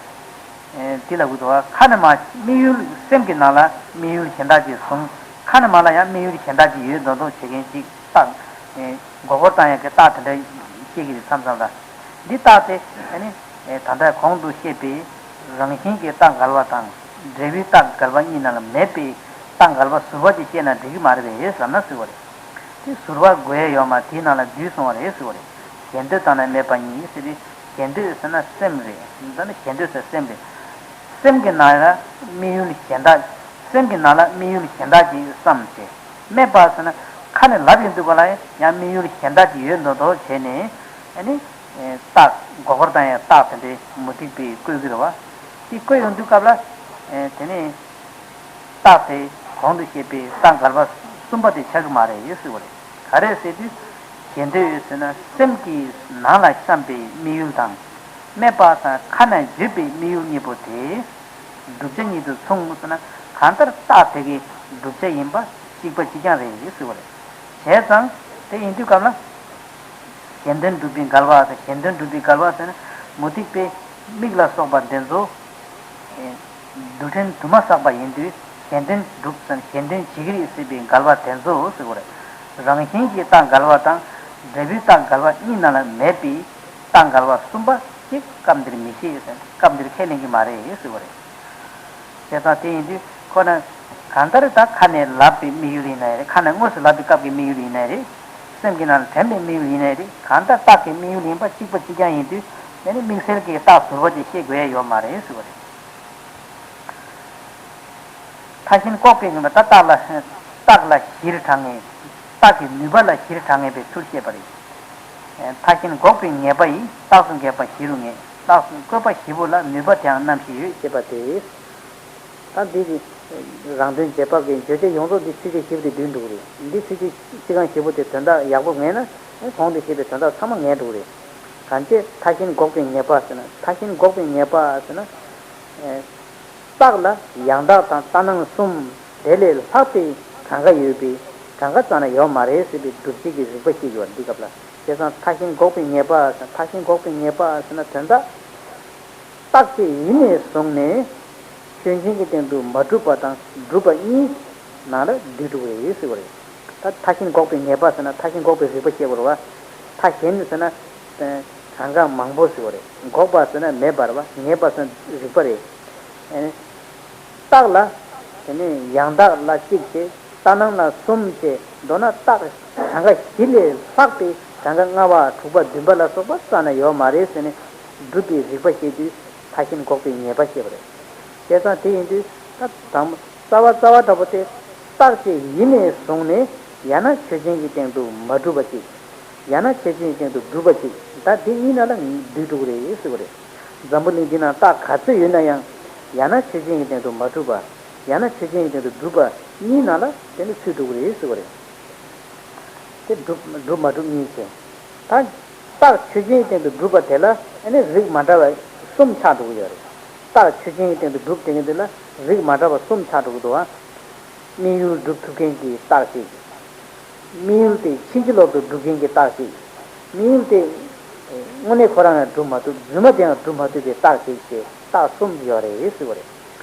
ཨེ། འདི་ལ་གུ་དོ་ཁ་ནས་མ་དམིགས་ཡུལ་སེམས་ཀྱི་ནང་ལ་དམིགས་ཡུལ་གཞན་དག་ཅིག་བཟུང་། ཁ་ནས་མ་ལ་ཡང་དམིགས་ཡུལ་གཞན་དག་ཅིག་ཡོད་མདོག་མདོག་བྱེད་མཁན་ཅིག་རྟགས། ཨེ། མགོ་སྐོར་བཏང་ཡག་གི་རྟགས་དེ་འདྲ་བཤད་ཀྱི་རེད་མཚམས་མཚམས་ལ། འདི་རྟགས་དེ་ཨ་ནི། ཨེ། ད་ལྟ་གོང་དུ་བཤད་པའི་རང་བཞིན་གྱི་རྟགས་འགལ་བ་དང་འབྲས་བུའི་རྟགས་འགལ་བ་གཉིས་ནང་ལ་མེད་པའི་རྟགས་འགལ་བ་ཟུར་པ་ཅིག་བཤད་ན་འགྲིག་གི་མ་རེད་པས་ལབ་ན་ཟེར་བ་རེད། དེ་ཟུར་པ་དགོས་ཡ་ཡོད་མ་རེད། དེའི་ནང་ལ་འདུས་སོང་བ་རེད་ཟེར་བ་རེད། ཞེ་འདོད་དང་ནི་སྨད་པ་གཉིས་ཟེར་དུས། ཞེ་འདོད་ཟེར་ན་སེམས་རེད། འདི་ནི་ཞེ་འདོད་ཟེར་སེམས་རེད། སེམས་ཀྱི་ནང་ལ་དམིགས་ཡུལ་གཞན་དག་སེམས་ཀྱི་ནང་ལ་དམིགས་ཡུལ་གཞན་དག་ཅིག་བསམ་བྱས། སྨད་པ་ཟེར་ན་ཁ་ནས་ལབ་ཡོང་དུས་ག་ལ་ཡང་དམིགས་ཡུལ་གཞན་དག་ཅིག་ཡོད་མདོག་མདོག་བྱས་ནས། ཨ་ནི། རྟགས་མགོ་སྐོར་བཏང་ཡ་རྟགས་དེ་འདྲའི་མུ་སྟེགས་པས་བཀོད་ཀྱི་རེད་པ། དེ་བཀོད་ཡོང་དུས་སྐབས་ལ། དེ་ནས། རྟགས་དེ་གོང་དུ་བཤད་པའི་རྟགས་འགལ་བ་གསུམ་པ་དེ་ཆགས་ཀྱི་མ་རེད་ཟེར་བ་རེད། ག་རེ་ཟེར་དུས། ཞེ་འདོད་ཟེར་ན་སེམས་ཀྱི་ནང་ལ་བཤམས་པའི་དམིགས་ཡུལ་དང་། སྨད་པ་ཟེར་ན་ཁ་ནས་བརྗོད་པའི་དམིགས་ཡུལ་གཉིས་པོ་དེ། བསྒྲུབ་བྱ་གཉིས་སུ་མཚུངས་ཟེར་ན་གང་ལྟར་རྟགས་དེ་གའི་བསྒྲུབ་བྱ་ཡིན་པ་གཅིག་པ་གཅིག་རྐྱང་རེད་ཟེར་བ་རེད། བྱས་ཙང་དེ་ཡིན་དུས་སྐབས་ལ། གཞན་དོན་སྒྲུབ་པའི་འགལ་བ་ཟེར། གཞན་དོན་སྒྲུབ་པའི་འགལ་བ་ཟེར་ན་མུ་སྟེགས་པའི་མིག་ལ་སོགས་པ་འདི་ཚོ། རྡུལ་ཕྲན་དུ་མ་བསགས་པ་ཡིན་དུས་གཞན་དོན་སྒྲུབ་ཟེར་ན་གཞན་དོན་བྱེད་ཀྱི་རེད་ཟེར་བའི་འགལ་བ་དེ་ཚོ་ཟེར་བ་རེད། རང་བཞིན་གྱི་རྟགས་འགལ་བ་དང་འབྲས་བུའི་རྟགས་འགལ་བ་གཉིས་ནང་ལ་མེད་པའི་རྟགས་འགལ་བ་གསུམ་པ་ཞིག་སྐབས་འདིར་མི་བཤད་ཟེར། སྐབས་འདིར་ཁས་ལེན་གྱི་མ་རེད་ཟེར་བ་རེད། བྱས་ཙང་དེ་ཡིན་དུས་ཁོ་ན་གང་ལྟར་ད་ཁ་ནས་ལབ་པའི་དམིགས་ཡུལ་ཡིན་ནའི་རེད། ཁ་ནས་དངོས་སུ་ལབ་པའི་སྐབས་ཀྱི་དམིགས་ཡུལ་ཡིན་ནའི་རེད། སེམས་ཀྱི་ནང་ལ་དྲན་པའི་དམིགས་ཡུལ་ཡིན་ནའི་རེད། གང་ལྟར་རྟགས་ཀྱི་དམིགས་ཡུལ་ཡིན་པ་གཅིག་པ་གཅིག་རྐྱང་ཡིན་དུས་དེ་ནི་དམིགས་བསལ་གྱི་རྟགས་ཟུར་པ་ཅིག་བཤད་དགོས་ཡ་ཡོད་མ་རེད་ཟེར་བ་རེད། མཐའ་གཞན་འགོག་པའི་ངེས་པ་ད་རྟགས་ལ་རྟགས་ལ་གཞིར་གྲངས་ངེས། རྟགས་ཀྱི་ནུས་པ་ལ་གཞིར་གྲངས་ངེས་པའི་ཚུལ་བཤད་པ་རེད། མཐའ་གཞན་འགོག་པའི་ངེས་པ་ཡིས་རྟགས་སུ་འགེབས་པ་གཞི་རུ་ངེས། རྟགས་སུ་བཀོད་པ་བཞི་པོ་ལ་ནུས་པ་དེའང་རྣམ་བཞི་ཡོད་ཅེས་པ་སྟེ། ད་འདི་གི་རང་དོན་རྗེས་དཔག་གི་བརྗོད་བྱ་ཡོངས་རྫོགས་འདི་ཚིགས་བཅད་བཞི་པོ་དེ་བསྡུས་འདུག་རེད། འདི་ཚིགས་བཅད་ཚིག་རྐང་བཞི་པོ་དེ་དོན་དག་ཡག་པོ་ངེས་ན་གོང་དུ་བཤད་པའི་དོན་དག་ཚང་མ་ངེས་འགྲོ་གི་རེད། གང་བྱས་མཐའ་གཞན་འགོག་པའི་ངེས་པ་ཟེར་ན། མཐའ་གཞན་འགོག་པའི་ངེས་པ་ཟེར་ན། རྟགས་ལ་ཡང་དག་དང་ལྟར་སྣང་གསུམ། དེ་ལས་ལྷག་པའི་གང་ག་ཡོད་པའི་གང་ག་རྩ་ན་ཡོད་མ་རེད་ཟེར་བའི་སྒྲུབ་བྱེད་ཀྱི་རིགས་པ་བཤད་ཀྱི་ཡོད་འདི་སྐབས་ལ། བྱས་ཙང་མཐའ་གཞན་འགོག་པའི་ངེས་པ་ཟེར། མཐའ་གཞན་འགོག་པའི་ངེས་པ་ཟེར་ན་དོན་དག་རྟག་ཆད་ཡིན་ནས་བཟུང་ནས་ཆོས་ཅན་གྱི་སྟེང་དུ་མ་གྲུབ་པ་དང་གྲུབ་པ་གཉིས་ནང་ལ་བསྡུས་འགྲོ་གི་རེད་ཟེར་བ་རེད། ད་མཐའ་གཞན་འགོག་པའི་ངེས་པ་ཟེར་ན་མཐའ་གཞན་འགོག་པའི་རིགས་པ་བཤད་དགོས་རེད་བ། མཐའ་གཞན་ཟེར་ན་གང་ག་མང་པོ་ཟེར་བ་རེད། འགོག་པ་ཟེར་ན་མེད་པ་རེད་བ། ངེས་པ་ཟེར་ན་རིགས་པ་རེད། རྟགས་ལ། དེ་ནས་ཡང་དག་ལ་གཅིག་བྱས། ལྟར་སྣང་ལ་གསུམ་བྱས། མདོར་ན་རྟགས་གང་ག་བཞི་ལས་ལྷག་པའི་གང་ག་ལྔ་པ་དྲུག་པ་བདུན་པ་ལ་སོགས་པ་རྩ་ན་ཡོད་མ་རེད་ཟེར་ནས་སྒྲུབ་པའི་རིགས་པ་བཤད་དུས་མཐའ་གཞན་འགོག་པའི་ངེས་པ་བཤད་པ་རེད། བྱས་ཙང་དེ་ཡིན་དུས་ད་དང་པོ་རྩ་བ་རྩ་བ་འདྲ་པོ་དེ་རྟག་ཆད་ཡིན་ནས་བཟུང་ནས་ཡང་ན་ཆོས་ཅན་གྱི་སྟེང་དུ་མ་གྲུབ་པ་གཅིག་ཡང་ན་ཆོས་ཅན་གྱི་སྟེང་དུ་གྲུབ་པ་གཅིག་ད་འདི་གཉིས་ནང་ལ་འདུས་འགྲོ་གི་རེད་ཟེར་བ་རེད། འཛམ་བུ་གླིང་འདི་ནང་རྟགས་ག་ཚོད་ཡོད་ན་ཡང་ཡང་ན་ཆོས་ཅན་གྱི་སྟེང་དུ་མ་གྲུབ་པ། ཡང་ན་ཆོས་ཅན་གྱི་སྟེང་དུ་གྲུབ་པ་གཉིས་ནང་ལ་དེ་ནི་ཚུད་འགྲོ་གི་རེད་ཟེར་བ་རེད། དེ་གྲུབ་གྲུབ་མ་གྲུབ་གཉིས་བྱས། ད་རྟགས་ཆོས་ཅན་གྱི་སྟེང་དུ་གྲུབ་པ་དེ་ལ་ཨ་ནི་རིགས་མ་འདྲ་བ་གསུམ་ཆགས་འགྲོ་གི་ཡོད་རེད། རྟགས་ཆོས་ཅན་གྱི་སྟེང་དུ་གྲུབ་དེ་གི་འདི་ལ་རིགས་མ་འདྲ་བ་གསུམ་ཆགས་འགྲོ་གི་འདུག་ཨ། དམིགས་ཡུལ་སྒྲུབ་ཐུབ་མཁན་གྱི་རྟགས་ཤིག་དམིགས་ཡུལ་དེ་ཕྱིན་ཅི་ལོག་ཏུ་སྒྲུབ་མཁན་གྱི་རྟགས་ཤིག་དམིགས་ཡུལ་དེ་དངོས་གནས་ཁོ་རང་ཡང་སྒྲུབ་མ་ཐུབ། རྫུན་མ་དེ་ཡང་སྒྲུབ་མ་ཐུབ་པའི་རྟགས་ཤིག་ཅེས་རྟགས་གསུམ་ཡོད་རེད་ཟེར་བ་རེད།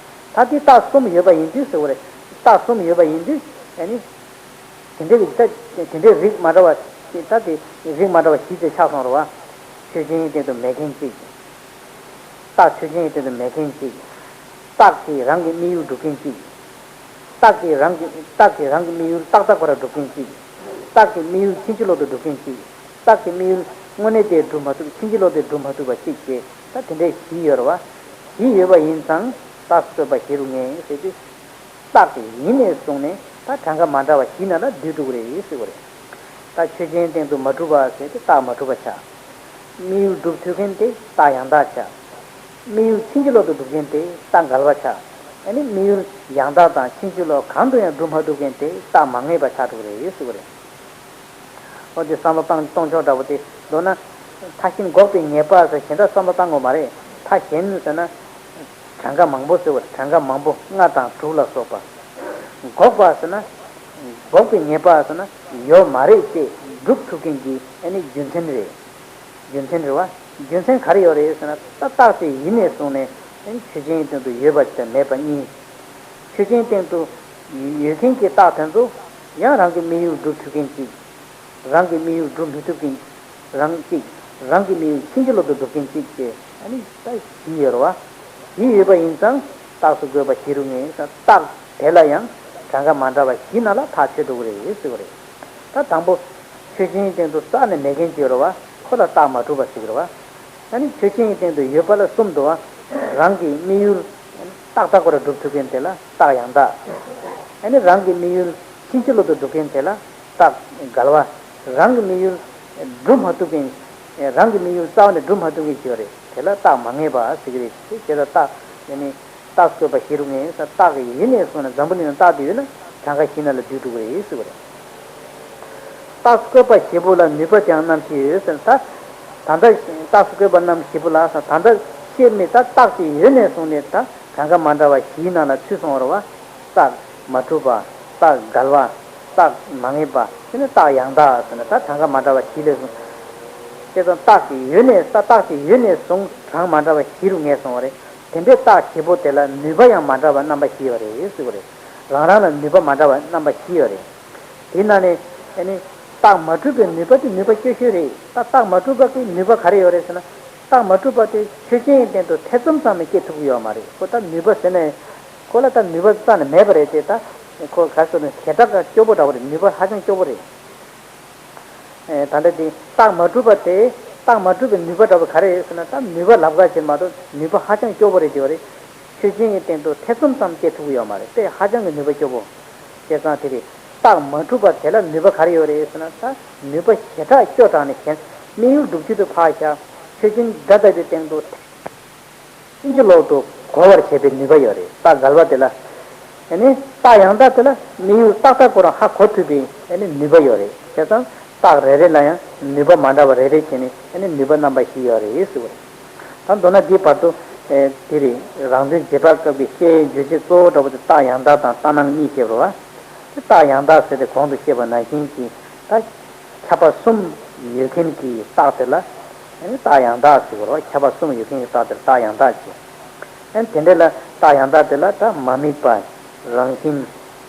ད་དེ་རྟགས་གསུམ་ཡོད་པ་ཡིན་དུས་ཟེར་བ་རེད། རྟགས་གསུམ་ཡོད་པ་ཡིན་དུས་ཨ་ནི། དེ་འདྲའི་རིགས་ད་དེ་འདྲའི་རིགས་མ་འདྲ་བ་ད་དེ་རིགས་མ་འདྲ་བ་བཞི་དེ་ཆགས་སོང་རེད་བ། ཆོས་ཅན་སྟེང་དུ་མེད་མཁན་གཅིག་རྟགས་ཆོས་ཅན་སྟེང་དུ་མེད་མཁན་གཅིག་རྟགས་ཀྱིས་རང་གི་དམིགས་ཡུལ་སྒྲུབ་མཁན་གཅིག་རྟགས་ཀྱིས་རང་གི་རྟགས་ཀྱིས་རང་གི་དམིགས་ཡུལ་ཏག་ཏག་ཁོ་རང་སྒྲུབ་མཁན་གཅིག་རྟགས་ཀྱིས་དམིགས་ཡུལ་ཕྱིན་ཅི་ལོག་ཏུ་སྒྲུབ་མཁན་གཅིག་རྟགས་ཀྱིས་དམིགས་ཡུལ་དངོས་གནས་དེ་སྒྲུབ་མ་ཐུབ་ཕྱིན་ཅི་ལོག་ཏུ་སྒྲུབ་མ་ཐུབ་པ་གཅིག་བཅས་ད་དེ་འདྲའི་བཞི་ཡོད་རེད་བ། བཞི་ཡོད་པ་ཡིན་ཙང་རྟགས་སུ་བཀོད་པ་བཞི་རུ་ངེས་ཟེར་དུས། རྟགས་ཡིན་ནས་བཟུང་ནས་ད་གྲངས་ཀ་མ་འདྲ་བ་བཞི་ནང་ལ་བསྡུས་འགྲོ་གི་རེད་ཟེར་བ་རེད། ད་ཆོས་ཅན་སྟེང་དུ་མ་གྲུབ་པ་ཟེར་དེ་རྟགས་མ་གྲུབ་པ་ཆགས། དམིགས་ཡུལ་སྒྲུབ་ཐུབ་མཁན་དེ་རྟགས་ཡང་དག་ཆགས། དམིགས་ཡུལ་ཕྱིན་ཅི་ལོག་ཏུ་སྒྲུབ་མཁན་དེ་རྟགས་འགལ་བ་ཆགས། ཨ་ནི་དམིགས་ཡུལ་ཡང་དག་དང་ཕྱིན་ཅི་ལོག་གང་དུ་ཡང་སྒྲུབ་མ་ཐུབ་མཁན་དེ་རྟགས་མ་ངེས་པ་ཆགས་འགྲོ་གི་རེད་ཟེར་བ་རེད། འོ་དེ་བསམ་བློ་བཏང་གཏོང་ཕྱོགས་འདྲ་པོ་དེ་མདོར་ན། མཐའ་གཞན་འགོག་པའི་ངེས་པ་ཟེར་གཞན་དག་བསམ་བློ་བཏང་དགོས་མ་རེད། མཐའ་གཞན་ཟེར་ན། གྲངས་ཀ་མང་པོ་ཟེར་བ་གྲངས་ཀ་མང་པོ་ལྔ་དང་དྲུག་ལ་སོགས་པ། འགོག་པ་ཟེར་ན། འགོག་པའི་ངེས་པ་ཟེར་ན་ཡོད་མ་རེད་ཅེས་སྒྲུབ་ཐུབ་མཁན་གྱི་ཨ་ནི་རྒྱུ་མཚན་རེད། རྒྱུ་མཚན་རེད་བ། རྒྱུ་མཚན་ག་རེ་ཡོད་རེད་ཟེར་ན་ད་རྟགས་དེ་ཡིན་ནས་བཟུང་ནས་ཨ་ནི་ཆོས་ཅན་སྟེང་དུ་ཡོད་པ་དང་མེད་པ་གཉིས། ཆོས་ཅན་སྟེང་དུ་ཡོད་མཁན་གྱི་རྟགས་དེ་ཚོ་ཡང་རང་གི་དམིགས་ཡུལ་སྒྲུབ་ཐུབ་མཁན་གཅིག་རང་གི་དམིགས་ཡུལ་སྒྲུབ་མི་ཐུབ་མཁན་རང་གཅིག་རང་གི་དམིགས་ཡུལ་ཕྱིན་ཅི་ལོག་ཏུ་སྒྲུབ་མཁན་གཅིག་བཅས་ཨ་ནི་ད་བཞི་ཡོད་རེད་བ། བཞི་ཡོད་པ་ཡིན་ཙང་རྟགས་སུ་བཀོད་པ་བཞི་རུ་ངེས་ས་རྟགས་དེ་ལ་ཡང་གྲངས་ཀ་མ་འདྲ་བ་བཞི་ནང་ལ་ཐག་ཆོད་འགྲོ་གི་རེད་ཟེར་བ་རེད། ད་དང་པོ། ཆོས་ཅན་སྟེང་དུ་རྩ་ནས་མེད་མཁན་གཅིག་ཡོད་རེད་བ། ཁོ་ལ་རྟགས་མ་གྲུབ་པ་ཟེར་གི་རེད་བ། ཨ་ནི་ཆོས་ཅན་གྱི་སྟེང་དུ་ཡོད་པ་ལ་གསུམ་འདུག་བ། རང་གི་དམིགས་ཡུལ་ཏག་ཏག་ཁོ་ར་སྒྲུབ་ཐུབ་མཁན་དེ་ལ་རྟགས་ཡང་དག་ཨ་ནི་རང་གི་དམིགས་ཡུལ་ཕྱིན་ཅི་ལོག་ཏུ་སྒྲུབ་མཁན་དེ་ལ་རྟགས་འགལ་བ། རང་གི་དམིགས་ཡུལ་སྒྲུབ་མ་ཐུབ་མཁན། རང་གི་དམིགས་ཡུལ་རྩ་བ་ནས་སྒྲུབ་མ་ཐུབ་མཁན་ཞིག་ཡོད་རེད། དེ་ལ་རྟགས་མ་ངེས་པ་ཟེར་གི་རེད། དེ་ལ་རྟགས་ཨ་ནི་རྟགས་བཀོད་པ་བཞི་རུ་ངེས་ས་རྟགས་ཀྱི་ཡུལ་ནས་བཟུང་ནས་འཛམ་བུ་གླིང་ལ་རྟགས་དེ་ཡོད་ན་གྲངས་ཀ་བཞི་ནང་ལ་བསྡུས་འགྲོ་གི་རེད་ཟེར་བ་རེད། རྟགས་སུ་བཀོད་པ་བཞི་པོ་ལ་ནུས་པ་དེའང་རྣམ་བཞི་ཡོད་ཟེར་ད། ད་ལྟ་རྟགས་སུ་བཀོད་པ་རྣམ་བཞི་པོ་ལ་ད་ལྟ་བཤད་མི་ད་རྟགས་ཀྱི་ཡུལ་ནས་བཟུང་ནས་ད་གྲངས་ཀ་མ་འདྲ་བ་བཞིའི་ནང་ལ་ཚུད་སོང་བ་རེད་བ། རྟགས་མ་གྲུབ་པ། རྟགས་འགལ་བ། རྟགས་མ་ངེས་པ། དེ་ནི་རྟགས་ཡང་དག་ཟེར་ན་ད་གྲངས་ཀ་མ་འདྲ་བ་བཞི་ལས་བཟུང་། དེ་ཙམ་རྟགས་ཀྱི་ཡུལ་ནས་ད་རྟགས་ཀྱི་ཡུལ་ནས་བཟུང་གྲངས་མ་འདྲ་བ་བཞི་རུ་ངེས་སོང་བ་རེད། དེ་འདྲའི་རྟགས་བཞི་པོ་དེ་ལ་ནུས་པ་ཡང་མ་འདྲ་བ་རྣམ་པ་བཞི་ཡོད་རེད་ཟེར་བ་རེད། རང་རང་ལ་ནུས་པ་མ་འདྲ་བ་རྣམ་པ་བཞི་ཡོད་རེད། དེའི་ནང་ནས་ཨ་ནི་རྟགས་མ་གྲུབ་པའི་ནུས་པ་དེ་ནུས་པ་སྐྱོ་ཤོས་རེད། ད་རྟགས་མ་གྲུབ་པ་གི་ནུས་པ་ག་རེ་ཡོད་རེད་ཟེར་ན། རྟགས་མ་གྲུབ་པ་དེ་ཆོས་ཅན་གྱི་སྟེང་དུ་ཐེ་ཚོམ་ཙམ་ལས་སྐྱེ་ཐུབ་ཀྱི་ཡོད་མ་རེད། ཁོ་ད་ནུས་པ་ཟེར་ནས་ཁོ་ལ་ད་ནུས་པ་རྩ་ནས་མེད་པ་རེད་དེ། ད་ཁོ་ག་རེ་ཟེར་ན་ཞེ་དྲག་ག་སྐྱོ་པོ་འདྲ་བོ་རེད། ནུས་པ་ཧ་ཅང་སྐྱོ་པོ་རེད། ཨེ། ད་ལྟ་དེ་རྟགས་མ་གྲུབ་པ་དེ་རྟགས་མ་གྲུབ་པའི་ནུས་པ་འདྲ་བོ་ག་རེ་རེད་ཟེར་ན། ད་ནུས་པ་ལབ་ག་བྱེད་མ་གཏོགས་ནུས་པ་ཧ་ཅང་སྐྱོ་པོ་རེད་ཅེས་པ་རེད། ཆོས་ཅན་གྱི་སྟེང་དུ་ཐེ་ཚོམ་ཙམ་སྐྱེ་ཐུབ་ཀྱི་ཡོད་མ་རེད། དཔེ་ཧ་ཅང་གི་ནུས་པ་སྐྱོ་པོ། བྱས་ཙང་དེ་རེད། རྟགས་མ་གྲུབ་པ་དེ་ལ་ནུས་པ་ག་རེ་ཡོད་རེད་ཟེར་ན། ད་ནུས་པ་ཞེ་དྲག་སྐྱོ་དྲགས་ནས་གཞན་དམིགས་ཡུལ་སྒྲུབ་ཚུལ་དུ་ཕར་བཞག་ཆོས་ཅན་སྒྲ་ལྟ་བུའི་སྟེང་དུ། ཕྱིན་ཅི་ལོག་ཏུ་གོ་བར་བྱེད་པའི་ནུས་པ་ཡོད་རེད། རྟགས་འགལ་བ་དེ་ལ། ཨ་ནི་རྟགས་ཡང་དག་དེ་ལ་དམིགས་ཡུལ་ཏག་ཏག་ཁོ་རང་ཧ་གོ་ཐུབ་པའི་ཨ་ནི་ནུས་པ་ཡོད་རེད། བྱས་ཙང་རྟགས་རེ་རེ་ལ་ཡང་ནུས་པ་མ་འདྲ་བ་རེ་རེ་བྱས་ནས་ཨ་ནི་ནུས་པ་རྣམ་པ་བཞི་ཡོད་རེད་ཟེར་བ་རེད། ད་མདོར་ན་འདིའི་བར་དུ་ཨེ་དེ་རེད། རང་དོན་རྗེས་དཔག་སྐབས་ཀྱི་བཤད་ཡུལ་བརྗོད་བྱའི་གཙོ་བོ་འདྲ་བོ་དེ་རྟགས་ཡང་དག་དང་རྟགས་སྣང་གཉིས་བཤད་པ་རེད་བ། དེ་རྟགས་ཡང་དག་ཟེར་ཏེ་གོང་དུ་བཤད་པ་ནང་བཞིན་གྱི་ད། ཁྱབ་པ་གསུམ་ཡོད་མཁན་གྱི་རྟགས་དེ་ལ་ཨ་ནི་རྟགས་ཡང་དག་ཟེར་གྱི་རེད། ཁྱབ་པ་གསུམ་ཡོད་མཁན་གྱི་རྟགས་དེ་ལ་རྟགས་ཡང་དག་ཅེས། ཨ་ནི་དེ་འདྲ་ལ་རྟགས་ཡང་དག་དེ་ལ་ད་མ་དམིགས་པ། རང་བཞིན།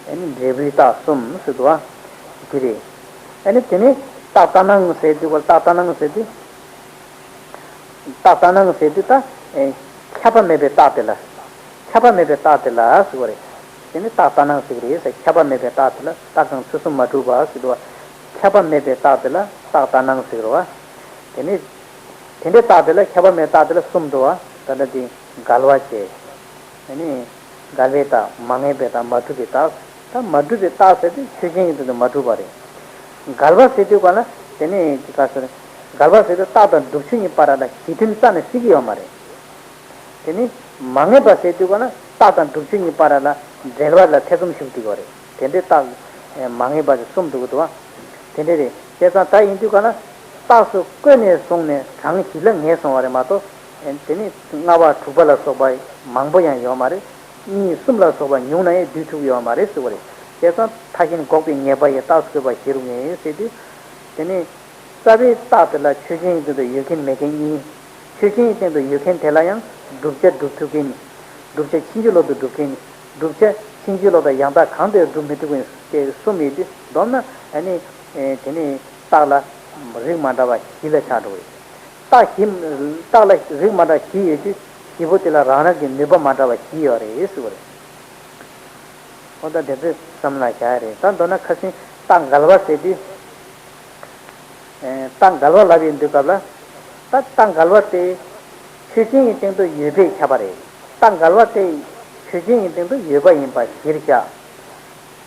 ཨ་ནི་འབྲས་བུའི་རྟགས་གསུམ་ཟེར་འདུག་བ། དེ་རེད། ཨ་ནི་དེ་ནས་རྟགས་ལྟར་སྣང་ཟེར་དུས་སྐོར་རྟགས་ལྟར་སྣང་ཟེར་དུས། རྟགས་ལྟར་སྣང་ཟེར་དུས་ད། ཨེ། ཁྱབ་པ་མེད་པའི་རྟགས་དེ་ལ། ཁྱབ་པ་མེད་པའི་རྟགས་དེ་ལ་ཟེར་བ་རེད། དེ་ནི་རྟགས་ལྟར་སྣང་ཟེར་གྱི་རེད་ཟེར། ཁྱབ་པ་མེད་པའི་རྟགས་དེ་ལ་རྟགས་གང་ཚུལ་གསུམ་མ་གྲུབ་པ་ཟེར་དུས། ཁྱབ་པ་མེད་པའི་རྟགས་དེ་ལ་རྟགས་ལྟར་སྣང་ཟེར་གྱི་རེད་བ། དེ་ནི། དེ་འདྲའི་རྟགས་དེ་ལ་ཁྱབ་པ་མེད་རྟགས་དེ་ལ་གསུམ་འདུག་བ། ད་ལྟ་དེ་འགལ་བ་བྱས། དེ་ནི། འགལ་བའི་རྟགས། མ་ངེས་པའི་རྟགས། མ་གྲུབ་པའི་རྟགས། ད་མ་གྲུབ་པའི་རྟགས་ཟེར་དུས་ཆོས་ཅན་གྱི་སྟེང་དུ་མ་གྲུབ་པ་རེད། འགལ་བ་ཟེར་དུས་ག་ལ། དེ་ནི་ག་ཟེར། འགལ་བ་ཟེར་དུས་རྟགས་དང་སྒྲུབ་ཆོས་གཉིས་བར་ལ་གཞི་མཐུན་རྩ་ནས་སྲིད་ཀྱི་ཡོད་མ་རེད། དེ་ནི་མ་ངེས་པ་ཟེར་དུས་ག་ལ་རྟགས་དང་སྒྲུབ་ཆོས་གཉིས་བར་ལ་འབྲེལ་བ་ལ་ཐེ་ཚོམ་ཞུགས་བསྡད་ཀྱི་ཡོད་རེད། དེ་འདྲའི་རྟགས་མ་ངེས་པ་དེ་གསུམ་འདུག་གི་འདུག་བ། དེ་འདྲ་རེད། བྱས་ཙང་ད་ཡིན་དུས་ག་ལ། རྟགས་སུ་བཀོད་ནས་བཟུང་ནས་གྲངས་བཞི་ལ་ངེས་སོང་བ་རེད་མ་གཏོགས། དེ་ནི་ལྔ་པ་དྲུག་པ་ལ་སོགས་པ་མང་པོ་ཡང་ཡོད་མ་རེད། གཉིས་གསུམ་ལ་སོགས་པ་ཉུང་ན་ཡང་བསྡུས་ཐུབ་ཡོད་མ་རེད་ཟེར་བ་རེད། བྱས་ཙང་མཐའ་གཞན་འགོག་པའི་ངེས་པ་ཡི་རྟགས་སུ་བཀོད་པ་བཞི་རུ་ངེས་ཟེར་དུས། དེ་ནི། རྩ་བའི་རྟགས་དེ་ལ་ཆོས་ཅན་གྱི་སྟེང་དུ་ཡོད་མཁན་མེད་མཁན་གཉིས། ཆོས་ཅན་གྱི་སྟེང་དུ་ཡོད་མཁན་དེ་ལ་ཡང་བསྒྲུབ་བྱ་སྒྲུབ་ཐུབ་མཁན། བསྒྲུབ་བྱ་ཕྱིན་ཅི་ལོག་ཏུ་སྒྲུབ་མཁན། བསྒྲུབ་བྱ་ཕྱིན་ཅི་ལོག་དང་ཡང་དག་གང་དུ་ཡང་སྒྲུབ་མི་ཐུབ་པ་ཡིན་ཏེ་གསུམ་ཡོད་དུས། མདོར་ན་ཨ་ནི་དེ་ནི་རྟགས་ལ་རིགས་མ་འདྲ་བ་བཞི་ལ་ཆགས་འགྲོ་གི། རྟགས་བཞི། རྟགས་ལ་རིགས་མ་འདྲ་བ་བཞི་ཡོད་དུས། བཞི་པོ་དེ་ལ་རང་རང་གི་ནུས་པ་མ་འདྲ་བ་བཞི་ཡོད་རེད་ཟེར་བ་རེད། འོ་ད་དེ་ཚོ་བསམ་ལ་བཞག་ཡ་རེད། ད་མདོར་ན་ཁ་སང་རྟགས་འགལ་བ་ཟེར་དུས། ཨེ། རྟགས་འགལ་བ་ལབ་ཡོང་དུས་སྐབས་ལ། ད་རྟགས་འགལ་བ་དེ་ཆོས་ཅན་གྱི་སྟེང་དུ་ཡོད་པས་ཁྱབ་པ་རེད། རྟགས་འགལ་བ་དེ་ཆོས་ཅན་གྱི་སྟེང་དུ་ཡོད་པ་ཡིན་པ་གཞིར་བཞག་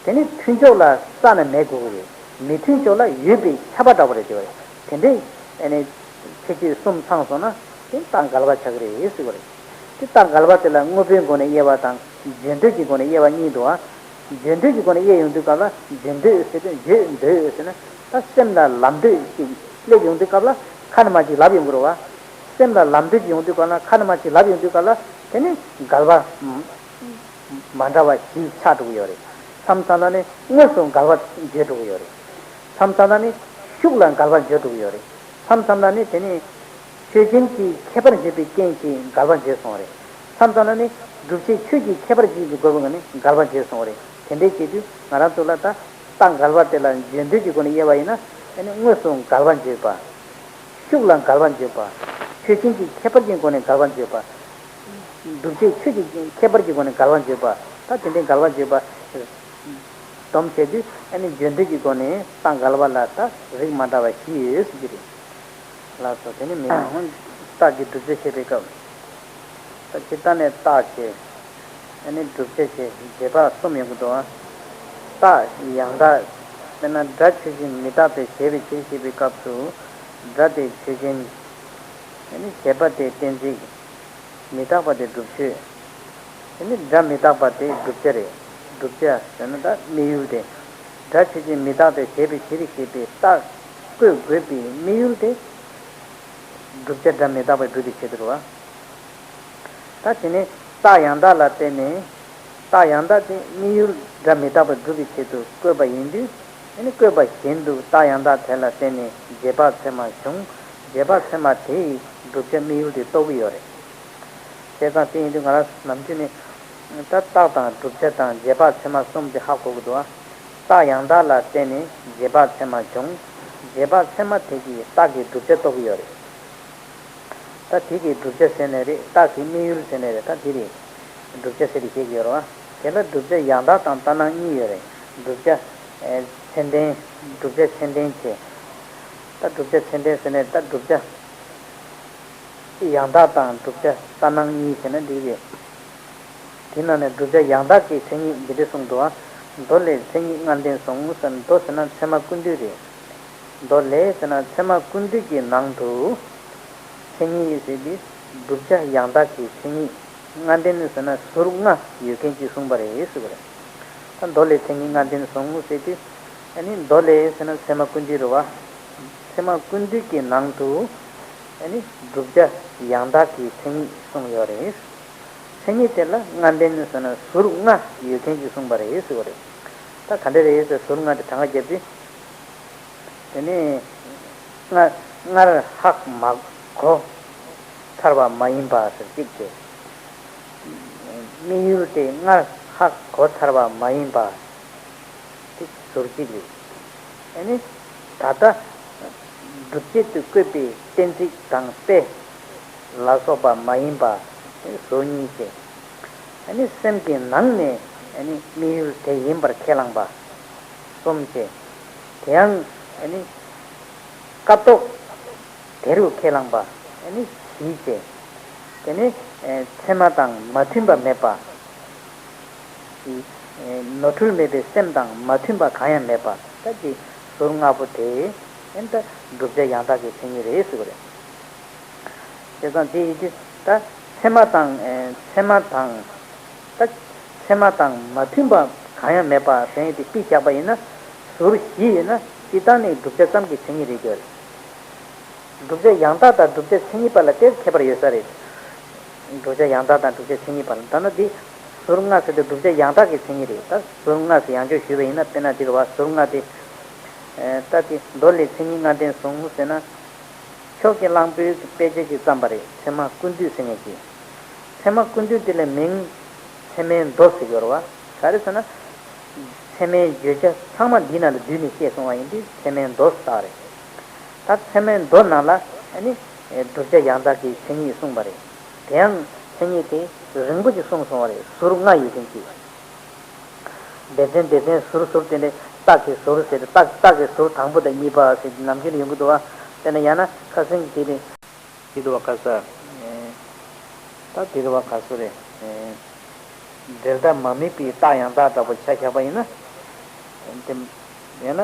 དེ་ནི་མཐུན་ཕྱོགས་ལ་རྩ་ནས་མེད་དགོས་ཀྱི་རེད། མི་མཐུན་ཕྱོགས་ལ་ཡོད་པས་ཁྱབ་པ་འདྲ་བོ་རེད་ཟེར་བ་རེད། དེ་འདྲའི་ཨ་ནི་ཁྱད་ཆོས་གསུམ་ཚང་སོང་ན་དེ་རྟགས་འགལ་བ་ཆགས་ཀྱི་རེད་ཟེར་བ་རེད། དེ་རྟགས་འགལ་བ་དེ་ལ་དངོས་པོའི་སྒོ་ནས་དབྱེ་བ་དང་བརྗོད་འདོད་ཀྱི་སྒོ་ནས་དབྱེ་བ་གཉིས་འདུག་ཨ། བརྗོད་འདོད་ཀྱི་སྒོ་ནས་དབྱེ་ཡོང་དུས་སྐབས་ལ། བརྗོད་འདོད་ཟེར་དུས་བརྗོད་འདོད་ཟེར་ན། ད་སེམས་ལ་ལབ་འདོད་ཅིག་སླེབས་ཡོང་དུས་སྐབས་ལ་ཁ་ནས་མར་ཅིག་ལབ་ཡོང་གི་རེད་བ། སེམས་ལ་ལབ་འདོད་ཅིག་ཡོང་དུས་སྐབས་ལ་ཁ་ནས་མར་ཅིག་ལབ་ཡོང་དུས་སྐབས་ལ། དེ་ནི་འགལ་བ་མ་འདྲ་བ་ཞིག་ཆགས་འགྲོ་གི་ཡོད་རེད། མཚམས་མཚམས་ལ་ནི་དངོས་སུ་འགལ་བ་བརྗོད་འགྲོ་གི་ཡོད་རེད། མཚམས་མཚམས་ལ་ནི་ཤུགས་ལ་འགལ་བ་བརྗོད་འགྲོ་གི་ཡོད་རེད། མཚམས་མཚམས་ལ་ནི་དེ་ནི་ཆོས་ཅན་གྱི་ཁྱད་པར་བརྗོད་པའི་རྐྱེན་གྱིས་འགལ་བ་བརྗོད་སོང་བ་རེད། མཚམས་མཚམས་ལ་ནི་བསྒྲུབ་བྱའི་ཆོས་ཀྱི་ཁྱད་པར་གྱི་དགོས་པ་ནི་འགལ་བ་བརྗོད་སོང་བ་རེད། དེ་འདྲའི་བྱེད་དུས་ང་རང་ཚོ་ལ་ད་རྟགས་འགལ་བ་དེ་ལ་བརྗོད་འདོད་ཀྱི་སྒོ་ནས་དབྱེ་བ་ཡིན་ན། དེ་ནི་དངོས་སུ་འགལ་བ་བརྗོད་པ། ཤུགས་ལ་འགལ་བ་བརྗོད་པ། ཆོས་ཅན་གྱི་ཁྱད་པར་གྱི་སྒོ་ནས་འགལ་བ་བརྗོད་པ། བསྒྲུབ་བྱའི་ཆོས་ཀྱི་ཁྱད་པར་གྱི་སྒོ་ནས་འགལ་བ་བརྗོད་པ། ད་དེ་འདྲའི་འགལ་བ་བརྗོད་པ། སྡོམ་བྱེད་དུས་ཨ་ནི་བརྗོད་འདོད་ཀྱི་སྒོ་ནས་རྟགས་འགལ་བ་ལ་ད་རིགས་མ་འདྲ་བ་བཞི་ཡོད་ཟེར་གྱི་རེད། ལགས་སོ། དེ་ནི་མི་རྟགས་ཀྱི་བསྒྲུབ་བྱ་བཤད་པའི་སྐབས། ད་ཇི་ལྟར་ནས་རྟགས་བྱས། ཨ་ནི་བསྒྲུབ་བྱ་བྱས། རྗེས་དཔག་གསུམ་ཡོང་གི་འདུག་ཨ། རྟགས་ཡང་དག་དཔེར་ན་སྒྲ་ཆོས་ཅན་མི་རྟག་སྟེ་བྱས་པའི་ཕྱིར་ཞེས་པའི་སྐབས་སུ། སྒྲ་དེ་ཆོས་ཅན། ཨ་ནི་བྱས་པ་དེ་གཏན་ཚིགས། མི་རྟག་པ་དེ་སྒྲུབ་བྱེད། དེ་ནི་སྒྲ་མི་རྟག་པ་དེ་བསྒྲུབ་བྱ་རེད། བསྒྲུབ་བྱ་ཟེར་ན་ད་དམིགས་ཡུལ་དེ། སྒྲ་ཆོས་ཅན་མི་རྟག་སྟེ་བྱས་པའི་ཕྱིར་ཞེས་པའི་རྟགས་བཀོད་དགོས་པའི་དམིགས་ཡུལ་དེ། བསྒྲུབ་བྱ་སྒྲ་མི་རྟག་པ་སྒྲུབ་པའི་ཆེད་དུ་རེད་བ། ད་དེ་ནི་རྟགས་ཡང་དག་ལ་བརྟེན་ནས། རྟགས་ཡང་དག་དེ་དམིགས་ཡུལ་སྒྲ་མི་རྟག་པ་སྒྲུབ་པའི་ཆེད་དུ་བཀོད་པ་ཡིན་དུས། དེ་ནི་བཀོད་པ་བཞིན་དུ་རྟགས་ཡང་དག་དེ་ལ་བརྟེན་ནས་རྗེས་དཔག་ཚད་མ་བྱུང་། རྗེས་དཔག་ཚད་མ་དེ་ཡིས་བསྒྲུབ་བྱ་དམིགས་ཡུལ་དེ་རྟོགས་ཀྱི་ཡོད་རེད། བྱས་ཙང་དེ་ཡིན་དུས་ང་རང་ནམ་རྒྱུན་ནས་ད་རྟགས་དང་བསྒྲུབ་བྱ་དང་རྗེས་དཔག་ཚད་མ་གསུམ་དེ་ཧ་གོ་གི་འདུག་ཨ། རྟགས་ཡང་དག་ལ་བརྟེན་ནས་རྗེས་དཔག་ཚད་མ་བྱུང་། རྗེས་དཔག་ཚད་མ་དེ་གིས་རྟགས་ཀྱི་བསྒྲུབ་བྱ་རྟོགས་ཀྱི་ཡོད་རེད། ད་དེ་གི་བསྒྲུབ་བྱ་ཟེར་ནའི་རེད། རྟགས་ཀྱི་དམིགས་ཡུལ་ཟེར་ནའི་རེད། ད་དེ་རེད། བསྒྲུབ་བྱ་ཟེར་ཏེ་བཤད་ཀྱི་ཡོད་རེད་བ། དེ་ལ་བསྒྲུབ་བྱ་ཡང་དག་དང་ལྟར་སྣང་གཉིས་ཡོད་རེད། བསྒྲུབ་བྱ། ཨེ། ཚད་ལྡན། བསྒྲུབ་བྱ་ཚད་ལྡན་བྱས། ད་བསྒྲུབ་བྱ་ཚད་ལྡན་ཟེར་ནའི་ད་བསྒྲུབ་བྱ་ཡང་དག་དང་བསྒྲུབ་བྱ་ལྟར་སྣང་གཉིས་ཟེར་ན་འགྲིག་རེད། དེ་ནང་ནས་བསྒྲུབ་བྱ་ཡང་དག་གི་མཚན་ཉིད་འདི་འདྲ་གསུངས་འདུག་ཨ། མདོ་ལས་མཚན་ཉིད་ལྔ་ལྡན་གསུངས་ཟེར། མདོ་ཟེར་ན་ཚད་མ་ཀུན་བཏུས་རེད། མདོ་ལས་ཟེར་ན་ཚད་མ་ཀུན་བཏུས་ཀྱི་ནང་དུ། མཚན་ཉིད་ཟེར་དུས་བསྒྲུབ་བྱ་ཡང་དག་གི་མཚན་ཉིད་ལྔ་ལྡན་ཟེར་ན་ཟུར་ལྔ་ཡོད་མཁན་གྱིས་གསུངས་པ་རེད་ཟེར་བ་རེད། ད་མདོ་ལས་མཚན་ཉིད་ལྔ་ལྡན་གསུངས་ཟེར་དུས། ཨ་ནི་མདོ་ལས་ཟེར་ན་ཚད་མ་ཀུན་བཏུས་རེད་བ། ཚད་མ་ཀུན་བཏུས་ཀྱི་ནང་དུ། ཨ་ནི་བསྒྲུབ་བྱ་ཡང་དག་གི་མཚན་ཉིད་གསུངས་ཡོད་རེད། མཚན་ཉིད་དེ་ལ་ལྔ་ལྡན་ཟེར་ན་ཟུར་ལྔ་ཡོད་མཁན་གྱིས་གསུངས་པ་རེད་ཟེར་བ་རེད། ད་ག་འདྲ་རེད་ཟེར་ཟུར་ལྔ་དེ་གྲངས་ཀ་བརྒྱབ་དུས། དེ་ནས་སྔར་སྔར་ཧག་མ་གོ་ཚར་བ་མ་ཡིན་པ་ཟེར་གཅིག་བྱས། དམིགས་ཡུལ་དེ་སྔར་ཧག་གོ་ཚར་བ་མ་ཡིན་པ། དེ་ཟུར་གཅིག་རེད། ཨ་ནི་ད་ལྟ་སྒྲུབ་བྱེད་དུ་བཀོད་པའི་གཏན་ཚིགས་དང་དཔེ་ལ་སོགས་པ་མ་ཡིན་པ། དེ་ཟུར་གཉིས་བྱས། ཨ་ནི་སེམས་ཀྱི་ནང་ནས་ཨ་ནི་དམིགས་ཡུལ་དེ་ཡིན་པར་ཁས་བླངས་པ། གསུམ་བྱས། དེ་ཡང་ཨ་ནི་སྐབས་ཐོག་དེ་རུ་ཁས་བླངས་པ། ཨ་ནི་བཞི་བྱས། དེ་ནི་ཚད་མ་དང་མ་མཐུན་པ་མེད་པ། ནོར་འཁྲུལ་མེད་པའི་སེམས་དང་མ་མཐུན་པ་གང་ཡང་མེད་པ། ད་ཅི་ཟུར་ལྔ་པོ་དེ་ཨ་ནི་ད་བསྒྲུབ་བྱ་ཡང་དག་གི་མཚན་ཉིད་རེད་ཟེར་བ་རེད། བྱས་ཙང་དེ་ཡིན་དུས་ད་ཚད་མ་དང་། ཨེ། ཚད་མ་དང་། ད་ཚད་མ་དང་མ་མཐུན་པ་གང་ཡང་མེད་པ་ཟེར་ཡས་དེ་དཔེ་བཞག་པ་ཡིན་ན། ཟུར་བཞི་ཡོད་ན་སྤྱིར་བཏང་ནི་བསྒྲུབ་བྱ་ཙམ་གྱི་མཚན་ཉིད་རེད་ཀྱི་རེད། བསྒྲུབ་བྱ་ཡང་དག་དང་བསྒྲུབ་བྱ་མཚན་ཉིད་པ་ལ་དེར་ཁྱད་པར་ཡོད་ས་རེད། བསྒྲུབ་བྱ་ཡང་དག་དང་བསྒྲུབ་བྱ་མཚན་ཉིད་པ་ལ། ད་ནི་འདི་ཟུར་ལྔ་ཟེར་དུས་བསྒྲུབ་བྱ་ཡང་དག་གི་མཚན་ཉིད་རེད། ད་ཟུར་ལྔ་ཟེར་ཡང་བསྐྱར་ཞུས་པ་ཡིན་ན། དཔེར་ན་འདི་རེད་བ། ཟུར་ལྔ་དེ། ཨེ། ད་དེ་མདོ་ལས་མཚན་ཉིད་ལྔ་ལྡན་གསུངས་ཟེར་ན། ཕྱོགས་ཀྱི་གླང་པོའི་དཔེ་བྱད་ཀྱིས་བརྩམས་པ་རེད། ཚད་མ་ཀུན་བཏུས་ཟེར་མཁན་གྱིས། ཚད་མ་ཀུན་བཏུས་དེ་ལ་མིང་། ཚད་མའི་མདོ་ཟེར་གྱི་ཡོད་རེད་བ། ག་རེ་ཟེར་ན། ཚད་མའི་བརྗོད་བྱ་ཚང་མ་འདི་ནང་ལ་བསྡུས་ནས་བཤད་སོང་བ་ཡིན་དུས་ཚད་མའི་མདོ་ཟེར་རེད། ད་ཚད་མའི་མདོ་ནང་ལ་ཨ་ནི་བསྒྲུབ་བྱ་ཡང་དག་གི་མཚན་ཉིད་གསུངས་པ་རེད། དེ་ཡང་མཚན་ཉིད་དེ་རིང་པོ་ཅིག་གསུངས་སོང་བ་རེད། ཟུར་ལྔ་ཡོད་མཁན་ཅིག་སྡེ་ཚན་སྡེ་ཚན་ཟུར་ཟུར་དེ་འདྲའི་རྟགས་ཀྱི་ཟུར་ཟེར་ཏེ་རྟགས་རྟགས་ཀྱི་ཟུར་དང་པོ་དང་གཉིས་པ་ཟེར་ནམ་རྒྱུན་ཡོང་གི་འདུག་བ། དཔེར་ན་ཡང་ན་ཁ་སང་གི་དེ་རེད། དེ་རུ་བ་ག་ས། ད་དེ་རུ་བ་ག་སུ་རེད། འབྲེལ་ཟླ་མ་དམིགས་པའི་རྟགས་ཡང་དག་འདྲ་པོ་ཆ་བཞག་པ་ཡིན་ན། དེ་ཡང་ན་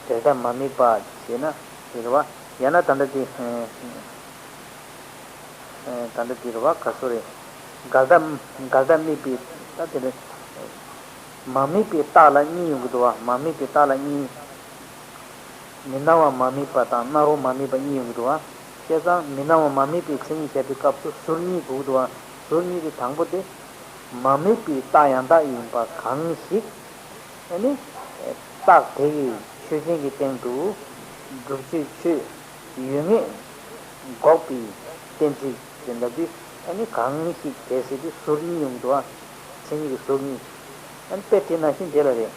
འབྲེལ་ཟླ་མ་དམིགས་པ་ཞེས་ན་དེ་རུ་བ་ཡང་ན་ད་ལྟ་དེ། ད་ལྟ་དེ་རུ་བ་ག་སུ་རེད། འགལ་ཟླ་འགལ་ཟླ་དམིགས་པའི་ད་དེ་རེད། མ་དམིགས་པའི་རྟགས་ལ་གཉིས་ཡོང་གི་འདུག་བ། མ་དམིགས་པའི་རྟགས་ལ་གཉིས། མི་སྣང་བ་མ་དམིགས་པ་དང་སྣང་རུང་མ་དམིགས་པ་གཉིས་ཡོང་གི་འདུག་བ། བྱས་ཙང་མི་སྣང་བ་མ་དམིགས་པའི་མཚན་ཉིད་བཤད་པའི་སྐབས་སུ་ཟུར་གཉིས་དགོས་ཀྱི་འདུག་བ། ཟུར་གཉིས་དེ་དང་པོ་དེ། མ་དམིགས་པའི་རྟགས་ཡང་དག་ཡིན་པ་གང་ཞིག་ཨ་ནི། རྟགས་དེ་ཡི་ཆོས་ཅན་གྱི་སྟེང་དུ་སྒྲུབ་བྱེད་ཆོས་ཡོད་ངེས་འགོག་པའི་གཏན་ཚིགས་ཟེར་འདྲ་དུས་ཨ་ནི་གང་ཞིག་དེ་ཟེར་དུས་ཟུར་གཉིས་ཡོང་འདུག་བ། མཚན་ཉིད་ཀྱི་ཟུར་གཉིས། ཨ་ནི་དཔེ་དེ་ནང་བཞིན་དེ་ལ་རེད།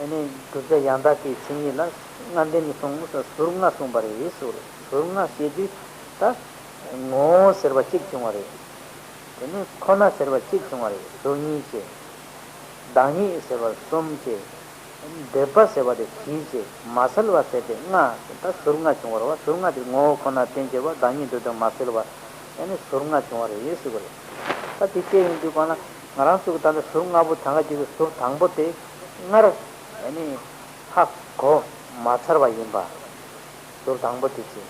ཨ་ནི་བསྒྲུབ་བྱ་ཡང་དག་གི་མཚན་ཉིད་ལ་ལྔ་ལྡན་ནས་གསུངས་ས་ཟུར་ལྔ་གསུངས་པ་རེད་ཟེར། ཟུར་ལྔ་ཞེས་དུས་ད་ངོ་བོ་ཟེར་བ་གཅིག་བྱུང་བ་རེད། དེ་ནས་ཁོ་ན་ཟེར་བ་གཅིག་བྱུང་བ་རེད། ཟུར་གཉིས་བྱས། བདག་ཉིད་ཟེར་བ་གསུམ་བྱས། འདོད་པ་ཟེར་བ་དེ་བཞི་བྱས། མ་བསལ་བ་ཟེར་ཏེ་ལྔ། ད་ཟུར་ལྔ་བྱུང་བ་རེད་བ། ཟུར་ལྔ་དེ་ངོ་བོ་ཁོ་ན་རྟེན་བྱེད་པ། བདག་ཉིད་འདོད་དོན་མ་བསལ་བ། ཨ་ནི་ཟུར་ལྔ་བྱུང་བ་རེད་ཟེར་བ་རེད། ད་དེ་བཤད་ཡོང་དུས་གང་ལ་ང་རང་ཚོ་གི་ད་ལྟ་ཟུར་ལྔ་པོ་ད་ག་ཅིག་གི་ཟུར་དང་པོ་དེ་སྔར་ཨ་ནི་ཧ་གོ་མ་ཚར་བ་ཡིན་པ། ཟུར་དང་པོ་དེ་བྱས།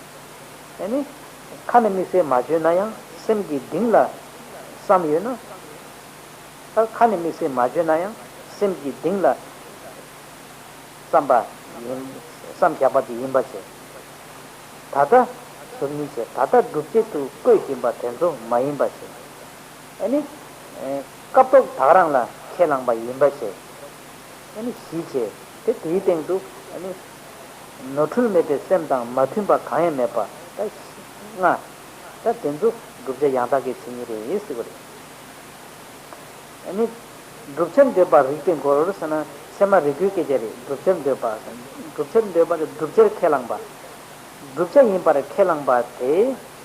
ཨ་ནི། ཁ་ནས་དམིགས་བསལ་མ་བརྗོད་ན་ཡང་སེམས་ཀྱི་གཏིང་ལ་བསམ་ཡོད་ན། ད་ཁ་ནས་དམིགས་བསལ་མ་བརྗོད་ན་ཡང་སེམས་ཀྱི་གཏིང་ལ་བསམ་པ་ཡིན། བསམ་བཞག་པ་དེ་ཡིན་པ་བྱས། ད་ལྟ་ཟུར་གཉིས་བྱས། ད་ལྟ་སྒྲུབ་བྱེད་དུ་བཀོད་བཞིན་པ་དེ་ཚོ་མ་ཡིན་པ་བྱས། ཨ་ནི། སྐབས་ཐོག་ད་ག་རང་ལ་ཁས་བླངས་པ་ཡིན་པ་བྱས། ཨ་ནི་བཞི་བྱས། དེ་དེའི་སྟེང་དུ་ཨ་ནི། ནོར་འཁྲུལ་མེད་པའི་སེམས་དང་མ་མཐུན་པ་གང་ཡང་མེད་པ་ད་ལྔ། ད་དེ་ཚོ་བསྒྲུབ་བྱ་ཡང་དག་གི་མཚན་ཉིད་རེད་ཟེར་བ་རེད། ཨ་ནི། བསྒྲུབ་བྱར་འདོད་པ་རིགས་པས་འགོག་ཟེར་ན་ཚད་མ་རིགས་པའི་སྐད་ཆ་རེད། བསྒྲུབ་བྱར་འདོད་པ། བསྒྲུབ་བྱར་འདོད་པ་དེ་བསྒྲུབ་བྱར་ཁས་བླངས་པ། བསྒྲུབ་བྱ་ཡིན་པར་ཁས་བླངས་པ་དེ་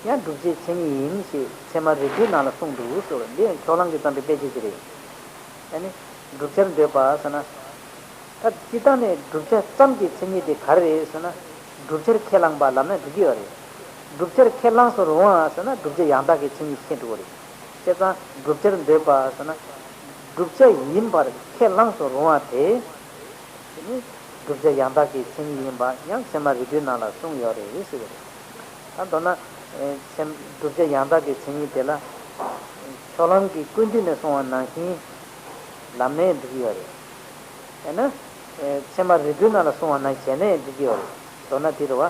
ཡང་བསྒྲུབ་བྱའི་མཚན་ཉིད་ཡིན་ཞེས་ཚད་མ་རིགས་པའི་ནང་ལ་གསུངས་འདུག་ཟེར། འདི་ཡང་ཕྱོགས་གླང་གིས་བརྩམས་པའི་དཔེ་ཆ་ཞིག་རེད། ཨ་ནི། བསྒྲུབ་བྱར་འདོད་པ་ཟེར་ན། ད་སྤྱིར་བཏང་ནས་བསྒྲུབ་བྱ་ཙམ་གྱི་མཚན་ཉིད་དེ་ག་རེ་རེད་ཟེར་ན། བསྒྲུབ་བྱར་ཁས་བླངས་པ་ལབ་ན་འགྲིག་གི་ཡོད་རེད། བསྒྲུབ་བྱར་ཁས་བླངས་སུ་རུང་བ་ཟེར་ན་བསྒྲུབ་བྱ་ཡང་དག་གི་མཚན་ཉིད་ཤེས་འགྲོ་གི་རེད། བྱས་ཙང་བསྒྲུབ་བྱར་འདོད་པ་ཟེར་ན། བསྒྲུབ་བྱ་ཡིན་པར་ཁས་བླངས་སུ་རུང་བ་དེ། དེ་ནི་བསྒྲུབ་བྱ་ཡང་དག་གི་མཚན་ཉིད་ཡིན་པ་ཡང་ཚད་མ་རིགས་པའི་ནང་ལ་གསུངས་ཡོད་རེད་ཟེར་གི་རེད། ད་མདོར་ན། ཚད་བསྒྲུབ་བྱ་ཡང་དག་གི་མཚན་ཉིད་དེ་ལ། ཕྱོགས་གླང་གི་ཀུན་བཏུས་ནས་གསུངས་པ་ནང་བཞིན་ལབ་ནའི་འགྲིག་གི་ཡོད་རེད། ཡང་ན། ཚད་མ་རིགས་པའི་ནང་ལ་གསུངས་པ་ནང་བྱས་ནའི་འགྲིག་གི་ཡོད་རེད། མདོར་ན་འདི་རེད་བ།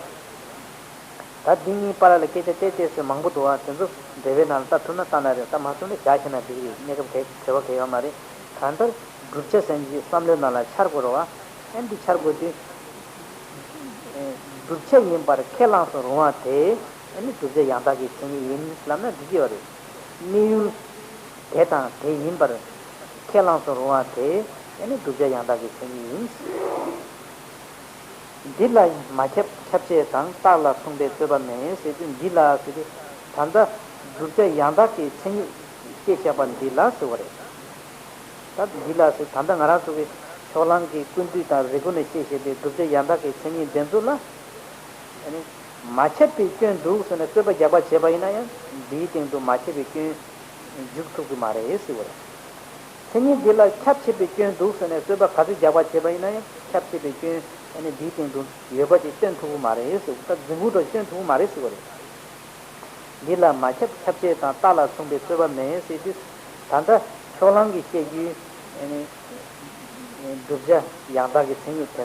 ད་འདི་གཉིས་བར་ལ་སྐད་ཆ་བལྟས་བལྟས་སུ་མང་པོ་འདུག་བ། དེ་ཚོ་འགྲེལ་པའི་ནང་ལ་ལྟ་ཐུབ་ན་ལྟ་ན་རེད། ལྟ་མ་ཐུབ་ན་བཞག་ཤེས་ན་འགྲིག་རེད། གནས་སྐབས་ག་བྲེལ་བ་ག་ཡོད་མ་རེད། གང་ལྟར་བསྒྲུབ་བྱ་ཟེར་མཁན་ཅིག་བསམ་བློའི་ནང་ལ་འཆར་དགོས་རེད་བ། ཨ་འདི་འཆར་དགོས་དུས། བསྒྲུབ་བྱ་ཡིན་པར་ཁས་བླངས་སུ་རུང་བ་དེ་ཨ་ནི་བསྒྲུབ་བྱ་ཡང་དག་གི་མཚན་ཉིད་ཡིན་ལབ་ན་འགྲིག་གི་ཡོད་རེད། དམིགས་ཡུལ་དེ་དང་དེ་ཡིན་པར་ཁས་བླངས་སུ་རུང་བ་དེ་ཨ་ནི་བསྒྲུབ་བྱ་ཡང་དག་གི་མཚན་ཉིད་ཡིན། འདི་ལ་མ་ཁྱབ་ཁྱབ་བྱེད་དང་རྟགས་ལ་མཚུངས་པའི་རྩོད་པ་མེད་ཟེར་དུས། འདི་ལ་ཟེར་དུས་ད་ལྟ་བསྒྲུབ་བྱ་ཡང་དག་གི་མཚན་ཉིད་ཅེས་བྱ་བ་འདི་ལ་ཟེར་བ་རེད། ད་འདི་ལ་ཟེར་ད་ལྟ་ང་རང་ཚོ་གི་ཕྱོགས་གླང་གི་ཀུན་བཏུས་དང་རིགས་པ་ནས་བཤད་བཞིན་པའི་བསྒྲུབ་བྱ་ཡང་དག་གི་མཚན་ཉིད་འདི་ཚོ་ལ། ཨ་ནི། མ་ཁྱབ་པའི་སྐྱོན་འདུག་ཟེར་ནས་རྩོད་པ་རྒྱག་པ་བྱས་པ་ཡིན་ན་ཡང་འདིའི་སྟེང་དུ་མ་ཁྱབ་པའི་སྐྱོན་འཇུག་ཐུབ་ཀྱི་མ་རེད་ཟེར་བ་རེད། མཚན་ཉིད་འདི་ལ་ཁྱབ་ཆེ་བའི་སྐྱོན་འདུག་ཟེར་ནས་རྩོད་པ་ག་ཚོད་རྒྱག་པ་བྱས་པ་ཡིན་ན་ཡང་ཁྱབ་ཆེ་བའི་སྐྱོན་ཨ་ནི་འདིའི་སྟེང་དུ་ཡོད་པ་ཅིག་སྟོན་ཐུབ་ཀྱི་མ་རེད་ཟེར། ད་རྫུན་གུ་འདྲ་སྟོན་ཐུབ་ཀྱི་མ་རེད་ཟེར་བ་རེད། འདི་ལ་མ་ཁྱབ་ཁྱབ་བྱེད་དང་རྟགས་ལ་མཚུངས་པའི་རྩོད་པ་མེད་ཟེར་དུས། ད་ལྟ་ཕྱོགས་གླང་གིས་བཤད་རྒྱུའི་ཨ་ནི་བསྒྲུབ་བྱ་ཡང་དག་གི་མཚན་ཉིད་དེ་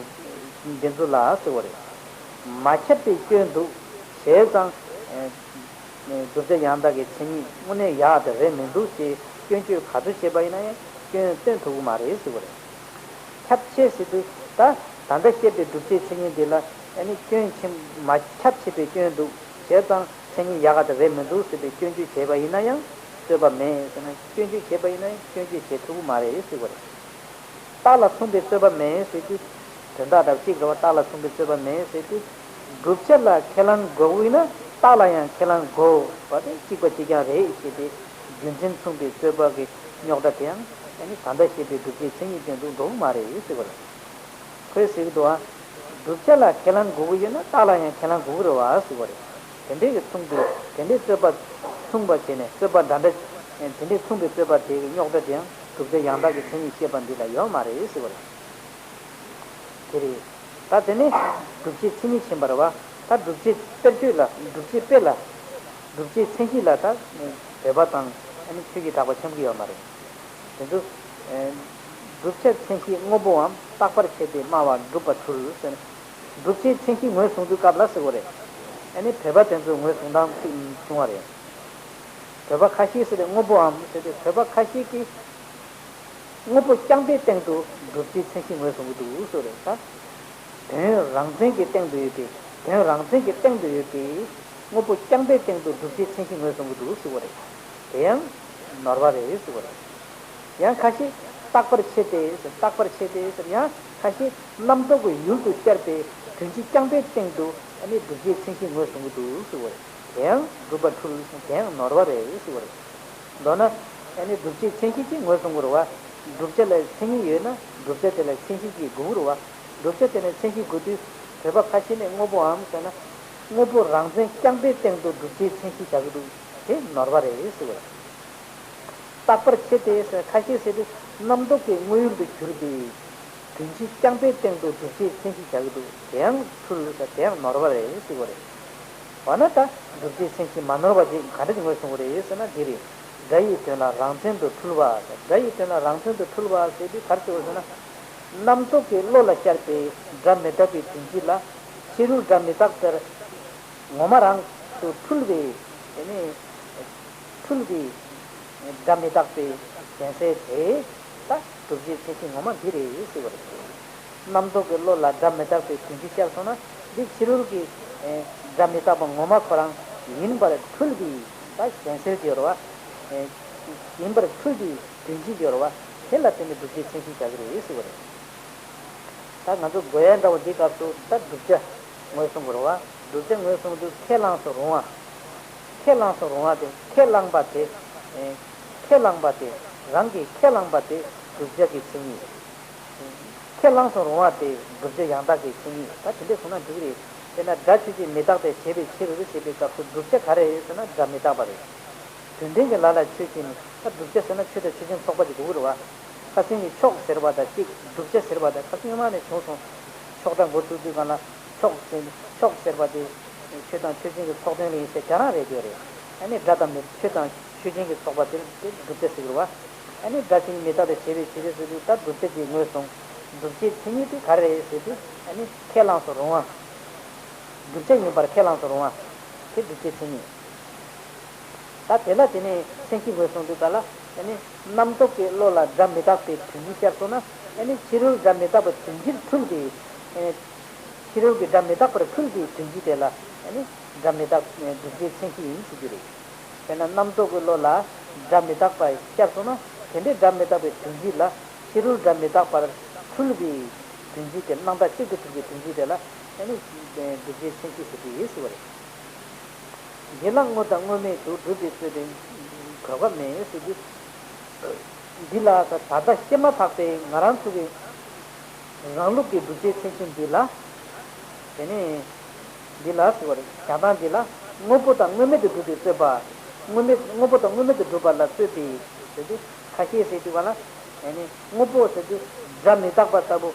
འདི་ཚོ་ལ་ཟེར་བ་རེད། མ་ཁྱབ་པའི་སྐྱོན་འདུག་བྱས་ཙང་། བསྒྲུབ་བྱ་ཡང་དག་གི་མཚན་ཉིད་དངོས་གནས་ཡག་དེ་རེད་མི་འདུག་ཅེས་སྐྱོན་བརྗོད་ག་ཚོད་བྱས་པ་ཡིན་ན་ཡང་སྐྱོན་སྟོན་ཐུབ་ཀྱི་མ་རེད་ཟེར་བ་རེད། ཁྱབ་ཆེ་ཟེར་དུས་ད་ད་ལྟ་བཤད་པའི་བསྒྲུབ་བྱའི་མཚན་ཉིད་འདི་ལ་ཨ་ནི་སྐྱོན་ཆེ་མ་ཁྱབ་ཆེ་བའི་སྐྱོན་འདུག་བྱས་ཙང་མཚན་ཉིད་ཡག་ག་དེ་རེད་མི་འདུག་ཟེར་བའི་སྐྱོན་བརྗོད་བྱས་པ་ཡིན་ན་ཡང་ རྩོད་པ་མེད་ཟེར་ན། སྐྱོན་བརྗོད་བྱས་པ་ཡིན་ན་སྐྱོན་བརྗོད་བྱེད་ཐུབ་ཀྱི་མ་རེད་ཟེར་བ་རེད། རྟགས་ལ་མཚུངས་པའི་རྩོད་པ་མེད་ཟེར་དུས། དོན་དག་དང་གཅིག་རེད་བ། རྟགས་ལ་མཚུངས་པའི་རྩོད་པ་མེད་ཟེར་དུས། བསྒྲུབ་བྱ་ལ་ཁས་བླངས་དགོས་ཀྱི་ཡིན་ན་རྟགས་ལ་ཡང་ཁས་བླངས་དགོས་པ་དེ་གཅིག་པ་གཅིག་རྐྱང་རེད་ཞེས་པའི་རྒྱུ་མཚན་མཚུངས་པའི་རྩོད་པ་གི་རྙོག་དྲ་དེའང་ཨ་ནི་ད་ལྟ་བཤད་པའི་བསྒྲུབ་བྱའི་མཚན་ཉིད་སྐྱོན་དུ་འགྲོ་གི་མ་རེད་ཟེར་བ་རེད། ཁོས་ཟེར་གྱི་འདུག་ཨ། བསྒྲུབ་བྱ་ལ་ཁས་བླངས་དགོས་ཀྱི་ཡོད་ན་རྟགས་ལ་ཡང་ཁས་བླངས་དགོས་ཀྱི་རེད་བ་ཟེར་བ་རེད། དེ་འདྲའི་གི་མཚུངས་པའི་དེ་འདྲའི་རྩོད་པ་མཚུངས་པ་བྱས་ནས་རྩོད་པ་འདྲ་འདྲ། དེ་འདྲའི་མཚུངས་པའི་རྩོད་པ་དེ་གི་རྙོག་དྲ་དེའང་བསྒྲུབ་བྱ་ཡང་དག་གི་མཚན་ཉིད་བཤད་པ་འདི་ལ་ཡོད་མ་རེད་ཟེར་བ་རེད། དེ་རེད། ད་དེ་ནས་བསྒྲུབ་བྱའི་མཚན་ཉིད་ཕྱིན་པ་རེད་བ། ད་བསྒྲུབ་བྱའི་དཔེར་བརྗོད་ལ་བསྒྲུབ་བྱའི་དཔེ་ལ། བསྒྲུབ་བྱའི་མཚན་གཞི་ལ་ད་བོད་པ་དང་ཨ་ནི་ཆོས་ཀྱི་གྲགས་པ་འཆམ་གྱི་ཡོད་མ་རེད། དེ་ཚོ། ཨེ། བསྒྲུབ་བྱ་མཚན་གཞི་དངོས་པོའམ་རྟག་པར་བྱས་ཏེ་སྨྲ་བ་སྒྲུབ་པར་འཁྲུལ་ཟེར་ནས། བསྒྲུབ་བྱའི་མཚན་གཞི་ངོས་བཟུང་དུས་སྐབས་ལ་ཟེར་བ་རེད། ཨ་ནི་བོད་པ་དེ་ཚོའི་ངོས་བཟུང་སྟངས་གཅིག་བྱུང་བ་རེད། བོད་པ་ཁ་ཤས་ཟེར་ཏེ་དངོས་པོའམ་ཟེར་ཏེ་བོད་པ་ཁ་ཤས་ཀྱིས་དངོས་པོ་རྐྱང་པའི་སྟེང་དུ་བསྒྲུབ་བྱའི་མཚན་གཞི་ངོས་བཟུང་གི་འདུག་ཟེར་བ་རེད་ད། དོན་རང་མཚན་གྱི་སྟེང་དུ་ཡོད་པའི། དོན་རང་མཚན་གྱི་སྟེང་དུ་ཡོད་པའི་དངོས་པོ་རྐྱང་པའི་སྟེང་དུ་བསྒྲུབ་བྱའི་མཚན་གཞི་ངོས་བཟུང་གི་འདུག་ཟེར་བ་རེད། དེ་ཡང་ནོར་བ་རེད་ཟེར་བ་རེད། ཡང་ཁ་ཤས་རྟག་པར་བྱས་ཏེ་ཟེར། རྟག་པར་བྱས་ཏེ་ཟེར། ཡང་ཁ་ཤས་རྣམ་རྟོག་གི་ཡུལ་དུ་བཅར་བའི་དོན་སྤྱི་རྐྱང་པའི་སྟེང་དུ་ཨ་ནི་བསྒྲུབ་བྱའི་མཚན་གཞི་ངོས་བཟུང་གི་འདུག་ཟེར་བ་རེད། དེ་ཡང་སྒྲུབ་པར་འཁྲུལ་ཟེར། དེ་ཡང་ནོར་བ་རེད་ཟེར་བ་རེད། མདོར་ན། ཨ་ནི་བསྒྲུབ་བྱའི་མཚན་གཞི་གཅིག་ངོས་བཟུང་དགོས་རེད་བ། བསྒྲུབ་བྱ་ལ་མཚན་ཉིད་ཡོད་ན་བསྒྲུབ་བྱ་དེ་ལ་མཚན་གཞི་གཅིག་དགོས་ཀྱི་རེད་བ། བསྒྲུབ་བྱ་དེ་ལ་མཚན་གཞི་དགོས་དུས་བོད་པ་ཁ་ཤས་ནས་དངོས་པོའམ་ཟེར་ན། དངོས་པོ་རང་མཚན་རྐྱང་པའི་སྟེང་དུ་བསྒྲུབ་བྱའི་མཚན་གཞི་བཞག་གི་འདུག་དེ་ནོར་བ་རེད་ཟེར་བ་རེད། རྟག་པར་བྱས་ཏེ་ཟེར། ཁ་ཤས་ཟེར་དུས་རྣམ་རྟོག་གི་དངོས་ཡུལ་དུ་གྱུར་པའི་དོན་སྤྱི་རྐྱང་པའི་སྟེང་དུ་བསྒྲུབ་བྱའི་མཚན་གཞི་བཞག་གི་འདུག་དེ་ཡང་འཁྲུལ་ཟེར། དེ་ཡང་ནོར་བ་རེད་ཟེར་བ་རེད། འོ་ན་ད་བསྒྲུབ་བྱའི་མཚན་གཞི་མ་ནོར་བ་ཅིག་ག་འདྲ་ཅིག་ངོས་བཟུང་གི་རེད་ཟེར་ན་འདི་རེད། སྒྲ་ཡི་དོན་ལ་རང་མཚན་དུ་འཁྲུལ་བ། སྒྲ་ཡི་དོན་ལ་རང་མཚན་དུ་འཁྲུལ་བ་ཟེར་དུས་ག་རེ་ཟེར་བ་ཟེར་ན། རྣམ་རྟོག་གི་བློ་ལ་ཤར་བའི་སྒྲ་མི་རྟག་པའི་དོན་སྤྱི་ལ་ཕྱི་རོལ་སྒྲ་མི་རྟག་པར་ངོ་མ་རང་དུ་འཁྲུལ་བའི། དེ་ནི་འཁྲུལ་བའི་སྒྲ་མི་རྟག་པའི་གཞན་སེལ་དེ་ད་བསྒྲུབ་བྱའི་མཚན་གཞི་ངོ་མ་འདི་རེད་ཟེར་བ་རེད། རྣམ་རྟོག་གི་བློ་ལ་སྒྲ་མི་རྟག་པའི་དོན་སྤྱི་ཤར་སོང་ན་འདི་ཕྱི་རོལ་གྱི་ཨེ་སྒྲ་མི་རྟག་པ་ངོ་མ་ཁོ་རང་ཡིན་པར་འཁྲུལ་གྱི་ད་གཞན་སེལ་གྱི་རེད་བ། ཨེ་ཡིན་པར་འཁྲུལ་གྱི་དོན་སྤྱི་གྱི་རེད་བ། དེ་ལ་བརྟེན་ནས་བསྒྲུབ་བྱའི་མཚན་གཞི་བཞག་གི་རེད་ཟེར་བ་རེད། ད་ང་ཚོ་དགོས་ཡ་འདྲ་བོ་འདི་སྐབས་སུ་ད་བསྒྲུབ་བྱ་ངོས་བཟུང་དགོས་རེད་བ། བསྒྲུབ་བྱ་ངོས་བཟུང་དུས་ཁས་བླངས་སུ་རུང་བ། ཁས་བླངས་སུ་རུང་བ་དེ་ཁས་བླངས་པ་དེ། ཨེ་ཁས་བླངས་པ་དེ། རང་གིས་ཁས་བླངས་པ་དེ་བསྒྲུབ་བྱ་གི་མཚན་ཉིད། ཁས་བླངས་སུ་རུང་བ་དེ་བསྒྲུབ་བྱ་ཡང་དག་གི་མཚན་ཉིད། ད་དེ་འདྲས་སོང་ན་འགྲིག་གི་རེད། དཔེར་ན་སྒྲ་ཆོས་ཅན་མི་རྟག་སྟེ་བྱས་པའི་ཕྱིར་ཞེས་པའི་སྐབས་སུ་བསྒྲུབ་བྱ་ག་རེ་རེད་ཟེར་ན་སྒྲ་མི་རྟག་པ་རེད། དོན་ལྡན་གྱི་ལ་ལ་ཆོས་ཅན། ད་བསྒྲུབ་བྱ་ཟེར་ན་ཆོས་དང་ཆོས་ཅན་ཚོགས་པ་ཅིག་དགོས་ཀྱི་རེད་བ། ཁ་སང་གི་ཕྱོགས་ཟེར་བ་དང་གཅིག་བསྒྲུབ་བྱ་ཟེར་བ་དང་ཁ་སང་སྔོན་མ་ནས་བྱུང་སོང་། ཕྱོགས་སྒྲ་འགོ་ཚུགས་དུས་གང་ལ་ཕྱོགས་ཟེར། ཕྱོགས་ཟེར་བ་དེ་ཆོས་དང་ཆོས་ཅན་གྱི་ཚོགས་དོན་ལ་ཡིན་ཟེར་ག་རང་རེད་དེ་རེད། ཨ་ནི་སྒྲ་དང་མི་ཆོས་དང་ཆོས་ཅན་གྱི་ཚོགས་པ་དེར་དེ་བསྒྲུབ་བྱ་ཟེར་གྱི་རེད་བ། ཨ་ནི་སྒྲ་ཆོས་ཅན་མི་རྟག་སྟེ་བྱས་པའི་ཕྱིར་ཟེར་དུས་ད་བསྒྲུབ་བྱ་ཅིག་ངོས་བཟུང་། བསྒྲུབ་བྱའི་མཚན་ཉིད་དེ་ག་རེ་རེད་ཟེར་དུས་ཨ་ནི་ཁས་བླངས་སུ་རུང་བ། བསྒྲུབ་བྱ་ཡིན་པར་ཁས་བླངས་སུ་རུང་བ། དེ་བསྒྲུབ་བྱའི་མཚན་ཉིད། ད་དེ་ལ་དེ་ནས་མཚན་གཞི་ངོས་བཟུང་དུས་ག་ལ་ཨ་ནི་རྣམ་རྟོག་གི་བློ་ལ་སྒྲ་མི་རྟག་པའི་དོན་སྤྱི་ཤར་སོང་ན་ཨ་ནི་ཕྱི་རོལ་སྒྲ་མི་རྟག་པ་དོན་སྤྱིར་འཁྲུལ་ཏེ། ཨ་ནི་ཕྱི་རོལ་གྱི་སྒྲ་མི་རྟག་པར་འཁྲུལ་ཏེ་དོན་སྤྱི་དེ་ལ་ཨ་ནི་སྒྲ་མི་རྟག་བསྒྲུབ་བྱའི་མཚན་གཞི་ཡིན་ཞུ་རྒྱུ་རེད། དཔེར་ན་རྣམ་རྟོག་གི་བློ་ལ་སྒྲ་མི་རྟག་པ་ཤར་སོང་ན་དེ་འདྲའི་སྒྲ་མི་རྟག་པའི་དོན་སྤྱི་ལ་ཕྱི་རོལ་སྒྲ་མི་རྟག་པར་འཁྲུལ་བའི་དོན་སྤྱི་དེ། སྣང་བརྟགས་གཅིག་ཏུ་གྲུབ་པའི་དོན་སྤྱི་དེ་ལ་ཨ་ནི་བསྒྲུབ་བྱའི་མཚན་གཞི་ཞུ་རྒྱུ་ཡིན་ཞུ་བ་རེད། འདི་ལ་དངོས་དང་དངོས་མེད་དུ་སྒྲུབ་པའི་རྩོད་པའི་གོ་སྐབས་མེད་ཟེར་རྒྱུ། འདི་ལ་ད་ལྟ་བཤད་མ་ཐག་པའི་ང་རང་ཚོ་གི་རང་ལུགས་ཀྱི་བསྒྲུབ་བྱའི་མཚན་གཞི་འདི་ལ། དེ་ནས་འདི་ལ་ཟེར་བ་རེད། བྱ་སྟངས་འདི་ལ་དངོས་པོ་དང་དངོས་མེད་དུ་སྒྲུབ་པའི་རྩོད་པ། དངོས་མེད་དངོས་པོ་དང་དངོས་མེད་དུ་སྒྲུབ་པ་ལ་རྩོད་པའི་ཟེར་དུས་ཁ་ཤས་ཟེར་དུས་ག་ལ། ཨ་ནི་དངོས་པོ་ཟེར་དུས་སྒྲ་མི་རྟག་པ་ལྟ་བུ།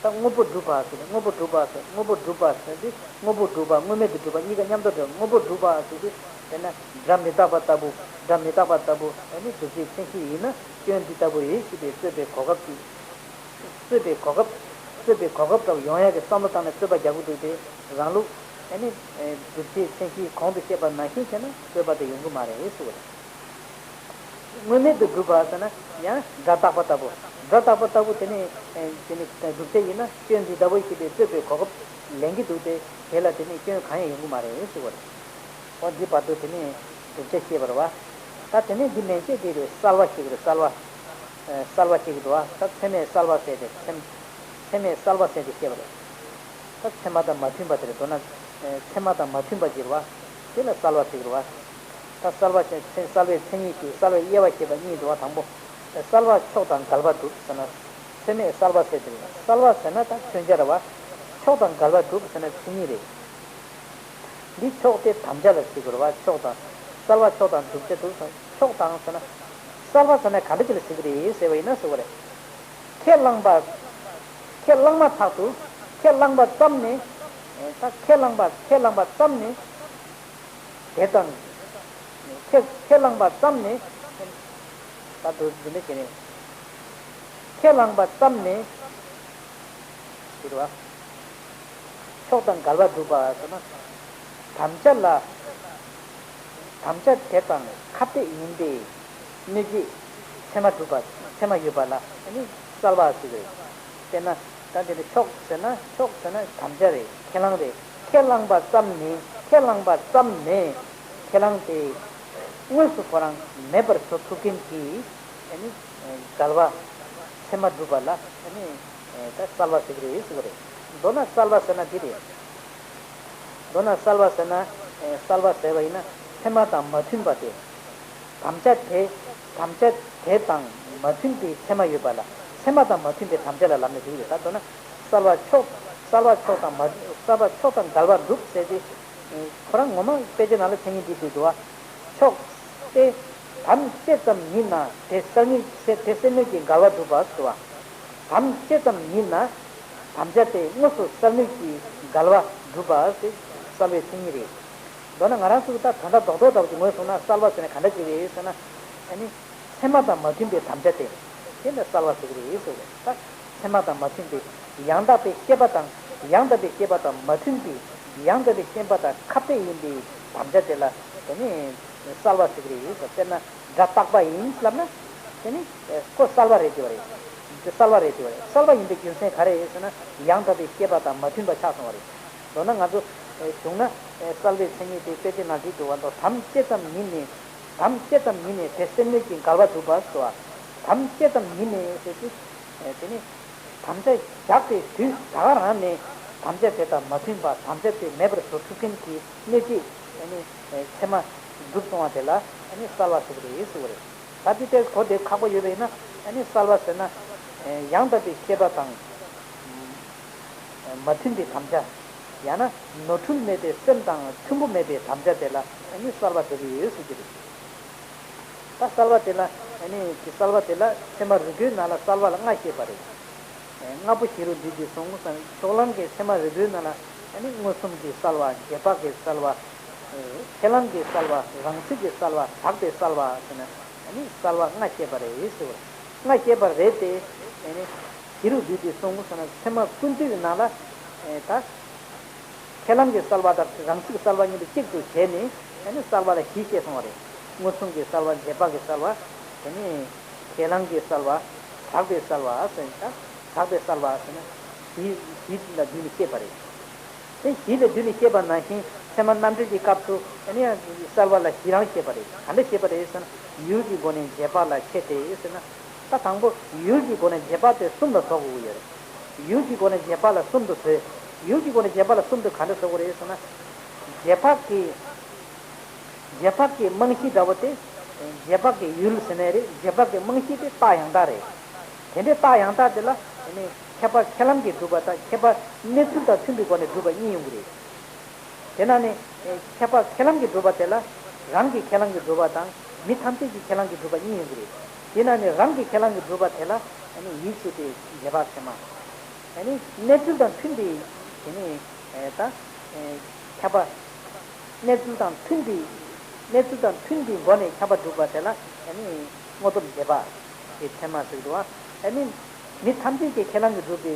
ད་དངོས་པོ་སྒྲུབ་པ་ཟེར་ནས་དངོས་པོ་སྒྲུབ་པ་ཟེར། དངོས་པོ་སྒྲུབ་པ་ཟེར་དུས་དངོས་པོ་སྒྲུབ་པ་དངོས་མེད་དུ་སྒྲུབ་པ་གཉིས་ཀ་མཉམ་དུ་འགྲོ། དངོས་པོ་སྒྲུབ་པ་ཟེར་དུས་དཔེར་ན་སྒྲ་མི་རྟག་པ་ལྟ་བུ། སྒྲ་མི་རྟག་པ་ལྟ་བུ་ཨ་ནི་བསྒྲུབ་བྱའི་མཚན་གཞི་ཡིན་ན་སྐྱོན་འདི་ལྟ་བུ་རེད་ཞེས་པའི་རྩོད་པའི་གོ་སྐབས་ཀྱི། རྩོད་པའི་གོ་སྐབས། རྩོད་པའི་གོ་སྐབས་ལྟ་བུ་ཡོང་ཡག་གི་བསམ་བློ་བཏང་ནས་རྩོད་པ་རྒྱག་གི་འདུག་སྟེ་རང་ལུགས་ཨ་ནི་བསྒྲུབ་བྱའི་མཚན་གཞི་གོང་དུ་བཤད་པ་ནང་བཞིན་བྱས་ན་རྩོད་པ་དེ་ཡོང་གི་མ་རེད་ཟེར་བ་རེད། དངོས་མེད་དུ་སྒྲུབ་པ་ཟེར་ན་ཡང་སྒྲ་རྟག་པ་ལྟ་བུ། སྒྲ་རྟག་པ་ལྟ་བུ་དེ་ནི་ཨེ་དེ་ནི་བསྒྲུབ་བྱ་ཡིན་ན་སྐྱོན་འདི་ལྟ་བུ་ཞེས་པའི་རྩོད་པའི་གོ་སྐབས་ལེན་གྱི་འདུག་སྟེ་དེ་ལ་དེ་ནི་སྐྱོན་གང་ཡང་ཡོང་གི་མ་རེད་ཟེར་བ་རེད། འོ་འདི་བར་དུ་དེ་ནི་བསྒྲུབ་བྱ་བཤད་པ་རེད་བ། ད་དེ་ནས་འདི་མན་ཆད་དེ་རེད། གསལ་བ་ཞིག་རེད། གསལ་བ། ཨ་གསལ་བ་ཞིག་འདུག་བ། ད་ཚད་མས་གསལ་བ་ཟེར་ཏེ་ཚད་ཚད་མས་གསལ་བ་ཟེར་ཏེ་བཤད་པ་རེད། ད་ཚད་མ་དང་མ་མཐུན་པ་དེ་རེད། མདོར་ན་ཨ་ཚད་མ་དང་མ་མཐུན་པ་ཅིག་རེད་བ། དེ་ལ་གསལ་བ་ཟེར་གི་རེད་བ། ད་གསལ་བ་ཞེས་ཚེ་གསལ་བའི་མཚན་ཉིད་ཞུ། གསལ་བའི་དབྱེ་བ་བཤད་པ་གཉིས་འདུག་བ། དང་པོ། གསལ་བ་ཕྱོགས་དང་འགལ་བ་སྒྲུབ་ཟེར་ན། ཚད་མས་གསལ་བ་ཟེར་དེ་རེད། གསལ་བ་ཟེར་ན་ད་མཚོན་བྱ་རེད་བ། ཕྱོགས་དང་འགལ་བ་སྒྲུབ་ཟེར་ན་མཚན་ཉིད་རེད། འདི་ཕྱོགས་དེ་དམ་བཅའ་ལ་ཟེར་གི་རེད་བ། ཕྱོགས་དང་། གསལ་བ་ཕྱོགས་དང་བསྒྲུབ་བྱ་སྒྲུབ་ཟེར་ན་ཕྱོགས་དང་ཟེར་ན། གསལ་བ་ཟེར་ན་ག་འདྲ་ཅིག་ལ་ཟེར་གི་རེད་ཟེར་བ་ཡིན་ན་ཟེར་བ་རེད། ཁས་བླངས་པ། ཁས་བླངས་མ་ཐག་ཏུ། ཁས་བླངས་པ་ཙམ་ནས། ཨེ་ད་ཁས་བླངས་པ་ཁས་བླངས་པ་ཙམ་ནས། དེ་དང་། ཁས་ཁས་བླངས་པ་ཙམ་ནས། ད་དུ་འདི་འདྲ་བྱས་ནས། ཁས་བླངས་པ་ཙམ་ནས། ཟེར་བ། ཕྱོགས་དང་འགལ་བ་སྒྲུབ་པ་ཟེར་ན། དམ་བཅའ་ལ། དམ་བཅའ་དེ་དང་ཁ་གཏད་ཡིན་པའི་གནོད་བྱེད་ཚད་མ་སྒྲུབ་པ། ཚད་མ་ཡོད་པ་ལ་ནི་གསལ་བ་ཟེར་གི་རེད། དཔེར་ན། ད་འདི་ནི་ཕྱོགས་ཟེར་ན། ཕྱོགས་ཟེར་ན་དམ་བཅའ་རེད། ཁས་བླངས་རེད། ཁས་བླངས་པ་ཙམ་ནས། ཁས་བླངས་པ་ཙམ་ནས་ཁས་བླངས་དེ་དངོས་སུ་ཁོ་རང་མེད་པར་བཟོ་ཐུབ་མཁན་གྱི་ཨ་ནི་འགལ་བ་ཚད་མ་སྒྲུབ་པ་ལ་ཨ་ནི་ད་གསལ་བ་ཟེར་གི་རེད་ཟེར་གི་རེད། མདོར་ན་གསལ་བ་ཟེར་ན་འདི་རེད། མདོར་ན་གསལ་བ་ཟེར་ན། ཨེ་གསལ་བ་ཟེར་བ་ཡིན་ན་ཚད་མ་དང་མ་མཐུན་པ་སྟེ། དམ་བཅའ་དེ། དམ་བཅའ་དེ་དང་མ་མཐུན་པའི་ཚད་མ་ཡོད་པ་ལ་ཚད་མ་དང་མ་མཐུན་པའི་དམ་བཅའ་ལ་ལབ་ནས་འདུག་ཡོད། ད་མདོར་ན་གསལ་བ་ཕྱོགས། གསལ་བ་ཕྱོགས་དང་མ། གསལ་བ་ཕྱོགས་དང་འགལ་བ་སྒྲུབ་ཟེར་ཏེ། ཁོ་རང་ངོ་མ་དཔེ་ཆ་ནང་ལ་མཚན་ཉིད་འདི་འདུག་འདུག་བ། ཕྱོགས་ཏེ། དམ་བཅས་ཙམ་ཉིད་ན་དེ་གསལ་ནུས། དེ་གསལ་ནུས་ཀྱི་འགལ་བ་སྒྲུབ་པ་ཟེར་བ། དམ་བཅས་ཙམ་ཉིད་ན། དམ་བཅའ་དེ་དངོས་སུ་གསལ་ནུས་ཀྱི་འགལ་བ་སྒྲུབ་པ་ཟེར་གསལ་བའི་མཚན་ཉིད་རེད། མདོར་ན་ང་རང་ཚོ་ད་དོན་དག་རྡོག་རྡོག་འདྲ་བོ་ཅིག་ངོས་བཟུང་ན་གསལ་བ་ཟེར་ན་ག་འདྲ་ཅིག་རེད་ཟེར་ན། ཨ་ནི། ཚད་མ་དང་མ་མཐུན་པའི་དམ་བཅའ་དེ། དེ་ལ་གསལ་བ་ཟེར་གྱི་རེད་ཟེར་བས། ད་ཚད་མ་དང་མ་མཐུན་པའི། ཡང་དག་པའི་ཤེས་པ་དང་། ཡང་དག་པའི་ཤེས་པ་དང་མ་མཐུན་པའི། ཡང་དག་པའི་ཤེས་པ་དང་ཁ་གཏད་ཡིན་པའི་དམ་བཅའ་དེ་ལ་དེ་ནི་གསལ་བ་ཟེར་གྱི་རེད་ཟེར། དཔེར་ན་སྒྲ་རྟག་པ་ཡིན་ལབ་ན། དེ་ནི་ཁོ་གསལ་བ་རེད་ཟེར་བ་རེད། གསལ་བ་རེད་ཟེར་བ་རེད། གསལ་བ་ཡིན་པའི་རྒྱུ་མཚན་ག་རེ་ཡིན་ཟེར་ན། ཡང་དག་པའི་ཤེས་པ་དང་མ་མཐུན་པ་ཆགས་སོང་བ་རེད། མདོར་ན་ང་ཚོ་ཨེ་བྱུང་ན་ཨེ་གསལ་བའི་མཚན་ཉིད་དེ་དཔེ་ཆའི་ནང་བྲིས་འདུག་བ། མདོར་དམ་བཅས་ཙམ་ཉིད་ནས། དམ་བཅས་ཙམ་ཉིད་ནས་དེ་གསལ་ནུས་ཀྱི་འགལ་བ་སྒྲུབ་པ་ཟེར་བ། དམ་བཅས་ཙམ་ཉིད་ནས་ཟེར་དུས། ཨེ་དེ་ནི། དམ་བཅའ་བཞག་པའི་དུས་ད་ག་རང་ནས་དམ་བཅའ་དེ་དང་མ་མཐུན་པ། དམ་བཅའ་དེ་མེད་པར་བཟོ་ཐུབ་མཁན་གྱི་གནོད་བྱེད་ཨེ་ནི་ཨེ་ཚད་མ་སྒྲུབ་སོང་བ་དེ་ལ་ཨེ་ནི་གསལ་བ་ཟེར་གི་རེད་ཟེར་བ་རེད། ད་དེ་ལྟར་གོ་བདེ་ཁག་པོ་ཡོད་པ་ཡིན་ན། ཨེ་ནི་གསལ་བ་ཟེར་ན། ཨེ་ཡང་དག་པའི་ཤེས་པ་དང་། མ་མཐུན་པའི་དམ་བཅའ། ཡང་ན་ནོར་འཁྲུལ་མེད་པའི་སེམས་དང་མཐུན་པོ་མེད་པའི་དམ་བཅའ་དེ་ལ་ཨ་ནི་གསལ་བ་ཟེར་གྱི་ཡོད་ཟེར་གྱི་རེད། ད་གསལ་བ་དེ་ལ་ཨ་ནི་གི་གསལ་བ་དེ་ལ་ཚད་མ་རིག་པའི་ནང་ལ་གསལ་བ་ལ་ལྔ་བཤད་པ་རེད། ལྔ་པོ་ཞི་རུ་འདུས་ཏེ་གསུངས་ཟེར་ན། ཕྱོགས་གླང་གི་ཚད་མ་རིག་པའི་ནང་ལ་ཨ་ནི་མངོན་སུམ་གྱི་གསལ་བ། རྗེས་དཔག་གི་གསལ་བ། ཁས་བླངས་ཀྱི་གསལ་བ། རང་ཚིག་གི་གསལ་བ། དག་པའི་གསལ་བ་ཟེར་ན། ཨ་ནི་གསལ་བ་ལྔ་བཤད་པ་རེད་ཟེར་བ། ལྔ་བཤད་པ་རེད་དེ། ཨ་ནི་ཞི་རུ་འདུས་ཏེ་གསུངས་ཟེར་ན། ཚད་མ་ཀུན་བཏུས་ཀྱི་ནང་ལ་ཨེ་ད་ཁས་བླངས་ཀྱི་གསལ་བ་དང་རང་ཚིག་གསལ་བ་གཉིས་པོ་གཅིག་ཏུ་བྱས་ནས། ཨ་ནི་གསལ་བ་ལ་བཞི་བཤད་སོང་བ་རེད། མངོན་སུམ་གྱི་གསལ་བ། རྗེས་དཔག་གི་གསལ་བ། དེ་ནས་ཁས་བླངས་ཀྱི་གསལ་བ། དག་པའི་གསལ་བ་ཟེར་ན། ད་དག་པའི་གསལ་བ་ཟེར་ན་བཞི། བཞི་ལ་བསྡུས་ནས་བཤད་པ་རེད། དེ་བཞི་ལ་བསྡུས་ནས་བཤད་པ་ནང་བཞིན་ཚད་མ་རྣམ་འགྲེལ་གྱི་སྐབས་སུ་ཨ་ནི་གསལ་བ་ལ་བཞི་རང་བཤད་པ་རེད། ག་འདྲ་བཤད་པ་རེད་ཟེར་ན། ཡུལ་གྱི་སྒོ་ནས་རྗེས་དཔག་ལ་ཕྱེ་སྟེ་ཟེར་ན། ད་དང་པོ་ཡུལ་གྱི་སྒོ་ནས་རྗེས་དཔག་དེ་གསུམ་ལ་བཟོ་དགོས་ཀྱི་ཡོད་རེད། ཡུལ་གྱི་སྒོ་ནས་རྗེས་དཔག་ལ་གསུམ་དུ་བཟོས། ཡུལ་གྱི་སྒོ་ནས་རྗེས་དཔག་ལ་གསུམ་དུ་ག་འདྲ་བཟོ་དགོས་རེད་ཟེར་ན། རྗེས་དཔག་གི་རྗེས་དཔག་གི་རྨང་གཞི་འདྲ་བོ་དེ། རྗེས་དཔག་གི་ཡུལ་ཟེར་ནའི་རེད། རྗེས་དཔག་གི་རྨང་གཞི་དེ་རྟགས་ཡང་དག་རེད། དེ་འདྲའི་རྟགས་ཡང་དག་དེ་ལ་ཨ་ནི་ཁྱད་པར་ཁས་བླངས་ཀྱིས་སྒྲུབ་པ་དང་ཁྱད་པར་གནས་ཚུལ་དང་མཐུན་པའི་སྒོ་ནས་སྒྲུབ་པ་གཉིས་ཡོང་གི་རེད། དེ་ན་ནི་ཁྱད་པར་ཁས་བླངས་ཀྱིས་སྒྲུབ་པ་དེ་ལ་རང་གི་ཁས་བླངས་ཀྱིས་སྒྲུབ་པ་དང་མི་ཐམས་ཅད་ཀྱི་ཁས་བླངས་ཀྱིས་སྒྲུབ་པ་གཉིས་ཡོང་གི་རེད། དེ་ན་ནི་རང་གི་ཁས་བླངས་ཀྱིས་སྒྲུབ་པ་དེ་ལ་ཨ་ནི་ཡིད་ཆེས་པའི་རྗེས་དཔག་ཚད་མ། ཨ་ནི་གནས་ཚུལ་དང་མཐུན་པའི་དེ་ནི་ད་ཁྱད་པར། གནས་ཚུལ་དང་མཐུན་པའི། གནས་ཚུལ་དང་མཐུན་པའི་སྒོ་ནས་ཁྱད་པར་སྒྲུབ་པ་དེ་ལ་ཨ་ནི་དངོས་སྟོབས་རྗེས་དཔག་གི་ཚད་མ་ཟེར་གྱི་འདུག་བ། ཨ་ནི་མི་ཐམས་ཅད་ཀྱི་ཁས་བླངས་ཀྱིས་སྒྲུབ་པའི།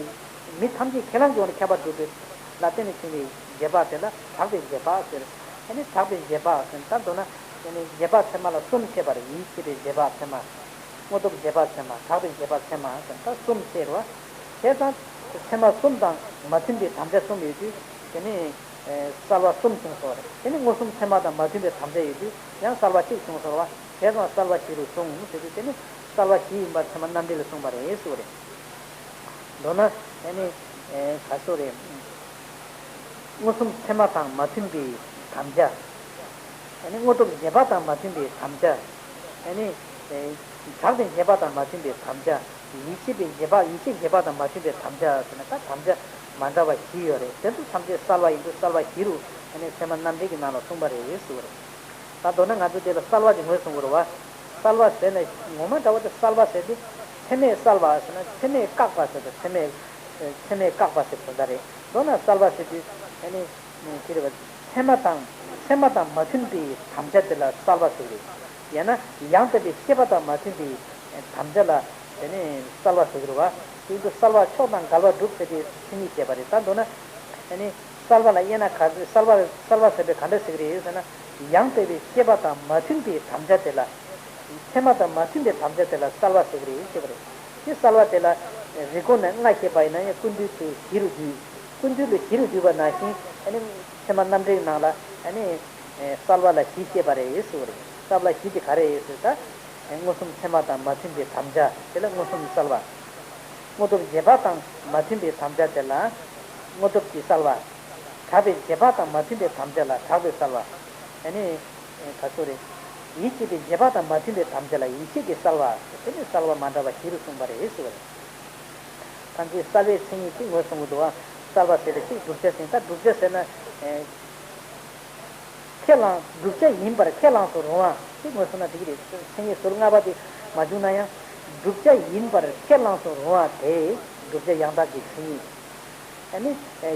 མི་ཐམས་ཅད་ཁས་བླངས་ཀྱི་སྒོ་ནས་ཁྱད་པར་སྒྲུབ་པའི་ལ་བརྟེན་ནས་བྱུང་བའི་རྗེས་དཔག་དེ་ལ་དག་པའི་རྗེས་དཔག་ཟེར། ཨ་ནི་དག་པའི་རྗེས་དཔག་ཟེར་ན། ད་མདོར་ན་ཨ་ནི་རྗེས་དཔག་ཚད་མ་ལ་གསུམ་བཤད་པ་རེད། ཡིད་ཆེས་པའི་རྗེས་དཔག་ཚད་མ། དངོས་སྟོབས་རྗེས་དཔག་ཚད་མ། དག་པའི་རྗེས་དཔག་ཚད་མ་ཟེར་ན་ད་གསུམ་བཤད་རེད་བ། བྱས་ཙང་ཚད་མ་གསུམ་དང་མ་མཐུན་པའི་དམ་བཅའ་གསུམ་ཡོད་དུས་དེ་ནི་གསལ་བ་གསུམ་བྱུང་སོང་བ་རེད། དེ་ནི་མངོན་སུམ་ཚད་མ་དང་མ་མཐུན་པའི་དམ་བཅའ་ཡོད་དུས་ཡང་གསལ་བ་གཅིག་བྱུང་སོང་བ། བྱས་ཙང་གསལ་བ་བཞི་རུ་གསུངས་ཟེར་དུས་དེ་ནི་གསལ་བ་བཞི་ཡིན་པར་ཚད་མ་རྣམ་འགྲེལ་ལ་གསུངས་པ་རེད་ཟེར་བ་རེད། མདོར་ན་ཨ་ནི་ག་སོ་རེད། མངོན་སུམ་ཚད་མ་དང་མ་མཐུན་པའི་དམ་བཅའ། ཨ་ནི་དངོས་སྟོབས་རྗེས་དཔག་དང་མ་མཐུན་པའི་དམ་བཅའ། ཨ་ནི་གྲགས་པའི་རྗེས་དཔག་དང་མ་མཐུན་པའི་དམ་བཅའ། ཡིད་ཆེས་པའི་རྗེས་དཔག་ཡིད་ཆེས་རྗེས་དཔག་དང་མ་མཐུན་པའི་དམ་བཅའ་ཟེར་ན་ད་དམ་བཅའ་མ་འདྲ་བ་བཞི་ཡོད་རེད། དེ་ཚོ་ཐམས་ཅད་གསལ་བ་ཡིན་དུས་གསལ་བ་བཞི་རུ་ཨ་ནི་ཚད་མ་རྣམ་འགྲེལ་གྱི་ནང་ལ་གསུངས་པ་རེད་ཟེར་བ་རེད། ད་མདོར་ན་ང་ཚོ་དེ་ལ་གསལ་བ་ཅིག་ངོས་བཟུང་དགོས་རེད་བ། གསལ་བ་ཟེར་ན་ངོ་མ་འདྲ་བོ་དེ་གསལ་བ་ཟེར་དུས་ཚད་མས་གསལ་བ་ཟེར་ན་ཚད་མས་བཀག་པ་ཟེར་དང་ཚད་མས་ཚད་མས་བཀག་པ་ཟེར་དོན་དག་རེད། མདོར་ན་གསལ་བ་ཟེར་དུས་ཨ་ནི་དེ་རེད་བ། ཚད་མ་དང་ཚད་མ་དང་མ་མཐུན་པའི་དམ་བཅའ་དེ་ལ་གསལ་བ་ཟེར་གི་རེད། ཡང་ན་ཡང་དག་པའི་ཤེས་པ་དང་མ་མཐུན་པའི་དམ་བཅའ་ལ་དེ་ནི་གསལ་བ་ཟེར་གི་རེད་བ། དེ་ཡིན་དུས་གསལ་བ་ཕྱོགས་དང་འགལ་བ་སྒྲུབ་ཟེར་ཏེ་མཚན་ཉིད་བཤད་པ་རེད། ད་མདོར་ན་ཨ་ནི། གསལ་བ་ལ་དབྱེ་ན་ག་གསལ་བ་གསལ་བ་ཟེར་བའི་ག་འདྲ་ཟེར་གི་རེད་ཟེར་ན། ཡང་དག་པའི་ཤེས་པ་དང་མ་མཐུན་པའི་དམ་བཅའ་དེ་ལ། ཚད་མ་དང་མ་མཐུན་པའི་དམ་བཅའ་དེ་ལ་གསལ་བ་ཟེར་གི་རེད་ཞེས་པ་རེད། དེ་གསལ་བ་དེ་ལ་རིགས་སྒོ་ནས་ལྔ་བཤད་པ་ཡིན་ན་ཡང་ཀུན་བཏུས་དེ་བཞི་རུ་བསྡུས། ཀུན་བཏུས་ལ་བཞི་རུ་བསྡུས་པ་ནང་བཞིན་ཨ་ནི་ཚད་མ་རྣམ་འགྲེལ་ནང་ལ་ཨ་ནི་གསལ་བ་ལ་བཞི་བཤད་པ་རེད་ཟེར་བ་རེད། གསལ་བ་བཞི་དེ་ག་རེ་རེད་ཟེར་ད། མངོན་སུམ་ཚད་མ་དང་མ་མཐུན་པའི་དམ་བཅའ་དེ་ལ་མངོན་སུམ་གསལ་བ། དངོས་སྟོབས་རྗེས་དཔག་དང་མ་མཐུན་པའི་དམ་བཅའ་དེ་ལ་དངོས་སྟོབས་ཀྱི་གསལ་བ། གྲགས་པའི་རྗེས་དཔག་དང་མ་མཐུན་པའི་དམ་བཅའ་ལ་གྲགས་པའི་གསལ་བ། ཨ་ནི། ག་ཚོད་རེད། ཡིད་ཆེས་པའི་རྗེས་དཔག་དང་མ་མཐུན་པའི་དམ་བཅའ་ལ་ཡིད་ཆེས་ཀྱི་གསལ་བ། དེ་ནི་གསལ་བ་མ་འདྲ་བ་བཞི་རུ་གསུངས་པ་རེད་ཟེར་བ་རེད། ད་འདི་གསལ་བའི་མཚན་ཉིད་ཅིག་ངོས་བཟུང་གི་འདུག་ཨ། གསལ་བ་ཟེར་བའི་ཅིག་བསྒྲུབ་བྱ་ཟིན་ད་བསྒྲུབ་བྱ་ཟེར་ན། ཁས་བླངས་བསྒྲུབ་བྱ་ཡིན་པར་ཁས་བླངས་སུ་རུང་བ་ཅིག་ངོས་བཟུང་ན་འགྲིག་གི་རེད། མཚན་ཉིད་ཟུར་ལྔ་པ་དེ་མ་བྱུང་ན་ཡང་། བསྒྲུབ་བྱ་ཡིན་པར་ཁས་བླངས་སུ་རུང་བ་དེ་བསྒྲུབ་བྱ་ཡང་དག་གི་མཚན་ཉིད། ཨ་ནི།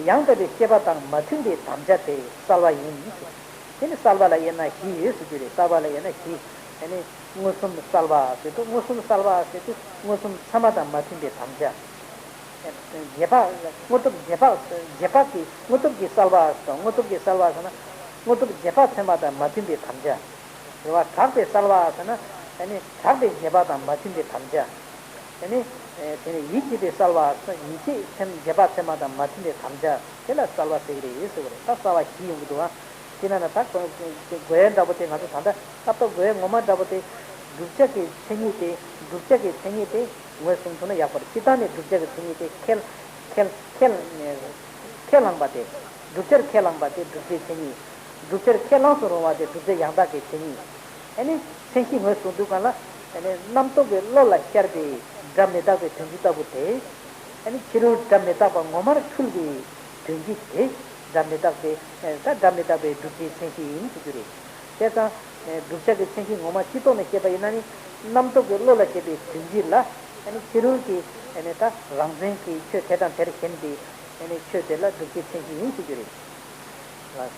ཡང་དག་པའི་ཤེས་པ་དང་མ་མཐུན་པའི་དམ་བཅའ་དེ་གསལ་བ་ཡིན། དེ་ནི་གསལ་བ་ལ་དབྱེ་ན་བཞི་ཡོད་ཟེར་རྒྱུ་རེད། གསལ་བ་ལ་དབྱེ་ན་བཞི། ཨ་ནི། མངོན་སུམ་གསལ་བ་ཟེར་དུས་མངོན་སུམ་གསལ་བ་ཟེར་དུས་མངོན་སུམ་ཚད་མ་དང་མ་མཐུན་པའི་དམ་བཅའ། རྗེས་དཔག་དངོས་སྟོབས་རྗེས་དཔག་རྗེས་དཔག་གི་དངོས་སྟོབས་ཀྱི་གསལ་བ་ཟེར་དུས་དངོས་སྟོབས་ཀྱི་གསལ་བ་ཟེར་ན། དངོས་སྟོབས་རྗེས་དཔག་ཚད་མ་དང་མ་མཐུན་པའི་དམ་བཅའ། རེད་བ། གྲགས་པའི་གསལ་བ་ཟེར་ན། ཨ་ནི་གྲགས་པའི་རྗེས་དཔག་དང་མ་མཐུན་པའི་དམ་བཅའ། ཨ་ནི། དེ་ནས་ཡིད་ཆེས་པའི་གསལ་བ་ཟེར་ན་ཡིད་ཆེས་ཚད་རྗེས་དཔག་ཚད་མ་དང་མ་མཐུན་པའི་དམ་བཅའ་དེ་ལ་གསལ་བ་ཟེར་གྱི་རེད་ཟེར་བ་རེད། ད་གསལ་བ་བཞི་ཡོང་གི་འདུག་ཨ། དེ་ན་ན་ད་གོ་གོ་ཡ་འདྲ་པོ་དེ་ང་ཚོ་ད་ལྟ་སྐབས་ཐོག་གོ་ཡ་ངོ་མ་འདྲ་པོ་དེ། བསྒྲུབ་བྱ་གི་མཚན་ཉིད་དེ། བསྒྲུབ་བྱ་གི་མཚན་ཉིད་དེ་ངོས་བཟུང་ཐུབ་ན་ཡག་པ་རེད། སྤྱིར་བཏང་ནས་བསྒྲུབ་བྱ་གི་མཚན་ཉིད་དེ་ཁས་ཁས་ཁས་ཁས་བླངས་པ་དེ། བསྒྲུབ་བྱར་ཁས་བླངས་པ་དེ་བསྒྲུབ་བྱའི་མཚན་ཉིད། བསྒྲུབ་བྱར་ཁས་བླངས་སུ་རུང་བ་དེ་བསྒྲུབ་བྱ་ཡང་དག་གི་མཚན་ཉིད། ཨ་ནི། མཚན་གཞི་ངོས་བཟུང་དུས་གང་ལ། ཨ་ནི་རྣམ་རྟོག་གི་བློ་ལ་ཤར་བའི་སྒྲ་མི་རྟག་པའི་དོན་སྤྱི་ལྟ་བུ་དེ། ཨ་ནི་ཕྱི་རོལ་སྒྲ་མི་རྟག་པ་ངོ་མར་འཁྲུལ་བའི་དོན་སྤྱི་དེ། སྒྲ་མི་རྟག་པའི་ད་སྒྲ་མི་རྟག་པའི་བསྒྲུབ་བྱའི་མཚན་གཞི་ཡིན་ཞུ་རྒྱུ་རེད། བྱས་ཙང་། བསྒྲུབ་བྱ་གི་མཚན་གཞི་ངོ་མ་སྤྱི་ལྡོག་ནས་བཤད་པ་ཡིན་ན་ནི། རྣམ་རྟོག་གི་བློ་ལ་སྐྱེས་པའི་དོན་སྤྱི་ལ། ཨ་ནི་ཕྱི་རོལ་གྱི་ཨ་ནི་ད་རང་མཚན་གྱི་ཆོས་དེ་དང་དེར་ཞེན་པའི་ཨ་ནི་ཆོས་དེ་ལ་བསྒྲུབ་བྱའི་མཚན་གཞི་ཡིན་ཞུ་རྒྱུ་རེད།